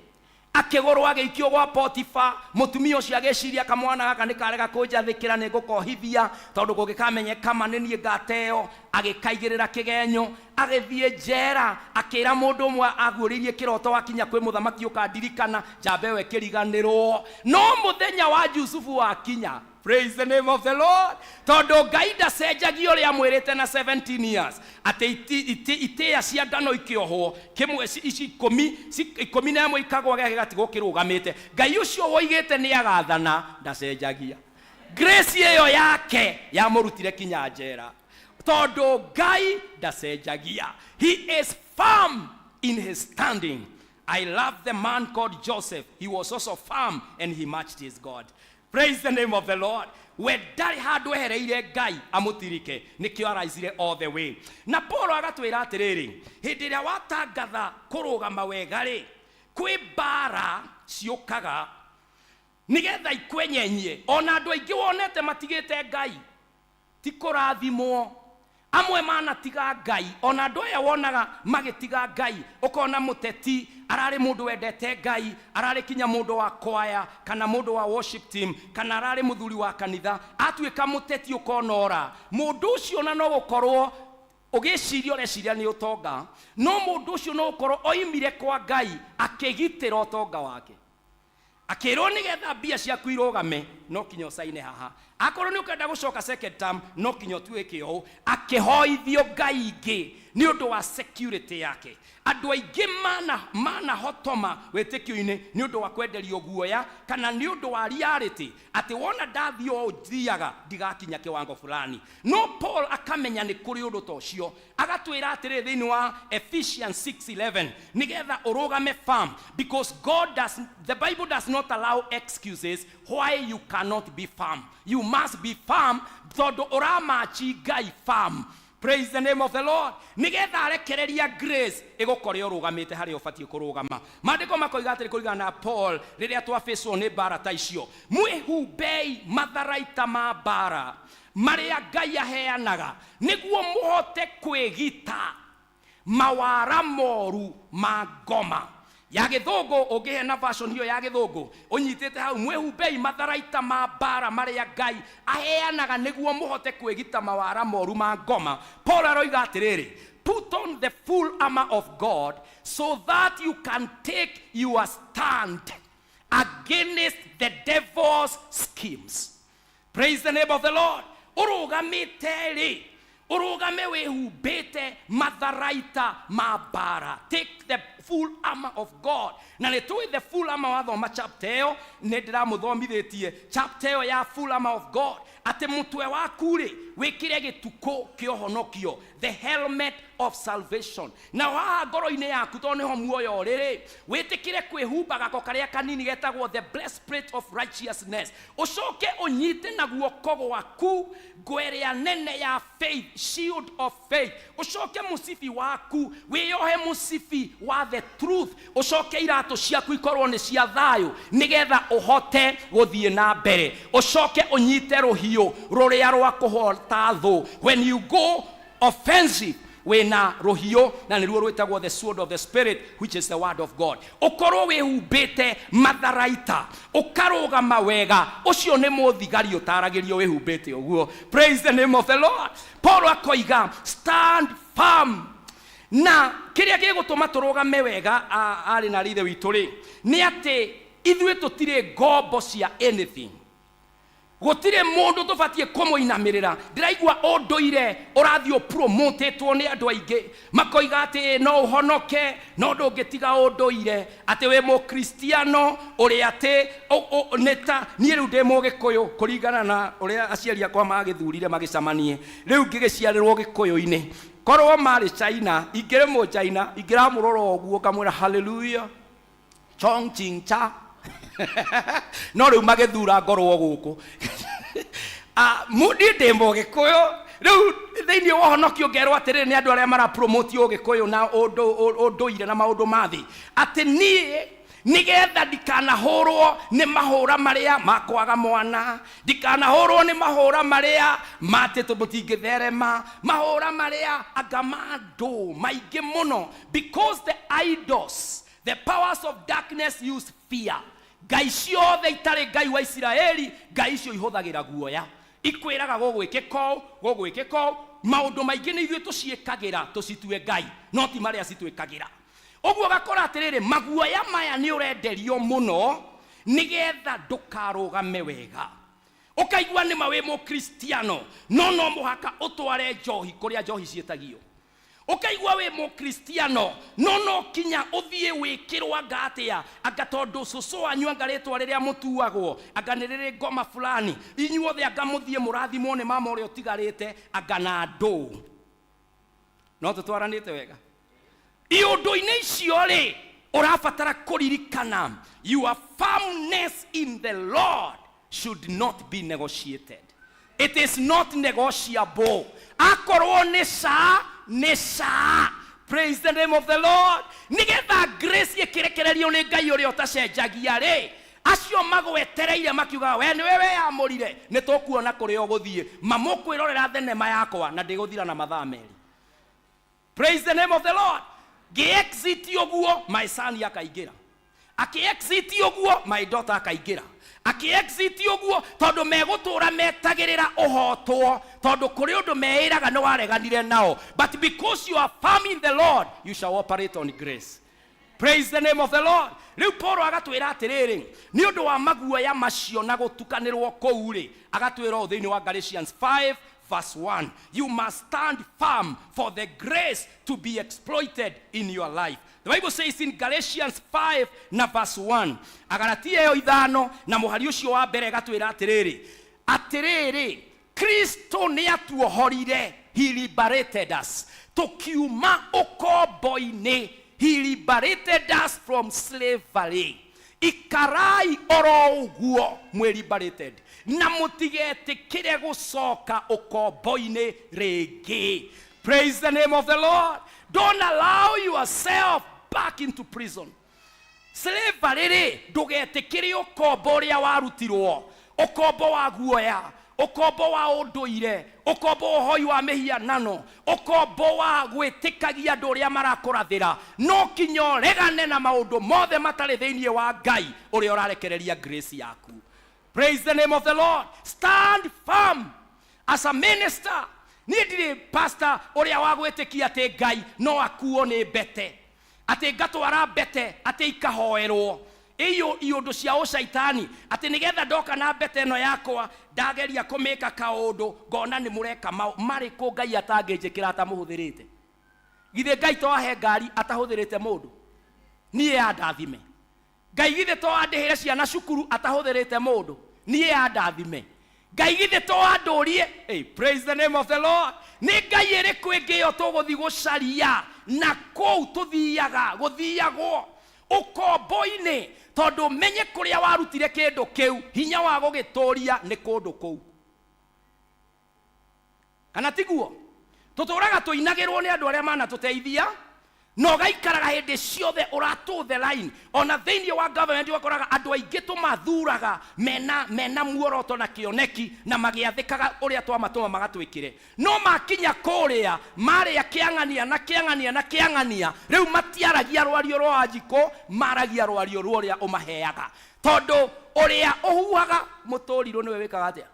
B: akĩgũrwo agĩikio gwa Potifa. Mũtumia ũcio agĩciria kamwana gaka nĩ karega kũnjathĩkĩra, nĩ ngũkohithia tondũ kũngĩkamenyeka ma nĩ niĩ ngateo. Agĩkaigĩrĩra kĩgenyo, agĩthiĩ njera, akĩra mũndũ ũmwe aguũrĩirie kĩroto, wakinya kwĩ mũthamaki ũkandirikana, njamba ĩyo ĩkĩriganĩrwo. No mũthenya wa Jusufu wakinya, praise the name of the Lord, tondũ Ngai ndacenjagia ũrĩa amwĩrĩte na 17 years atĩ itĩĩa cia ngano ikĩohwo kĩmwe ici ikũmi 11 ikagwa gĩake gatigwo kĩrũgamĩte. Ngai ũcio woigĩte nĩ agathana ndacenjagia. Grace ĩyo yake yamũrutire kinya njera tondũ Ngai ndacenjagia. He is firm in his standing. I love the man called Joseph. He was also firm and he matched his God. Praise the name of the Lord. We ndarĩ handũ ehereire Ngai amũtirike, nĩkĩo araicire all the way. Na Paul agatwĩra atĩrĩrĩ, hĩndĩ ĩrĩa watangatha kũrũgama wega rĩ, kwĩ mbara ciũkaga nĩgetha ikwenyenyie. Ona andũ aingĩ wonete matigĩte Ngai ti kũrathimwo, amwe manatiga Ngai. Ona andũ aya wonaga magĩtiga Ngai, ũkona mũteti ararĩ mũndũ wendete Ngai, ararĩ kinya mũndũ wa kwaya kana mũndũ wa worship team kana ararĩ mũthuri wa kanitha, atuĩka mũteti ũkona ora mũndũ ũcio. Na no gũkorwo ũgĩciria ũreciria nĩ ũtonga, no mũndũ ũcio no gũkorwo oimire kwa Ngai akĩgitĩra ũtonga wake, akĩrwo nĩgetha mbia ciaku irũgame no kinya ũcaine haha, akorwo nĩ ũkenda gũcoka second term no kinya ũtuĩke ũũ. Akĩhoithio Ngai ingĩ nĩ ũndũ wa security yake. Andũ aingĩ manahotoma wĩtĩkio-inĩ nĩ ũndũ wa kwenderio guoya kana nĩ ũndũ wa reality atĩ wona ndathiĩ ũũ thiaga ndigakinya kiwango fulani. No Paul akamenya nĩ kũrĩ ũndũ ta ũcio, agatwĩra atĩrĩ thĩinĩ wa Ephesians 6:11, nĩgetha ũrũgame firm, because God does, the Bible does not allow excuses why you cannot be firm. You must be firm tondũ ũramachi Ngai firm. Praise the name of the Lord. Nigetha arekereria grace ĩgũkore ũrũgamĩte harĩa ũbatiĩ kũrũgama. Maandĩko makoiga atĩrĩ kũringana na Paul, rĩrĩa twabĩcwo nĩ mbara ta icio, mwĩhumbei matharaita ma mbara marĩa Ngai aheanaga nĩguo mũhote kwĩgita mawara moru ma ngoma. Ya gĩthũngũ ũngĩhe na version hiyo ya gĩthũngũ ũnyitĩte hau, mwĩhumbei matharaita ma mbara marĩa Ngai aheanaga nĩguo mũhote kwĩgita mawara moru ma ngoma. Paul aroiga atĩrĩrĩ, put on the full armor of God so that you can take your stand against the devil's schemes. Praise the name of the Lord. Ũrũgamĩte rĩ, ũrũgame wĩhumbĩte matharaita ma mbara. Take the full armor of God. Na nĩ tũĩ the full armor, wathoma chapter ĩyo nĩ ndĩramũthomithĩtie chapter ĩyo ya full armor of God, atĩ mũtwe waku rĩ wĩkĩre gĩtukũ kĩa ũhonokio, the helmet of salvation. Na haha ngoro-inĩ yaku, tondũ nĩho muoyo ũrĩ rĩ, wĩtĩkĩre kwĩhumba gako karĩa kanini getagwo the breastplate of righteousness. Ũcoke ũnyite na guoko gwaku ngo ĩrĩa nene ya faith, shield of faith. Ũcoke mũcibi waku wĩyohe mũcibi wa the truth. Ũcoke iratũ ciaku ikorwo nĩ cia thayũ nĩgetha ũhote gũthiĩ na mbere. Ũcoke ũnyite rũhiũ rũrĩa rwa kũhota thũ. When you go offensive, wĩna rũhiũ, na nĩruo rwĩtagwo the sword of the Spirit, which is the word of God. Ũkorwo wĩhumbĩte matharaita ũkarũgama wega, ũcio nĩ mũthigari ũtaragĩrio wĩhumbĩte ũguo. Praise the name of the Lord. Paul akoiga stand firm, na kĩrĩa gĩgũtũma tũrũgame wega, arĩ na ithe witũ rĩ, nĩ atĩ ithuĩ tũtirĩ ngombo cia anything. Gũtirĩ mũndũ tũbatiĩ kũmũinamĩrĩra. Ndĩraigua ũndũire ũrathiĩ ũpromotetwo nĩ andũ aingĩ, makoiga atĩ no ũhonoke no ndũngĩtiga ũndũire, atĩ wĩ mũkristiano ũrĩa atĩ nĩ ta niĩ rĩu ndĩ mũgĩkũyũ kũringana na ũrĩa aciari akwa magĩthurire magĩcamanie. Rĩu ngĩgĩciarĩrwo gĩkũyũ-inĩ, korwo marĩ China ingĩrĩ mũ China, ingĩramũrora ũguo ngamwĩra hallelujah chong ching cha, no rĩu magĩthura ngorwo gũkũ. Niĩ ndĩ mũgĩkũyũ. Rĩu thĩinĩ wa ũhonokio ngerwo atĩrĩrĩ nĩ andũ arĩa marapromote ũgĩkũyũ na ũndũire na maũndũ ma thĩ, atĩ niĩ nĩgetha ndikanahũrwo nĩ mahũra marĩa ma kwaga mwana, ndikanahũrwo nĩ mahũra marĩa matĩ mũtingĩtherema, mahũra marĩa anga mandũ maingĩ mũno, because the idols, the powers of darkness, use fear. Ngai ciothe itarĩ Ngai wa Isiraeli, ngai icio ihũthagĩra guoya, ikwĩraga gũgwĩkĩka ũũ, gũgwĩkĩka ũũ. Maũndũ maingĩ nĩ ithuĩ tũciĩkagĩra tũcitue ngai, no ti marĩa citwĩkagĩra. Ũguo ũgakora atĩrĩrĩ, maguoya maya nĩ ũrenderio mũno nĩgetha ndũkarũgame wega. Ũkaigua nĩma wĩ mũkristiano no no mũhaka ũtware njohi kũrĩa njohi ciĩtagio. Ũkaigua wĩ mũkristiano no no kinya ũthiĩ wĩkĩrwo anga atĩa, anga tondũ cũcũ wanyu anga rĩtwa rĩrĩa mũtuagwo anga nĩ rĩrĩ ngoma fulani, inyuothe anga mũthiĩ mũrathimwo nĩ mama ũrĩa ũtigarĩte anga na ndũ. No tũtwaranĩte wega iũndũ-inĩ icio rĩ, ũrabatara kũririkana your firmness in the Lord should not be negotiated. It is not negotiable. Akorwo nĩ ca nĩ ca. Praise the name of the Lord. Nĩgetha grace ĩkĩrekererio nĩ Ngai ũrĩa ũtacenjagia rĩ, acio magwetereire makiugaga we nĩwe weyamũrire, nĩ tũkuona kũrĩa ũgũthiĩ. Mamũkwĩrorera thenema yakwa na ndĩgũthira na mathaa merĩ. Praise the name of the Lord. Ngĩ-exit ũguo, my son akaingĩra, akĩ-exit ũguo, my daughter akaingĩra, akĩ-exit ũguo, tondũ megũtũra metagĩrĩra ũhotwo, tondũ kũrĩ ũndũ meĩraga nĩ wareganire nao. But because you are firm in the Lord, you shall operate on grace. Praise the name of the Lord. Rĩu Paul agatwĩra atĩrĩrĩ, nĩ ũndũ wa maguoya macio na gũtukanĩrwo kũu rĩ, agatwĩra ũũ thĩinĩ wa Galatians 5 verse 1, you must stand firm for the grace to be exploited in your life. The Bible says in Galatians 5 na verse 1, Agalatia ĩyo 5 na mũhari ũcio wa mbere, ĩgatwĩra atĩrĩrĩ, atĩrĩrĩ, Kristo nĩ atuohorire, he liberated us, tũkiuma ũkombo-inĩ. He liberated us from slavery. Ikarai oro ũguo mwĩ liberated na mũtigetĩkĩre gũcoka ũkombo-inĩ rĩngĩ.
E: Praise the name of the Lord. Don't allow yourself back into prison. Slavery rĩ, ndũgetĩkĩre ũkombo ũrĩa warutirwo, ũkombo wa guoya, ũkombo wa ũndũire, ũkombo wa ũhoi wa mĩhianano, ũkombo wa gwĩtĩkagia andũ ũrĩa marakũrathĩra. No kinya ũregane na maũndũ mothe matarĩ thĩinĩ wa Ngai ũrĩa ũrarekereria grace yaku. Praise the name of the Lord. Stand firm as a minister. Niĩ ndirĩ pastor ũrĩa wa gwĩtĩkia atĩ Ngai no akuo nĩ mbete, atĩ ngatwara mbete atĩ ikahoerwo iyo iũndũ cia ũcaitani, atĩ nĩgetha ndoka na mbete ĩno yakwa ndageria kũmĩka kaũndũ ngona nĩ mũreka marĩkũ Ngai atangĩnjĩkĩra atamũhũthĩrĩte. Githĩ Ngai to ahe ngari atahũthĩrĩte mũndũ? Niĩ andathime. Ngai githĩ to andĩhĩre ciana cukuru atahũthĩrĩte mũndũ? Niĩ andathime. Ngai githĩ to andũrie? Hey, praise the name of the Lord. Nĩ Ngai ĩrĩkũ ĩngĩ ĩyo tũgũthiĩ gũcaria na kũu tũthiaga gũthiagwo ũkombo-inĩ, tondũ menye kũrĩa warutire kĩndũ kĩu, hinya wa gũgĩtũria nĩ kũndũ kũu, kana tiguo? Tũtũraga tũinagĩrwo nĩ andũ arĩa manatũteithia, na ũgaikaraga hĩndĩ ciothe ũratũ the line. Ona thĩinĩ wa government ũgakoraga andũ aingĩ tũmathuraga mena muoroto na kĩoneki na magĩathĩkaga ũrĩa twamatũma magatwĩkĩre, no makinya kũrĩa marĩa kĩang'ania na kĩang'ania na kĩang'ania, rĩu matiaragia rwario rwa Wanjikũ, maragia rwario rwa ũrĩa ũmaheaga, tondũ ũrĩa ũhuhaga mũtũrirũ nĩwe wĩkaga atĩa,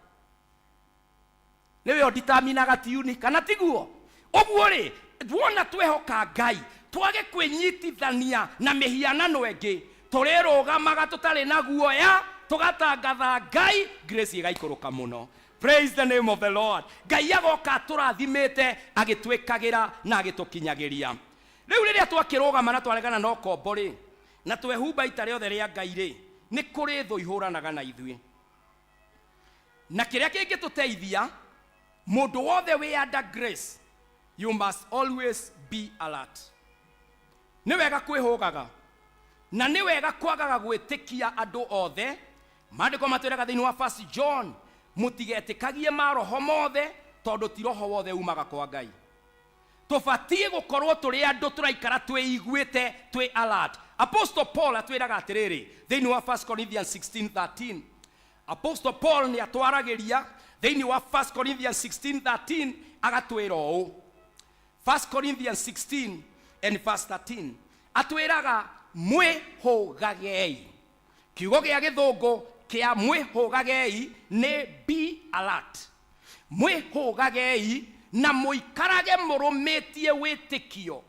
E: nĩwe ũnditaminaga tiuni, kana tiguo? Ũguo rĩ, wona twehoka Ngai, twage kwĩnyitithania na mĩhianano ĩngĩ, tũrĩrũgamaga tũtarĩ na guoya, tũgatangatha Ngai, grace ĩgaikũrũka mũno. Praise the name of the Lord. Ngai agoka atũrathimĩte, agĩtwĩkagĩra na agĩtũkinyagĩria. Rĩu rĩrĩa twakĩrũgama na twaregana na ũkombo rĩ, na twehumba ita rĩothe rĩa Ngai rĩ, nĩ kũrĩ thũ ihũranaga na ithuĩ, na kĩrĩa kĩngĩtũteithia, mũndũ wothe wĩ under grace, you must always be alert. Nĩ wega kwĩhũgaga na nĩ wega kwagaga gwĩtĩkia andũ othe. Maandĩko matwĩraga thĩinĩ wa First John, mũtigetĩkagie maroho mothe, tondũ ti roho wothe umaga kwa Ngai. Tũbatiĩ gũkorwo tũrĩ andũ tũraikara twĩiguĩte, twĩ alert. Apostle Paul atwĩraga atĩrĩrĩ thĩinĩ wa 1 Corinthians 16:13. Apostle Paul nĩ atwaragĩria thĩinĩ wa 1 Corinthians 16:13, agatwĩra ũũ, 1 Corinthians 16 and verse 13, atwĩraga mwĩhũgagei. Kiugo gĩa gĩthũngũ kĩa mwĩhũgagei nĩ be alert. Mwĩhũgagei na mũikarage mũrũmĩtie wĩtĩkio,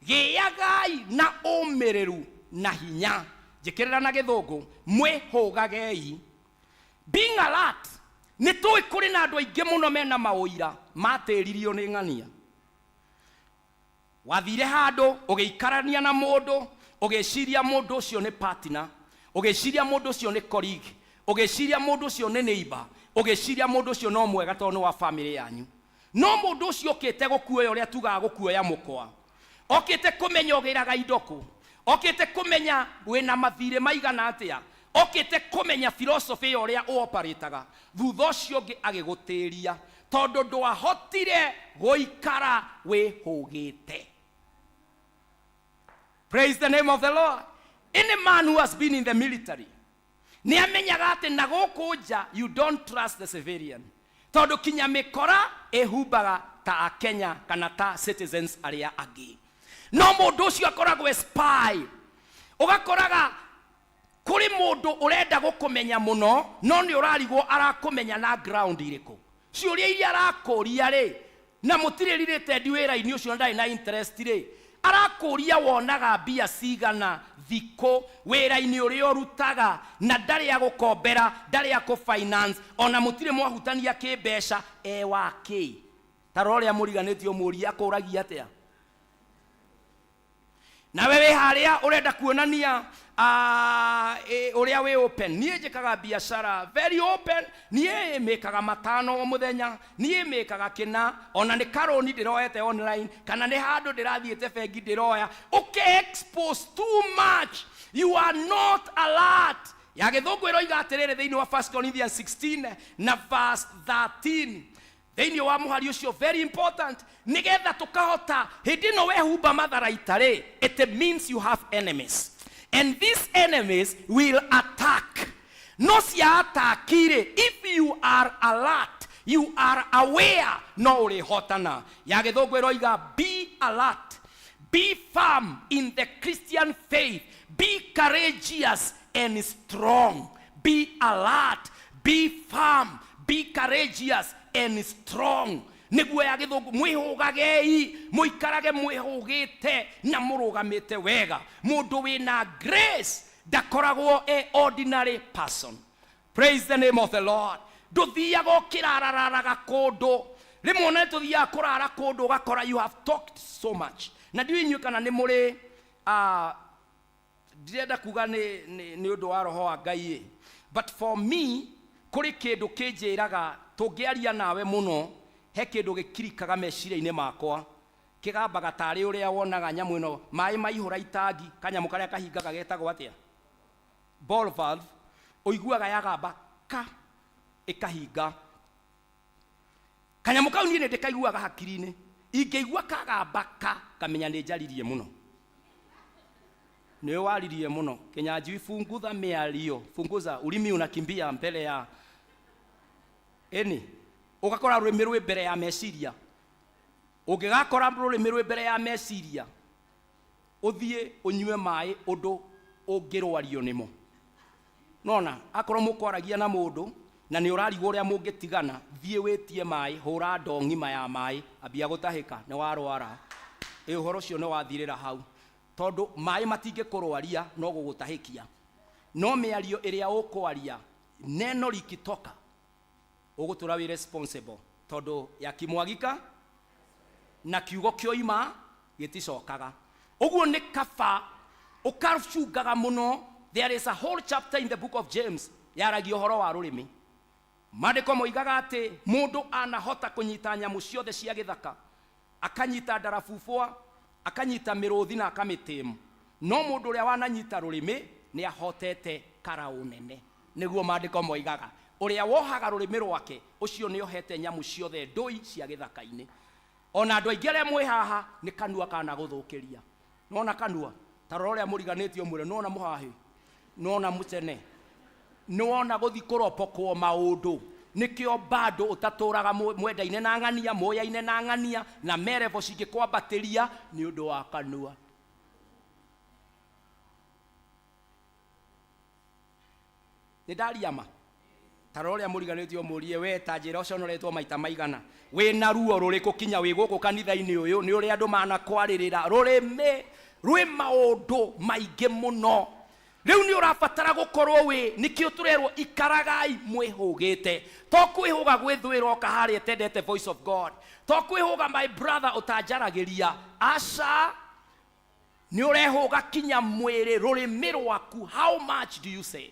E: gĩagai na ũmĩrĩru na hinya. Njĩkĩrĩra na gĩthũngũ, mwĩhũgagei, being alert. Nĩ tũĩ kũrĩ na andũ aingĩ mũno mena maũira matĩririo nĩ ng'ania. Wathire handũ ũgĩikarania na mũndũ, ũgĩciria mũndũ ũcio nĩ partner, ũgĩciria mũndũ ũcio nĩ colleague, ũgĩciria mũndũ ũcio nĩ neighbor, ũgĩciria mũndũ ũcio no mwega tondũ nĩ wa family yanyu, no mũndũ ũcio okĩte gũkuoya ũrĩa tugaga gũkuoya mũkwa, okĩte kũmenya ũgĩraga indo kũ, okĩte kũmenya wĩna mathirĩ maigana atĩa, okĩte kũmenya philosophy ya ũrĩa ũoparĩtaga. Thutha ũcio ũngĩ agĩgũtĩria tondũ ndwahotire gũikara wĩhũgĩte. Praise the name of the Lord. Any man who has been in the military nĩ amenyaga atĩ na gũkũ nja you don't trust the civilian, tondũ kinya mĩkora ĩhumbaga ta akenya kana ta citizens arĩa angĩ, no mũndũ ũcio akoragwo e spy. Ũgakoraga kũrĩ mũndũ ũrenda gũkũmenya mũno, no nĩ ũrarigwo arakũmenya na ground irĩkũ. Ciũria iria arakũria rĩ, na mũtirĩ related wĩra-inĩ ũcio na ndarĩ na interest rĩ, arakũria wonaga mbia cigana thikũ wĩra-inĩ ũrĩa ũrutaga, na ndarĩ agũkombera, ndarĩ akũ finance, ona mũtirĩ mwahutania kĩmbeca, e wa kĩ? Ta rora ũrĩa mũriganĩtio mũrie akũragia atĩa. Nawe wĩ harĩa ũrenda kuonania ũrĩa wĩ open. Niĩ njĩkaga biacara very open, niĩ mĩkaga matano o mũthenya, niĩ mĩkaga kĩna, ona nĩ karũni ndĩroete online, kana nĩ handũ ndĩrathiĩte bengi ndĩroya. Ũke expose too much, you are not alert. Ya gĩthũngũ ĩroiga atĩrĩrĩ thĩinĩ wa 1 Corinthians 16 na verse 13. Thĩinĩ wa mũhari ũcio, very important, nĩgetha tũkahota hĩndĩ ĩno wehumba matharaita rĩ, it means you have enemies and these enemies will attack. No cia attack rĩ, if you are alert, you are aware, no ũrĩhotana. Ya gĩthũngũ ĩroiga, "Be alert, be firm in the Christian faith, be courageous and strong." Be alert, be firm, be courageous and strong. Nĩguo ya gĩthũngũ, mwĩhũgagei, mũikarage mwĩhũgĩte na mũrũgamĩte wega. Mũndũ wĩna grace ndakoragwo e ordinary person. Praise the name of the Lord. Ndũthiaga ũkĩrarararaga kũndũ. Rĩmwe ona nĩtũthiaga kũrara kũndũ, ũgakora you have talked so much. Na ndiũĩ inyuĩ kana nĩ mũrĩ ndirenda kuga nĩ ũndũ wa roho wa Ngai ĩ, but for me kũrĩ kĩndũ kĩnjĩraga tũngĩaria nawe mũno, he kĩndũ gĩkirikaga meciria-inĩ makwa, kĩgambaga tarĩ ũrĩa wonaga nyamũ ĩno maĩ maihũra itangi, kanyamũ karĩa kahingaga getagwo atĩa, ball valve, ũiguaga yagamba ka ĩkahinga. Kanyamũ kau niĩ nĩ ndĩkaiguaga hakiri-inĩ. Ingĩigua kagamba ka, ngamenya nĩ njaririe mũno, nĩ waririe mũno. Kĩnyanjui, punguza mĩario, punguza ulimi, unakimbia mbele ya ĩni, ũgakora rũrĩmĩ rwĩ mbere ya meciria. Ũngĩgakora rũrĩmĩ rwĩ mbere ya meciria, ũthiĩ ũnyue maĩ ũndũ ũngĩrwario nĩmo. Nona akorwo mũkwaragia na mũndũ na nĩ ũrarigwo ũrĩa mũngĩtigana, thiĩ wĩtie maĩ, hũra ndoo ng'ima ya maĩ, ambia gũtahĩka, nĩ warwara. Ĩ ũhoro ũcio nĩ wathirĩra hau, tondũ maĩ matingĩkũrwaria no gũgũtahĩkia. No mĩario ĩrĩa ũkwaria, neno likitoka, ũgũtũra wĩ responsible, tondũ yakimwagika na kiugo kĩoima gĩticokaga. Ũguo nĩ kaba ũkacungaga mũno. There is a whole chapter in the book of James yaragia ũhoro wa rũrĩmĩ. Maandĩko moigaga atĩ mũndũ anahota kũnyita nyamũ ciothe cia gĩthaka, akanyita ndarabubwa, akanyita mĩrũthi na akamĩtĩmu, no mũndũ ũrĩa wananyita rũrĩmĩ nĩ ahotete karaũ nene. Nĩguo maandĩko moigaga, ũrĩa wohaga rũrĩmĩ rwake, ũcio nĩ ohete nyamũ ciothe ndũi cia gĩthaka-inĩ. Ona andũ aingĩ arĩa mwĩ haha nĩ kanua kana gũthũkĩria. Nona kanua, ta rora ũrĩa mũriganĩtie, ũmwĩre nona mũhahĩ, nona mũcene, nĩwona gũthi kũropokwo maũndũ. Nĩkĩo bado ũtatũraga mwendaine na ng'ania, mũyaine na ng'ania, na merevo cingĩkwambatĩria nĩ ũndũ wa kanua. Nĩ ndaria ma? Ta rora ũrĩa mũriganĩtie, ũmũrie, we ta njĩra, ũconoretwo maita maigana, wĩna ruo rũrĩkũ kinya wĩ gũkũ kanitha-inĩ ũyũ nĩ ũrĩa andũ manakwarĩrĩra? Rũrĩmĩ rwĩ maũndũ maingĩ mũno. Rĩu nĩ ũrabatara gũkorwo wĩ, nĩkĩo tũrerwo ikaragai mwĩhũgĩte. To kwĩhũga gwĩthwĩra oka harĩa ĩtendete voice of God, to kwĩhũga, my brother, ũtanjaragĩria, aca. Nĩ ũrehũga kinya mwĩrĩ, rũrĩmĩ rwaku. How much do you say?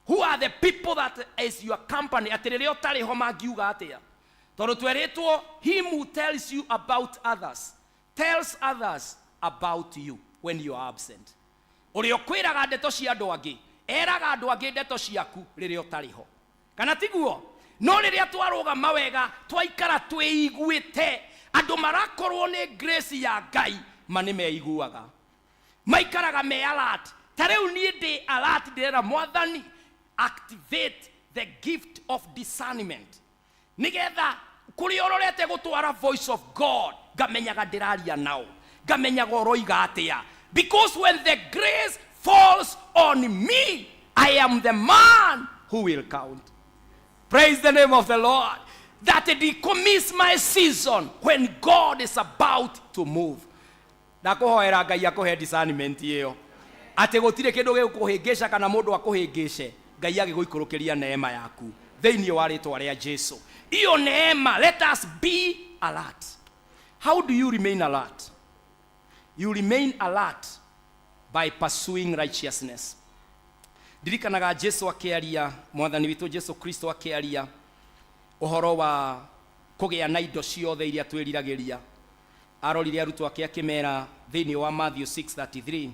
E: Who are the people that is your company, atĩ rĩrĩa ũtarĩ ho mangiuga atĩa? Tondũ twerĩtwo, him who tells you about others tells others about you when you are absent. Ũrĩa ũkwĩraga ndeto cia andũ angĩ eraga andũ angĩ ndeto ciaku rĩrĩa ũtarĩ ho, kana tiguo? No rĩrĩa twarũgama wega, twaikara twĩiguĩte, andũ marakorwo nĩ grace ya Ngai, ma nĩ meiguaga, maikaraga me alert. Ta rĩu niĩ ndĩ alert, ndĩrera Mwathani, activate the gift of discernment, nigetha kũrĩa ũrorete gũtwara voice of God, ngamenyaga ndĩraria nao, ngamenyaga ũroiga atĩa, because when the grace falls on me, I am the man who will count. Praise the name of the Lord. That miss my season when God is about to move. Ndakũhoera Ngai akũhe discernment ĩyo, atĩ gũtirĩ kĩndũ gĩgũkũhĩngĩca kana mũndũ akũhĩngĩce. Ngai agĩgũikũrũkĩria neema yaku thĩinĩ wa rĩtwa rĩa Jesu. Iyo neema, let us be alert. How do you remain alert? You remain alert by pursuing righteousness. Ndirikanaga Jesu akĩaria, Mwathani witũ Jesu Kristo akĩaria ũhoro wa kũgĩa na indo ciothe iria twĩriragĩria. Arorire arutwo ake akĩmera thĩinĩ wa Matthew 6:33,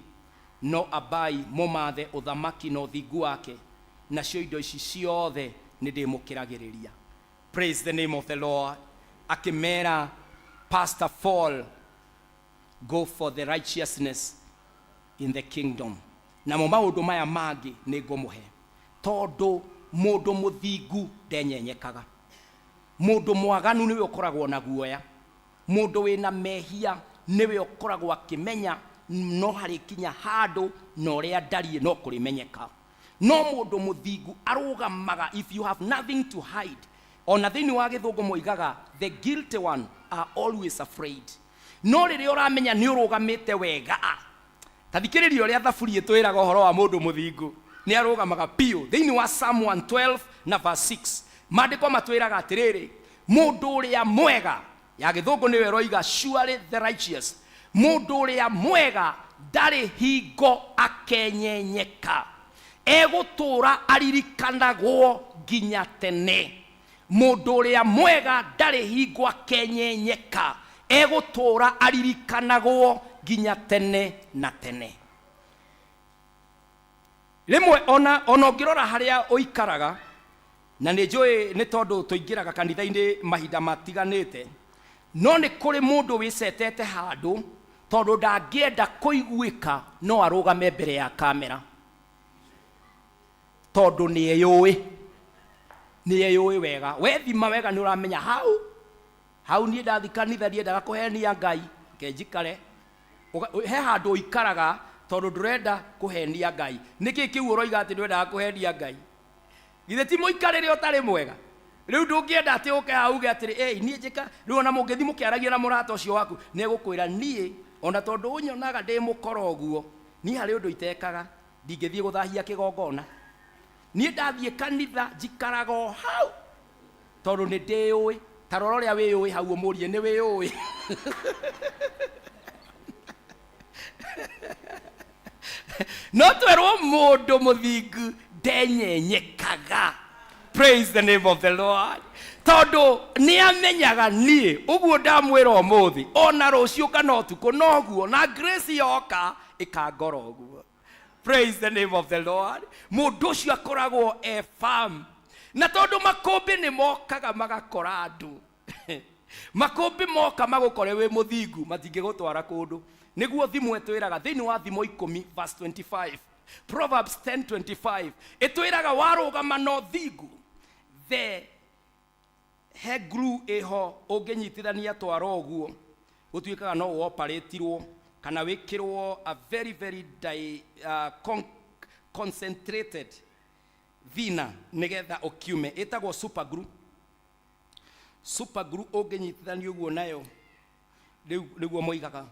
E: "No ambai mũmathe ũthamaki na ũthingu wake, nacio indo ici ciothe nĩ ndĩmũkĩragĩrĩria." Praise the name of the Lord. Akĩmera, Pastor Paul, go for the righteousness in the kingdom, namo maũndũ maya mangĩ nĩ ngũmũhe, tondũ mũndũ mũthingu ndenyenyekaga. Mũndũ mwaganu nĩwe ũkoragwo na guoya, mũndũ wĩna mehia nĩwe ũkoragwo akĩmenya no harĩkinya handũ na ũrĩa ndariĩ no kũrĩmenyeka, no mũndũ mũthingu arũgamaga. If you have nothing to hide, ona thĩinĩ wa gĩthũngũ moigaga, "The guilty one are always afraid." No rĩrĩa ũramenya nĩ ũrũgamĩte wega, ta thikĩrĩria ũrĩa Thaburi ĩtwĩraga ũhoro wa mũndũ mũthingu nĩ arũgamaga biũ. Thĩinĩ wa Psalm 112 na verse 6, maandĩko matwĩraga atĩrĩrĩ, mũndũ ũrĩa mwega, ya gĩthũngũ nĩyo ĩroiga "surely the righteous", mũndũ ũrĩa mwega ndarĩ hingo akenyenyeka, egũtũũra aririkanagwo nginya tene. Mũndũ ũrĩa mwega ndarĩ hingo akenyenyeka, egũtũũra aririkanagwo nginya tene na tene. Rĩmwe ona ũngĩrora harĩa ũikaraga, na nĩ njũĩ nĩ tondũ tũingĩraga kanitha-inĩ mahinda matiganĩte, no nĩ kũrĩ mũndũ wĩcetete handũ tondũ ndangĩenda kũiguĩka no arũgame mbere ya kamera, tondũ nĩ eyũĩ, nĩ eyũĩ wega. Wethima wega nĩ ũramenya hau hau niĩ ndathi kanitha ndiendaga kũhenia Ngai, ke njikare. He handũ ũikaraga tondũ ndũrenda kũhenia Ngai. Nĩkĩ kĩu ũroiga atĩ ndwendaga kũhenia Ngai? Githĩ ti mũikarĩre ũtarĩ mwega? Rĩu ndũngĩenda atĩ ũke haha uge atĩrĩ, "Ĩ niĩ njĩka." Rĩu ona mũngĩthiĩ mũkĩaragia na mũrata ũcio waku, nĩ egũkwĩra, "Niĩ ona tondũ ũnyonaga ndĩ mũkora ũguo, niĩ harĩ ũndũ itekaga, ndingĩthiĩ gũthahia kĩgongona. Niĩ ndathiĩ kanitha njikaraga o hau tondũ nĩ ndĩũĩ." Ta rora ũrĩa wĩyũĩ hau, ũmũrie nĩ wĩyũĩ. No twerwo mũndũ mũthingu ndenyenyekaga. Praise the name of the Lord. Tondũ nĩ amenyaga niĩ ũguo ndamwĩra ũmũthĩ, ona rũciũ kana ũtukũ noguo, na grace yoka ĩkangora ũguo. Praise the name of the Lord. Mũndũ ũcio akoragwo e firm, na tondũ makũmbĩ nĩ mokaga magakora andũ, makũmbĩ moka magũkore wĩ mũthingu, matingĩgũtwara kũndũ. Nĩguo thimo ĩtwĩraga thĩinĩ wa Thimo 10 verse 25, Proverbs 10:25, ĩtwĩraga warũgama na ũthingu, the he glue ĩho ũngĩnyitithania twara ũguo, gũtuĩkaga no ũoparatirwo kana wĩkĩrwo a very very concentrated thina nĩgetha ũkiume, ĩtagwo super glue. Super glue ũngĩnyitithania ũguo nayo, rĩu nĩguo moigaga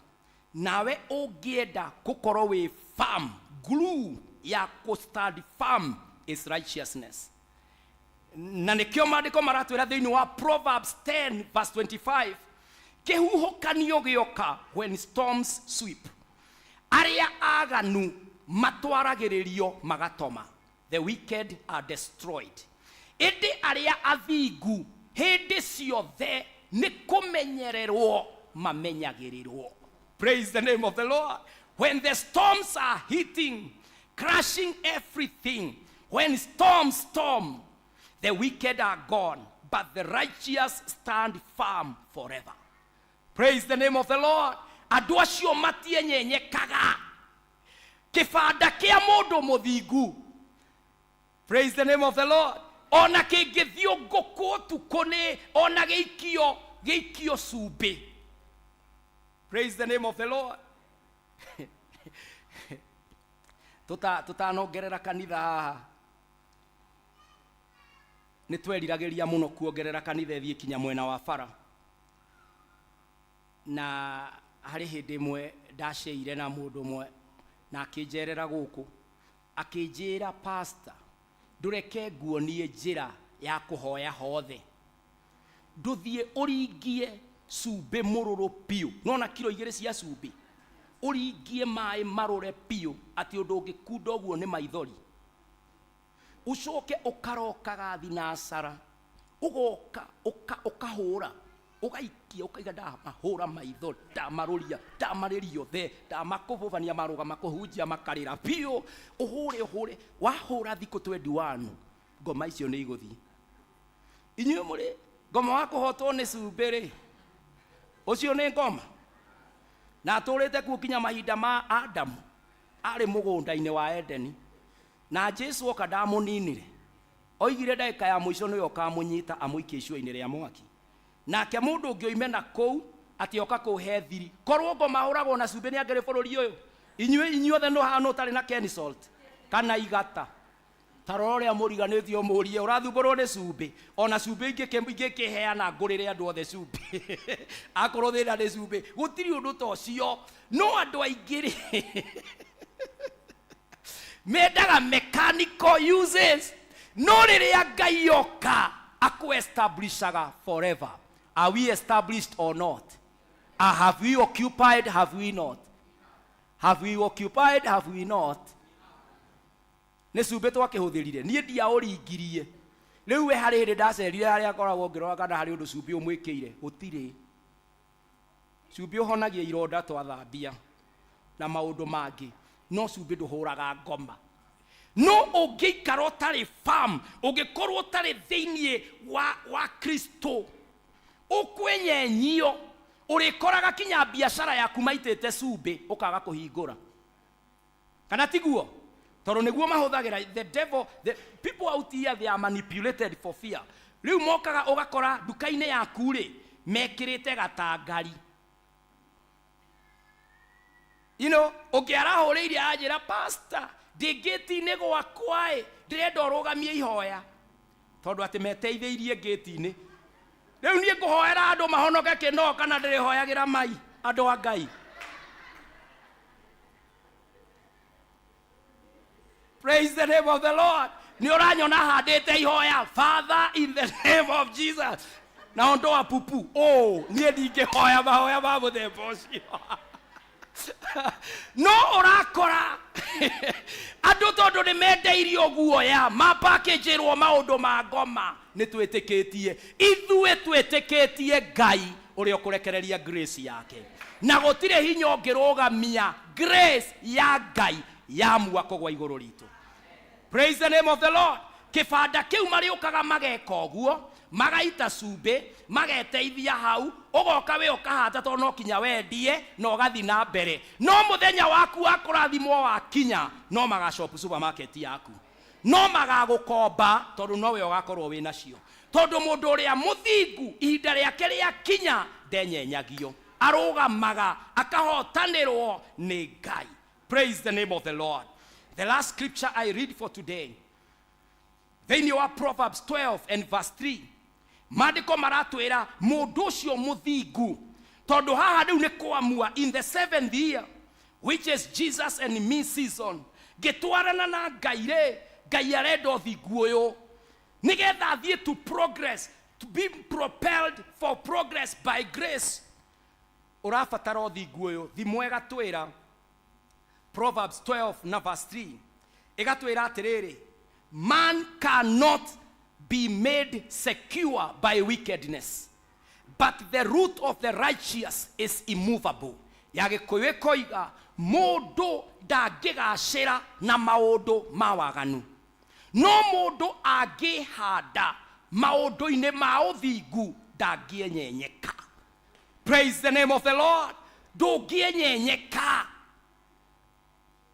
E: nawe ũngĩenda gũkorwo wĩ firm, glue ya kũ stand firm is righteousness. Na nĩkĩo maandĩko maratwĩra thĩinĩ wa Proverbs 10 verse 25, kĩhuhũkanio gĩoka, when storms sweep, arĩa aganu matwaragĩrĩrio magatoma, the wicked are destroyed, ĩndĩ arĩa athingu hĩndĩ ciothe nĩ kũmenyererwo mamenyagĩrĩrwo. Praise the name of the Lord. When the storms are hitting, crushing everything, when storms storm, the wicked are gone, but the righteous stand firm forever. Praise the name of the Lord. Andũ acio matienyenyekaga, kĩbanda kĩa mũndũ mũthingu, praise the name of the Lord, ona kĩngĩthiũngũkwo ũtukũ nĩ ona gĩikio gĩikio cumbĩ. Praise the name of the Lord. Tũtanongerera kanitha haha, nĩ tweriragĩria mũno kuongerera kanitha ĩthiĩ kinya mwena wa bara, na harĩ hĩndĩ ĩmwe ndaceire na mũndũ ũmwe na akĩnjerera gũkũ, akĩnjĩra, "Pastor, ndũreke nguonie njĩra ya kũhoya hothe. Ndũthiĩ ũringie cumbĩ mũrũrũ biũ, nona kiro 2 cia cumbĩ, ũringie maĩ marũre biũ atĩ ũndũ ũngĩkunda ũguo nĩ maithori, ũcoke ũkarokaga thinacara, ũgoka ũkahũra, ũgaikia, ũkaiga ndamahũra maitho, ndamarũria, ndamarĩria othe, ndamakũbũbania, marũgama kũhunjia makarĩra biũ, ũhũre ũhũre, wahũra thikũ 21, ngoma icio nĩ igũthiĩ." Inyuĩ mũrĩ Ngoma wa kũhotwo nĩ cumbĩ rĩ, ũcio nĩ ngoma. Na atũrĩte kuo kinya mahinda ma Adamu, arĩ mũgũnda-inĩ wa Edeni. Na Jesu oka ndamũninire, oigire ndagĩka ya mũico nĩwe ũkamũnyita amũikie icua-inĩ rĩa mwaki. Nake mũndũ ũngĩ oime na kũu atĩ oka kũhe thiri. Korwo ngoma ahũragwo na cumbĩ nĩ angĩrĩ bũrũri ũyũ. Inyuĩ inyuothe no hana ũtarĩ na Ken salt kana igata. Ta rora ũrĩa mũriganĩtie ũmũrie ũrathumbũrwo nĩ cumbĩ. Ona cumbĩ ingĩkĩheana ngũrĩre andũ othe cumbĩ. Akorwo thĩna nĩ cumbĩ, gũtirĩ ũndũ ta ũcio. No andũ aingĩ rĩ mendaga mechanical uses. No rĩrĩa Ngai oka akũ-establishaga forever. Are we established or not? Have we occupied? Have we not? Have we occupied? Have we not? Nĩ cumbĩ twakĩhũthĩrire, niĩ ndiaũringirie. Rĩu we harĩ hĩndĩ ndacerire harĩa akoragwo ngĩrora kana harĩ ũndũ cumbĩ ũmwĩkĩire, gũtirĩ. Cumbĩ ũhonagia ironda twathambia na maũndũ mangĩ, no cumbĩ ndũhũraga ngoma. No ũngĩikara ũtarĩ firm, ũngĩkorwo ũtarĩ thĩinĩ wa Kristo, ũkwenyenyio, ũrĩkoraga kinya biacara yaku maitĩte cumbĩ ũkaga kũhingũra. Kana tiguo? Tondũ nĩguo mahũthagĩra. The devil, the people out here, they are manipulated for fear. Rĩu mokaga ũgakora nduka-inĩ yaku rĩ, mekĩrĩte gatangari. Ũngĩ arahũrĩire anjĩra, pastor, ndĩ ngĩti-inĩ gwakwa ĩ, ndĩrenda ũrũgamie ihoya. Tondũ atĩ meteithĩirie ngĩti-inĩ. Rĩu niĩ ngũhoera andũ mahonoke kĩno kana ndĩrĩhoyagĩra mai andũ a Ngai. Praise the name of the Lord. Nĩ ũranyona handĩte ihoya, Father, in the name of Jesus, na ondoa pupu. Oh, niĩ ndingĩhoya mahoya ma mũthemba ũcio. No ũrakora andũ tondũ nĩ mendeirio guoya, mapakĩnjĩrwo maũndũ ma ngoma. Nĩ twĩtĩkĩtie, ithuĩ twĩtĩkĩtie Ngai ũrĩa ũkũrekereria grace yake, na gũtirĩ hinya ũngĩrũgamia grace ya Ngai yamua kũgwa igũrũ ritũ. Praise the name of the Lord. Kĩbanda kĩu marĩũkaga mageka ũguo, magaita cumbĩ, mageteithia hau, ũgoka we ũkahata tondũ no kinya wendie na ũgathi na mbere. No mũthenya waku wa kũrathimwo wakinya, no magacop supermarket yaku, no magagũkomba tondũ nowe ũgakorwo wĩ nacio. Tondũ mũndũ ũrĩa mũthingu ihinda rĩake rĩakinya ndenyenyagio, arũgamaga akahotanĩrwo nĩ Ngai. Praise the name of the Lord. The last scripture I read for today, thĩinĩ wa Proverbs 12 and verse 3, maandĩko maratwĩra mũndũ ũcio mũthingu, tondũ haha rĩu nĩ kũamua in the seventh year, which is Jesus and me season, ngĩtwarana na Ngai rĩ, Ngai arenda ũthingu ũyũ nĩgetha athiĩ to progress, to be propelled for progress by grace. Ũrabatara ũthingu ũyũ. Thimo ĩgatwĩra, Proverbs 12 na verse 3 ĩgatwĩra atĩrĩrĩ, man cannot be made secure by wickedness, but the root of the righteous is immovable. Ya Gĩkũyũ ĩkoiga mũndũ ndangĩgacĩra na maũndũ ma waganu, no mũndũ angĩhanda maũndũ-inĩ ma ũthingu ndangĩenyenyeka. Praise the name of the Lord. Ndũngĩenyenyeka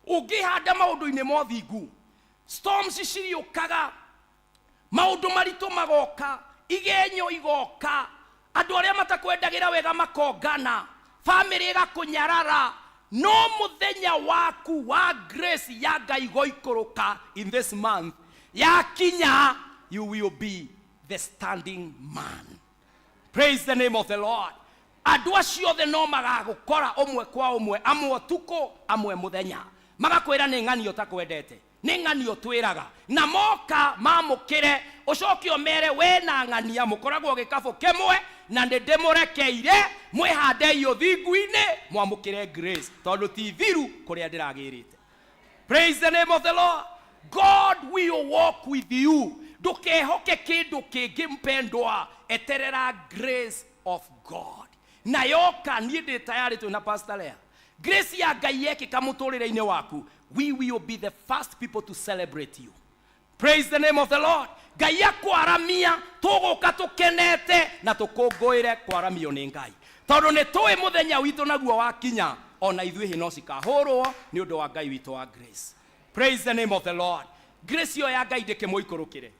E: ũngĩhanda maũndũ-inĩ ma ũthingu. Storms ciriũkaga, maũndũ maritũ magoka, igenyo igoka, andũ arĩa matakwendagĩra wega makongana, famĩlĩ ĩgakũnyarara, no mũthenya waku wa grace ya Ngai goikũrũka in this month yakinya, you will be the standing man. Praise the name of the Lord. Andũ acio othe no magagũkora ũmwe kwa ũmwe, amwe ũtukũ, amwe mũthenya, magakwĩra nĩ ng'ani ũtakwendete, nĩ ng'ani ũtwĩraga, na moka mamũkĩre, ũcoke ũmere we na ng'ania mũkoragwo gĩkabũ kĩmwe, na nĩ ndĩmũrekeire mwĩhandei ũthingu-inĩ, mwamũkĩre grace, tondũ ti thiru kũrĩa ndĩragĩrĩte. Praise the name of the Lord. God will walk with you. Ndũkehoke kĩndũ kĩngĩ mpendwa, eterera grace of God. Na yoka niĩ ndĩ tayarĩ twĩna Pastor Lea. Grace ya Ngai yekĩka mũtũrĩre-inĩ waku, we will be the first people to celebrate you. Praise the name of the Lord. Ngai akwaramia, tũgũka tũkenete na tũkũngũĩre kwaramio nĩ Ngai, tondũ nĩ tũĩ mũthenya witũ naguo wakinya, ona ithuĩ hĩ no cikahũrwo nĩ ũndũ wa Ngai witũ wa grace. Praise the name of the Lord. Grace ĩyo ya Ngai ndĩkĩmũikũrũkĩre,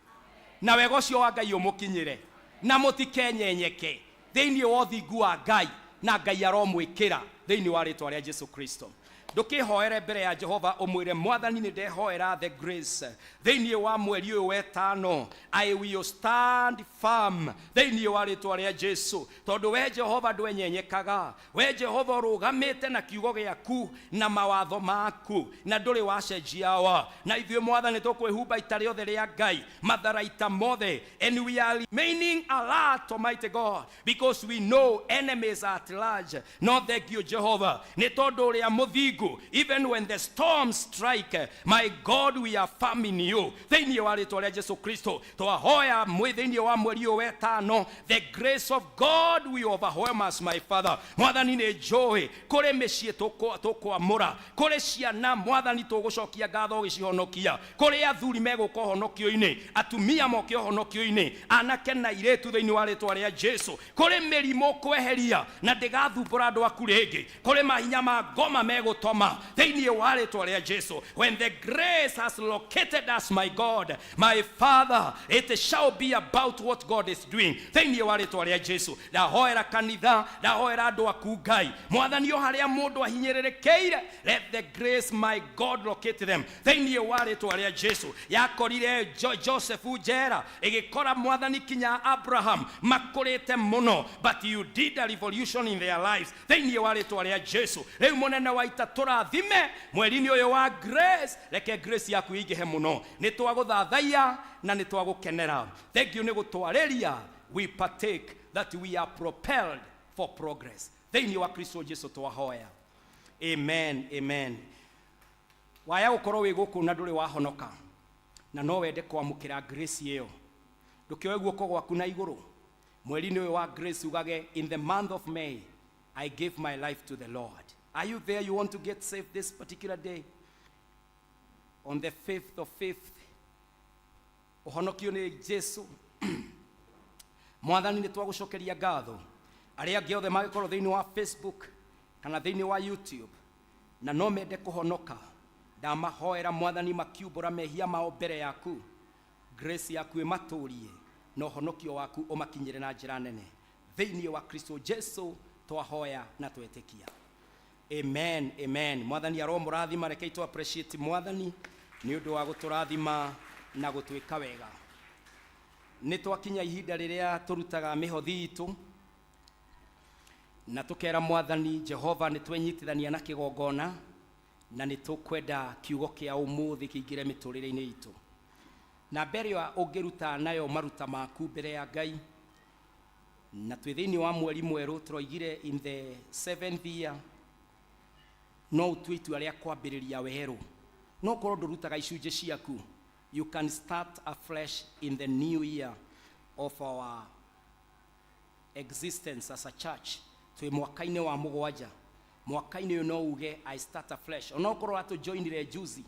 E: na wega ũcio wa Ngai ũmũkinyĩre, na mũtikenyenyeke thĩinĩ wa ũthingu wa Ngai, na Ngai aromwĩkĩra thĩinĩ wa rĩtwa rĩa Jesu Kristo. Ndũkĩhoere mbere ya Jehova, ũmwĩre, "Mwathani, nĩ ndehoera the grace thĩinĩ wa mweri ũyũ wetano. I will stand firm thĩinĩ wa rĩtwa rĩa Jesu, tondũ we Jehova ndwenyenyekaga. We Jehova ũrũgamĩte na kiugo gĩaku na mawatho maku, na ndũrĩ wacenjiawa. Na ithuĩ, Mwathani, tũkwĩhumba ita rĩothe rĩa Ngai, matharaita mothe, and we are remaining alert, Almighty God, because we know enemies are at large. No thank you, Jehovah, nĩ tondũ ũrĩa mũthingu, even when the storms strike, my God, we are firm in you. Thĩinĩ wa rĩtwa rĩa Jesu Kristo twahoya mwĩ thĩinĩ wa mweri ũyũ wetano, the grace of God will overwhelm us, my Father. Mwathani, nĩ njũĩ kũrĩ mĩciĩ tũkwamũra, kũrĩ ciana, Mwathani, tũgũcokia ngatho ũgĩcihonokia, kũrĩ athuri megũka ũhonokio-inĩ, atumia moke ũhonokio-inĩ, anake na irĩtu, thĩinĩ wa rĩtwa rĩa Jesu. Kũrĩ mĩrimũ kweheria na ndĩgathumbũra andũ aku rĩngĩ, kũrĩ mahinya ma ngoma megũtoma thĩinĩ wa rĩtwa rĩa Jesu. When the grace has located us, my God, my Father, it shall be about what God is doing thĩinĩ wa rĩtwa rĩa Jesu. Ndahoera kanitha, ndahoera andũ aku, Ngai Mwathani, o harĩa mũndũ ahinyĩrĩrĩkĩire, let the grace, my God, locate them thĩinĩ wa rĩtwa rĩa Jesu. Yakorire Joseph njera, ĩgĩkora, Mwathani, kinya Abraham makũrĩte mũno, but you did a revolution in their lives thĩinĩ wa rĩtwa rĩa Jesu. Rĩu, mũnene wa ita, tũrathime mweri-inĩ ũyũ wa grace. Reke grace yaku ĩingĩhe mũno. Nĩ twagũthathaiya na nĩ twagũkenera. Thank you nĩ gũtwarĩria. We partake that we are propelled for progress thĩinĩ wa Kristo Jesu twahoya, amen, amen. Waya gũkorwo wĩ gũkũ na ndũrĩ wahonoka na no wende kwamũkĩra grace ĩyo, ndũkĩoe guoko gwaku na igũrũ mweri-inĩ ũyũ wa grace, ugage, "In the month of May, I give my life to the Lord." Are you there? You want to get saved this particular day, on the 5th of 5th, ũhonokio nĩ Jesu. Mwathani, nĩ twagũcokeria ngatho. Arĩa angĩ othe mangĩkorwo thĩinĩ wa Facebook kana thĩinĩ wa YouTube na no mende kũhonoka, ndamahoera, Mwathani, makiumbũra mehia mao mbere yaku, grace yaku ĩmatũrie na ũhonokio waku ũmakinyĩre na njĩra nene. Thĩinĩ wa Kristo Jesu twahoya na twetĩkia, amen, amen. Mwathani aromũrathima. Rekei tũ appreciate Mwathani nĩ ũndũ wa gũtũrathima na gũtwĩka wega. Nĩ twakinya ihinda rĩrĩa tũrutaga mĩhothi itũ na tũkera Mwathani Jehova nĩ twenyitithania na kĩgongona na nĩ tũkwenda kiugo kĩa ũmũthĩ kĩingĩre mĩtũrĩre-inĩ itũ. Na mbere ya ũngĩruta nayo maruta maku mbere ya Ngai, na twĩ thĩinĩ wa mweri mwerũ, tũroigire in the seventh year no ũtue itua rĩa kwambĩrĩria werũ. No korwo ndũrutaga icunjĩ ciaku, you can start afresh in the new year of our existence as a church. Twĩ mwaka-inĩ wa mũgwanja. Mwaka-inĩ ũyũ no uge, "I start afresh." Onokorwo watũjoinire juzi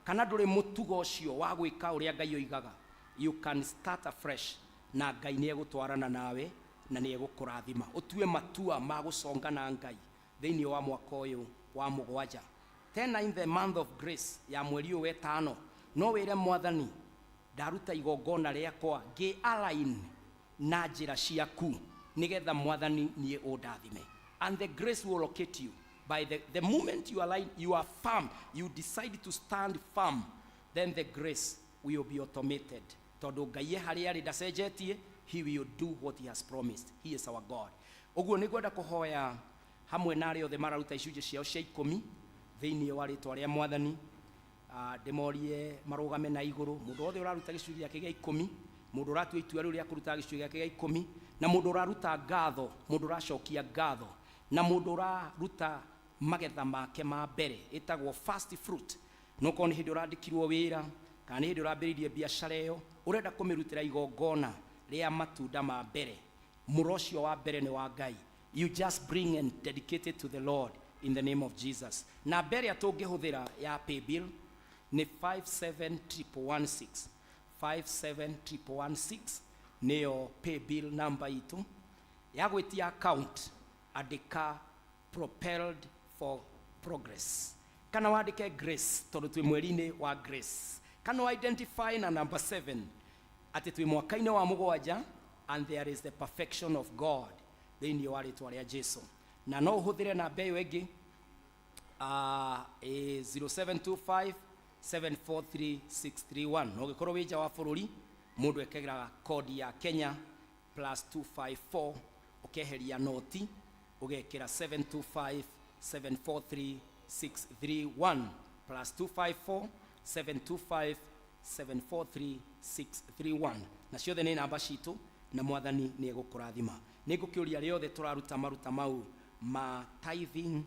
E: kana ndũrĩ mũtugo ũcio wa gwĩka ũrĩa Ngai oigaga, you can start afresh, na Ngai nĩ egũtwarana nawe na nĩ egũkũrathima. Ũtue matua ma gũconga na Ngai thĩinĩ wa mwaka ũyũ wa mũgwanja. Tena in the month of grace ya mweri ũyũ wetano, no wĩre Mwathani, "Ndaruta igongona rĩakwa ngĩ align na njĩra ciaku, nĩgetha, Mwathani, niĩ ũndathime." And the grace will locate you. By the moment you align, you are firm, you decide to stand firm, then the grace will be automated, tondũ Ngai e harĩa arĩ, ndacenjetie. He will do what he has promised. He is our God. Ũguo nĩ ngwenda kũhoya hamwe na arĩa othe mararuta icunjĩ ciao cia ikũmi thĩinĩ wa rĩtwa rĩa Mwathani. Ndĩmorie marũgame na igũrũ, mũndũ wothe ũraruta gĩcunjĩ gĩake gĩa ikũmi, mũndũ ũratua itua rĩu rĩa kũruta gĩcunjĩ gĩake gĩa ikũmi, na mũndũ ũraruta ngatho, mũndũ ũracokia ngatho, na mũndũ ũraruta magetha make ma mbere, ĩtagwo first fruit. No korwo nĩ hĩndĩ ũrandĩkirwo wĩra kana nĩ hĩndĩ ũrambĩrĩirie biacara ĩyo, ũrenda kũmĩrutĩra igongona rĩa matunda ma mbere, mũro ũcio wa mbere nĩ wa Ngai. You just bring and dedicate it to the Lord in the name of Jesus. Na mbere ĩrĩa tũngĩhũthĩra ya paybill nĩ 57116. 57116 nĩyo pay bill number itũ ya gwĩtia account. Andĩka Propelled for Progress kana wandĩke Grace, tondũ twĩ mweri-inĩ wa Grace, kana wa identify na number 7, atĩ twĩ mwaka-inĩ wa mũgwanja and there is the perfection of God thĩinĩ wa rĩtwa rĩa Jesu. Na no ũhũthĩre namba ĩyo ĩngĩ, 0725 743 631. Na ũngĩkorwo wĩ nja wa bũrũri, mũndũ ekĩraga kodi ya Kenya plus 254, ũkeheria noti, ũgekĩra 725 743 631, plus 254 725 743 631. Na ciothe nĩ namba citũ, na Mwathani nĩ egũkũrathima. Nĩ ngũkĩũria rĩothe tũraruta maruta mau ma tithing,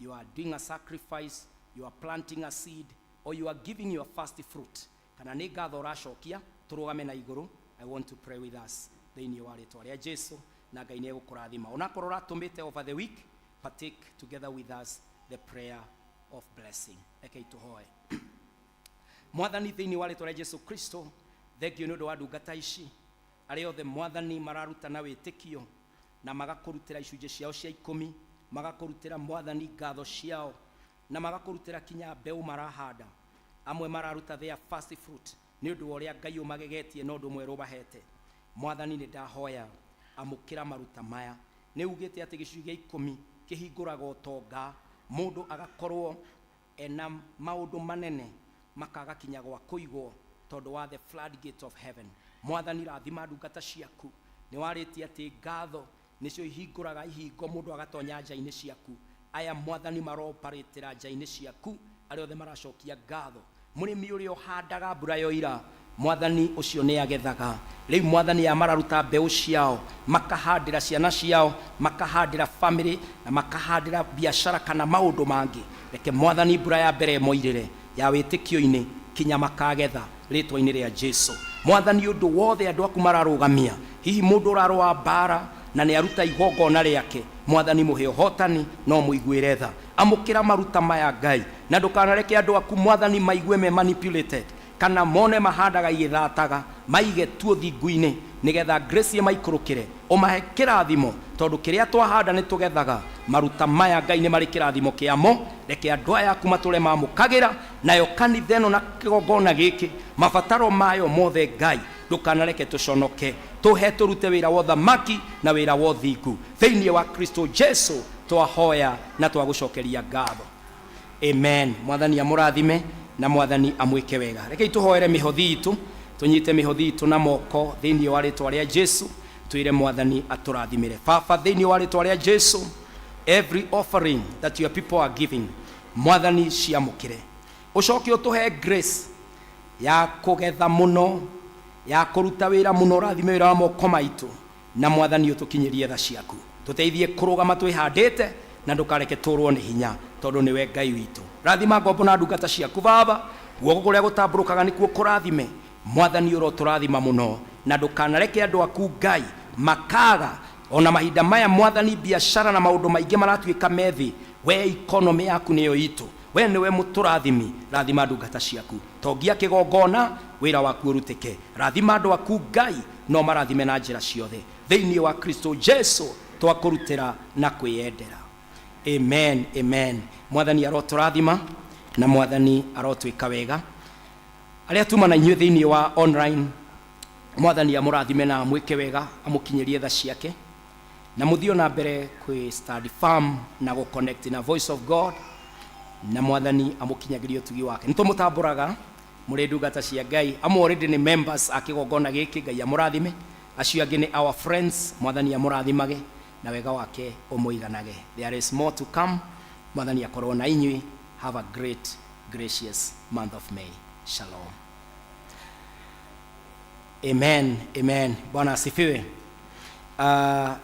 E: you are doing a sacrifice, you are planting a seed, or you are giving your first fruit, kana nĩ ngatho ũracokia, tũrũgame na igũrũ. I want to pray with us thĩinĩ wa rĩtwa rĩa Jesu, na Ngai nĩ egũkũrathima. Onakorwo ũratũmĩte over the week, partake together with us the prayer of blessing. Rekei tũhoe. Mwathani, thĩinĩ wa rĩtwa rĩa Jesu Kristo, thengio nĩ ũndũ wa ndungata ici, arĩa othe, Mwathani, mararuta na wĩtĩkio na magakũrutĩra icunjĩ ciao cia ikũmi, magakũrutĩra, Mwathani, ngatho ciao, na magakũrutĩra kinya mbeũ marahanda. Amwe mararuta their first fruit nĩ ũndũ wa ũrĩa Ngai ũmagegetie na ũndũ mwerũ ũmahete. Mwathani, nĩ ndahoya, amũkĩra maruta maya. Nĩ ugĩte atĩ gĩcunjĩ gĩa ikũmi kĩhingũraga ũtonga, mũndũ agakorwo ena maũndũ manene makaga kinya gwa kũigwo tondũ wa the floodgate of heaven. Mwathani, rathima ndungata ciaku. Nĩ warĩtie atĩ ngatho nĩcio ihingũraga ihingo, mũndũ agatonya nja-inĩ ciaku. Aya, Mwathani, maroparĩtĩra nja-inĩ ciaku, arĩa othe maracokia ngatho. Mũrĩmi ũrĩa ũhandaga mbura yoira, Mwathani, ũcio nĩ agethaga. Rĩu, Mwathani, ya mararuta mbeũ ciao, makahandĩra ciana ciao, makahandĩra family, na makahandĩra biacara kana maũndũ mangĩ, reke, Mwathani, mbura ya mbere ĩmoirĩre ya wĩtĩkio-inĩ kinya makagetha, rĩtwa-inĩ rĩa Jesu. Mwathani, ũndũ wothe andũ aku mararũgamia, hihi mũndũ ũrarũa mbara na nĩ aruta igongona rĩake, Mwathani, mũhe ũhotani no mũiguĩre tha. Amũkĩra maruta maya, Ngai, na ndũkanareke andũ aku, Mwathani, maigue me manipulated kana mone mahandaga igĩthataga. Maige tu ũthingu-inĩ nĩgetha grace ĩmaikũrũkĩre, ũmahe kĩrathimo, tondũ kĩrĩa twahanda nĩ tũgethaga. Maruta maya, Ngai, nĩ marĩ kĩrathimo kĩamo. Reke andũ aya aku matũre mamũkagĩra nayo kanitha ĩno na kĩgongona gĩkĩ, mabataro mayo mothe. Ngai, ndũkanareke tũconoke. Tũhe tũrute wĩra wa ũthamaki na wĩra wa ũthingu. Thĩinĩ wa Kristo Jesu twahoya na twagũcokeria ngatho, amen. Mwathani amũrathime na Mwathani amwĩke wega. Rekei tũhoere mĩhothi itũ, tũnyite mĩhothi itũ na moko thĩinĩ wa rĩtwa rĩa Jesu, twĩre Mwathani atũrathimĩre. Baba, thĩinĩ wa rĩtwa rĩa Jesu, every offering that your people are giving, Mwathani, ciamũkĩre, ũcoke ũtũhe grace ya kũgetha mũno, ya kũruta wĩra mũno. Ũrathime wĩra wa moko maitũ, na Mwathani, ũtũkinyĩrie tha ciaku. Tũteithie kũrũgama twĩhandĩte, na ndũkareke tũrwo nĩ hinya, tondũ nĩwe Ngai witũ. Rathima ngombo na ndungata ciaku, Baba. Guoko kũrĩa gũtambũrũkaga nĩkuo kũrathime. Mwathani, ũrotũrathima mũno, na ndũkanareke andũ aku, Ngai, makaga. Ona mahinda maya, Mwathani, biacara na maũndũ maingĩ maratuĩka methi, we economy yaku nĩyo itũ. We nĩwe mũtũrathimi. Rathima ndungata ciaku, tongia kĩgongona, wĩra waku ũrutĩke. Rathima andũ aku, Ngai, no marathime na njĩra ciothe. Thĩinĩ wa Kristo Jesu twakũrutĩra na kwĩyendera, amen, amen. Mwathani arotũrathima na Mwathani arotwĩka wega. Arĩa tuma na inyuĩ thĩinĩ wa online, Mwathani amũrathime na amwĩke wega, amũkinyĩrie tha ciake, na mũthiĩ na mbere kwĩ stand firm na gũ connect na Voice of God, na Mwathani amũkinyagĩrie ũtugi wake. Nĩ tũmũtambũraga mũrĩ ndungata cia Ngai. Amwe already nĩ members a kĩgongona gĩkĩ, Ngai amũrathime. Acio angĩ nĩ our friends, Mwathani amũrathimage na wega wake ũmũiganage. There is more to come. Mwathani akorwo na inyuĩ. Have a great gracious month of May. Shalom. Amen, amen. Bwana asifiwe.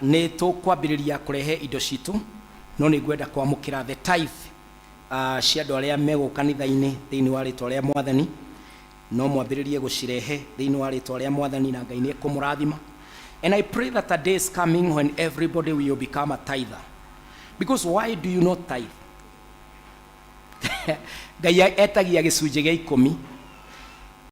E: Nĩ tũkwambĩrĩria kũrehe indo citũ, no nĩ ngwenda kwamũkĩra the tithe cia andũ arĩa megũka kanitha-inĩ thĩinĩ wa rĩtwa rĩa Mwathani. No mwambĩrĩrie gũcirehe thĩinĩ wa rĩtwa rĩa Mwathani, na Ngai nĩ ekũmũrathima. And I pray that a day is coming when everybody will become a tither, because why do you not tithe? Ngai etagia gĩcunjĩ gĩa ikũmi.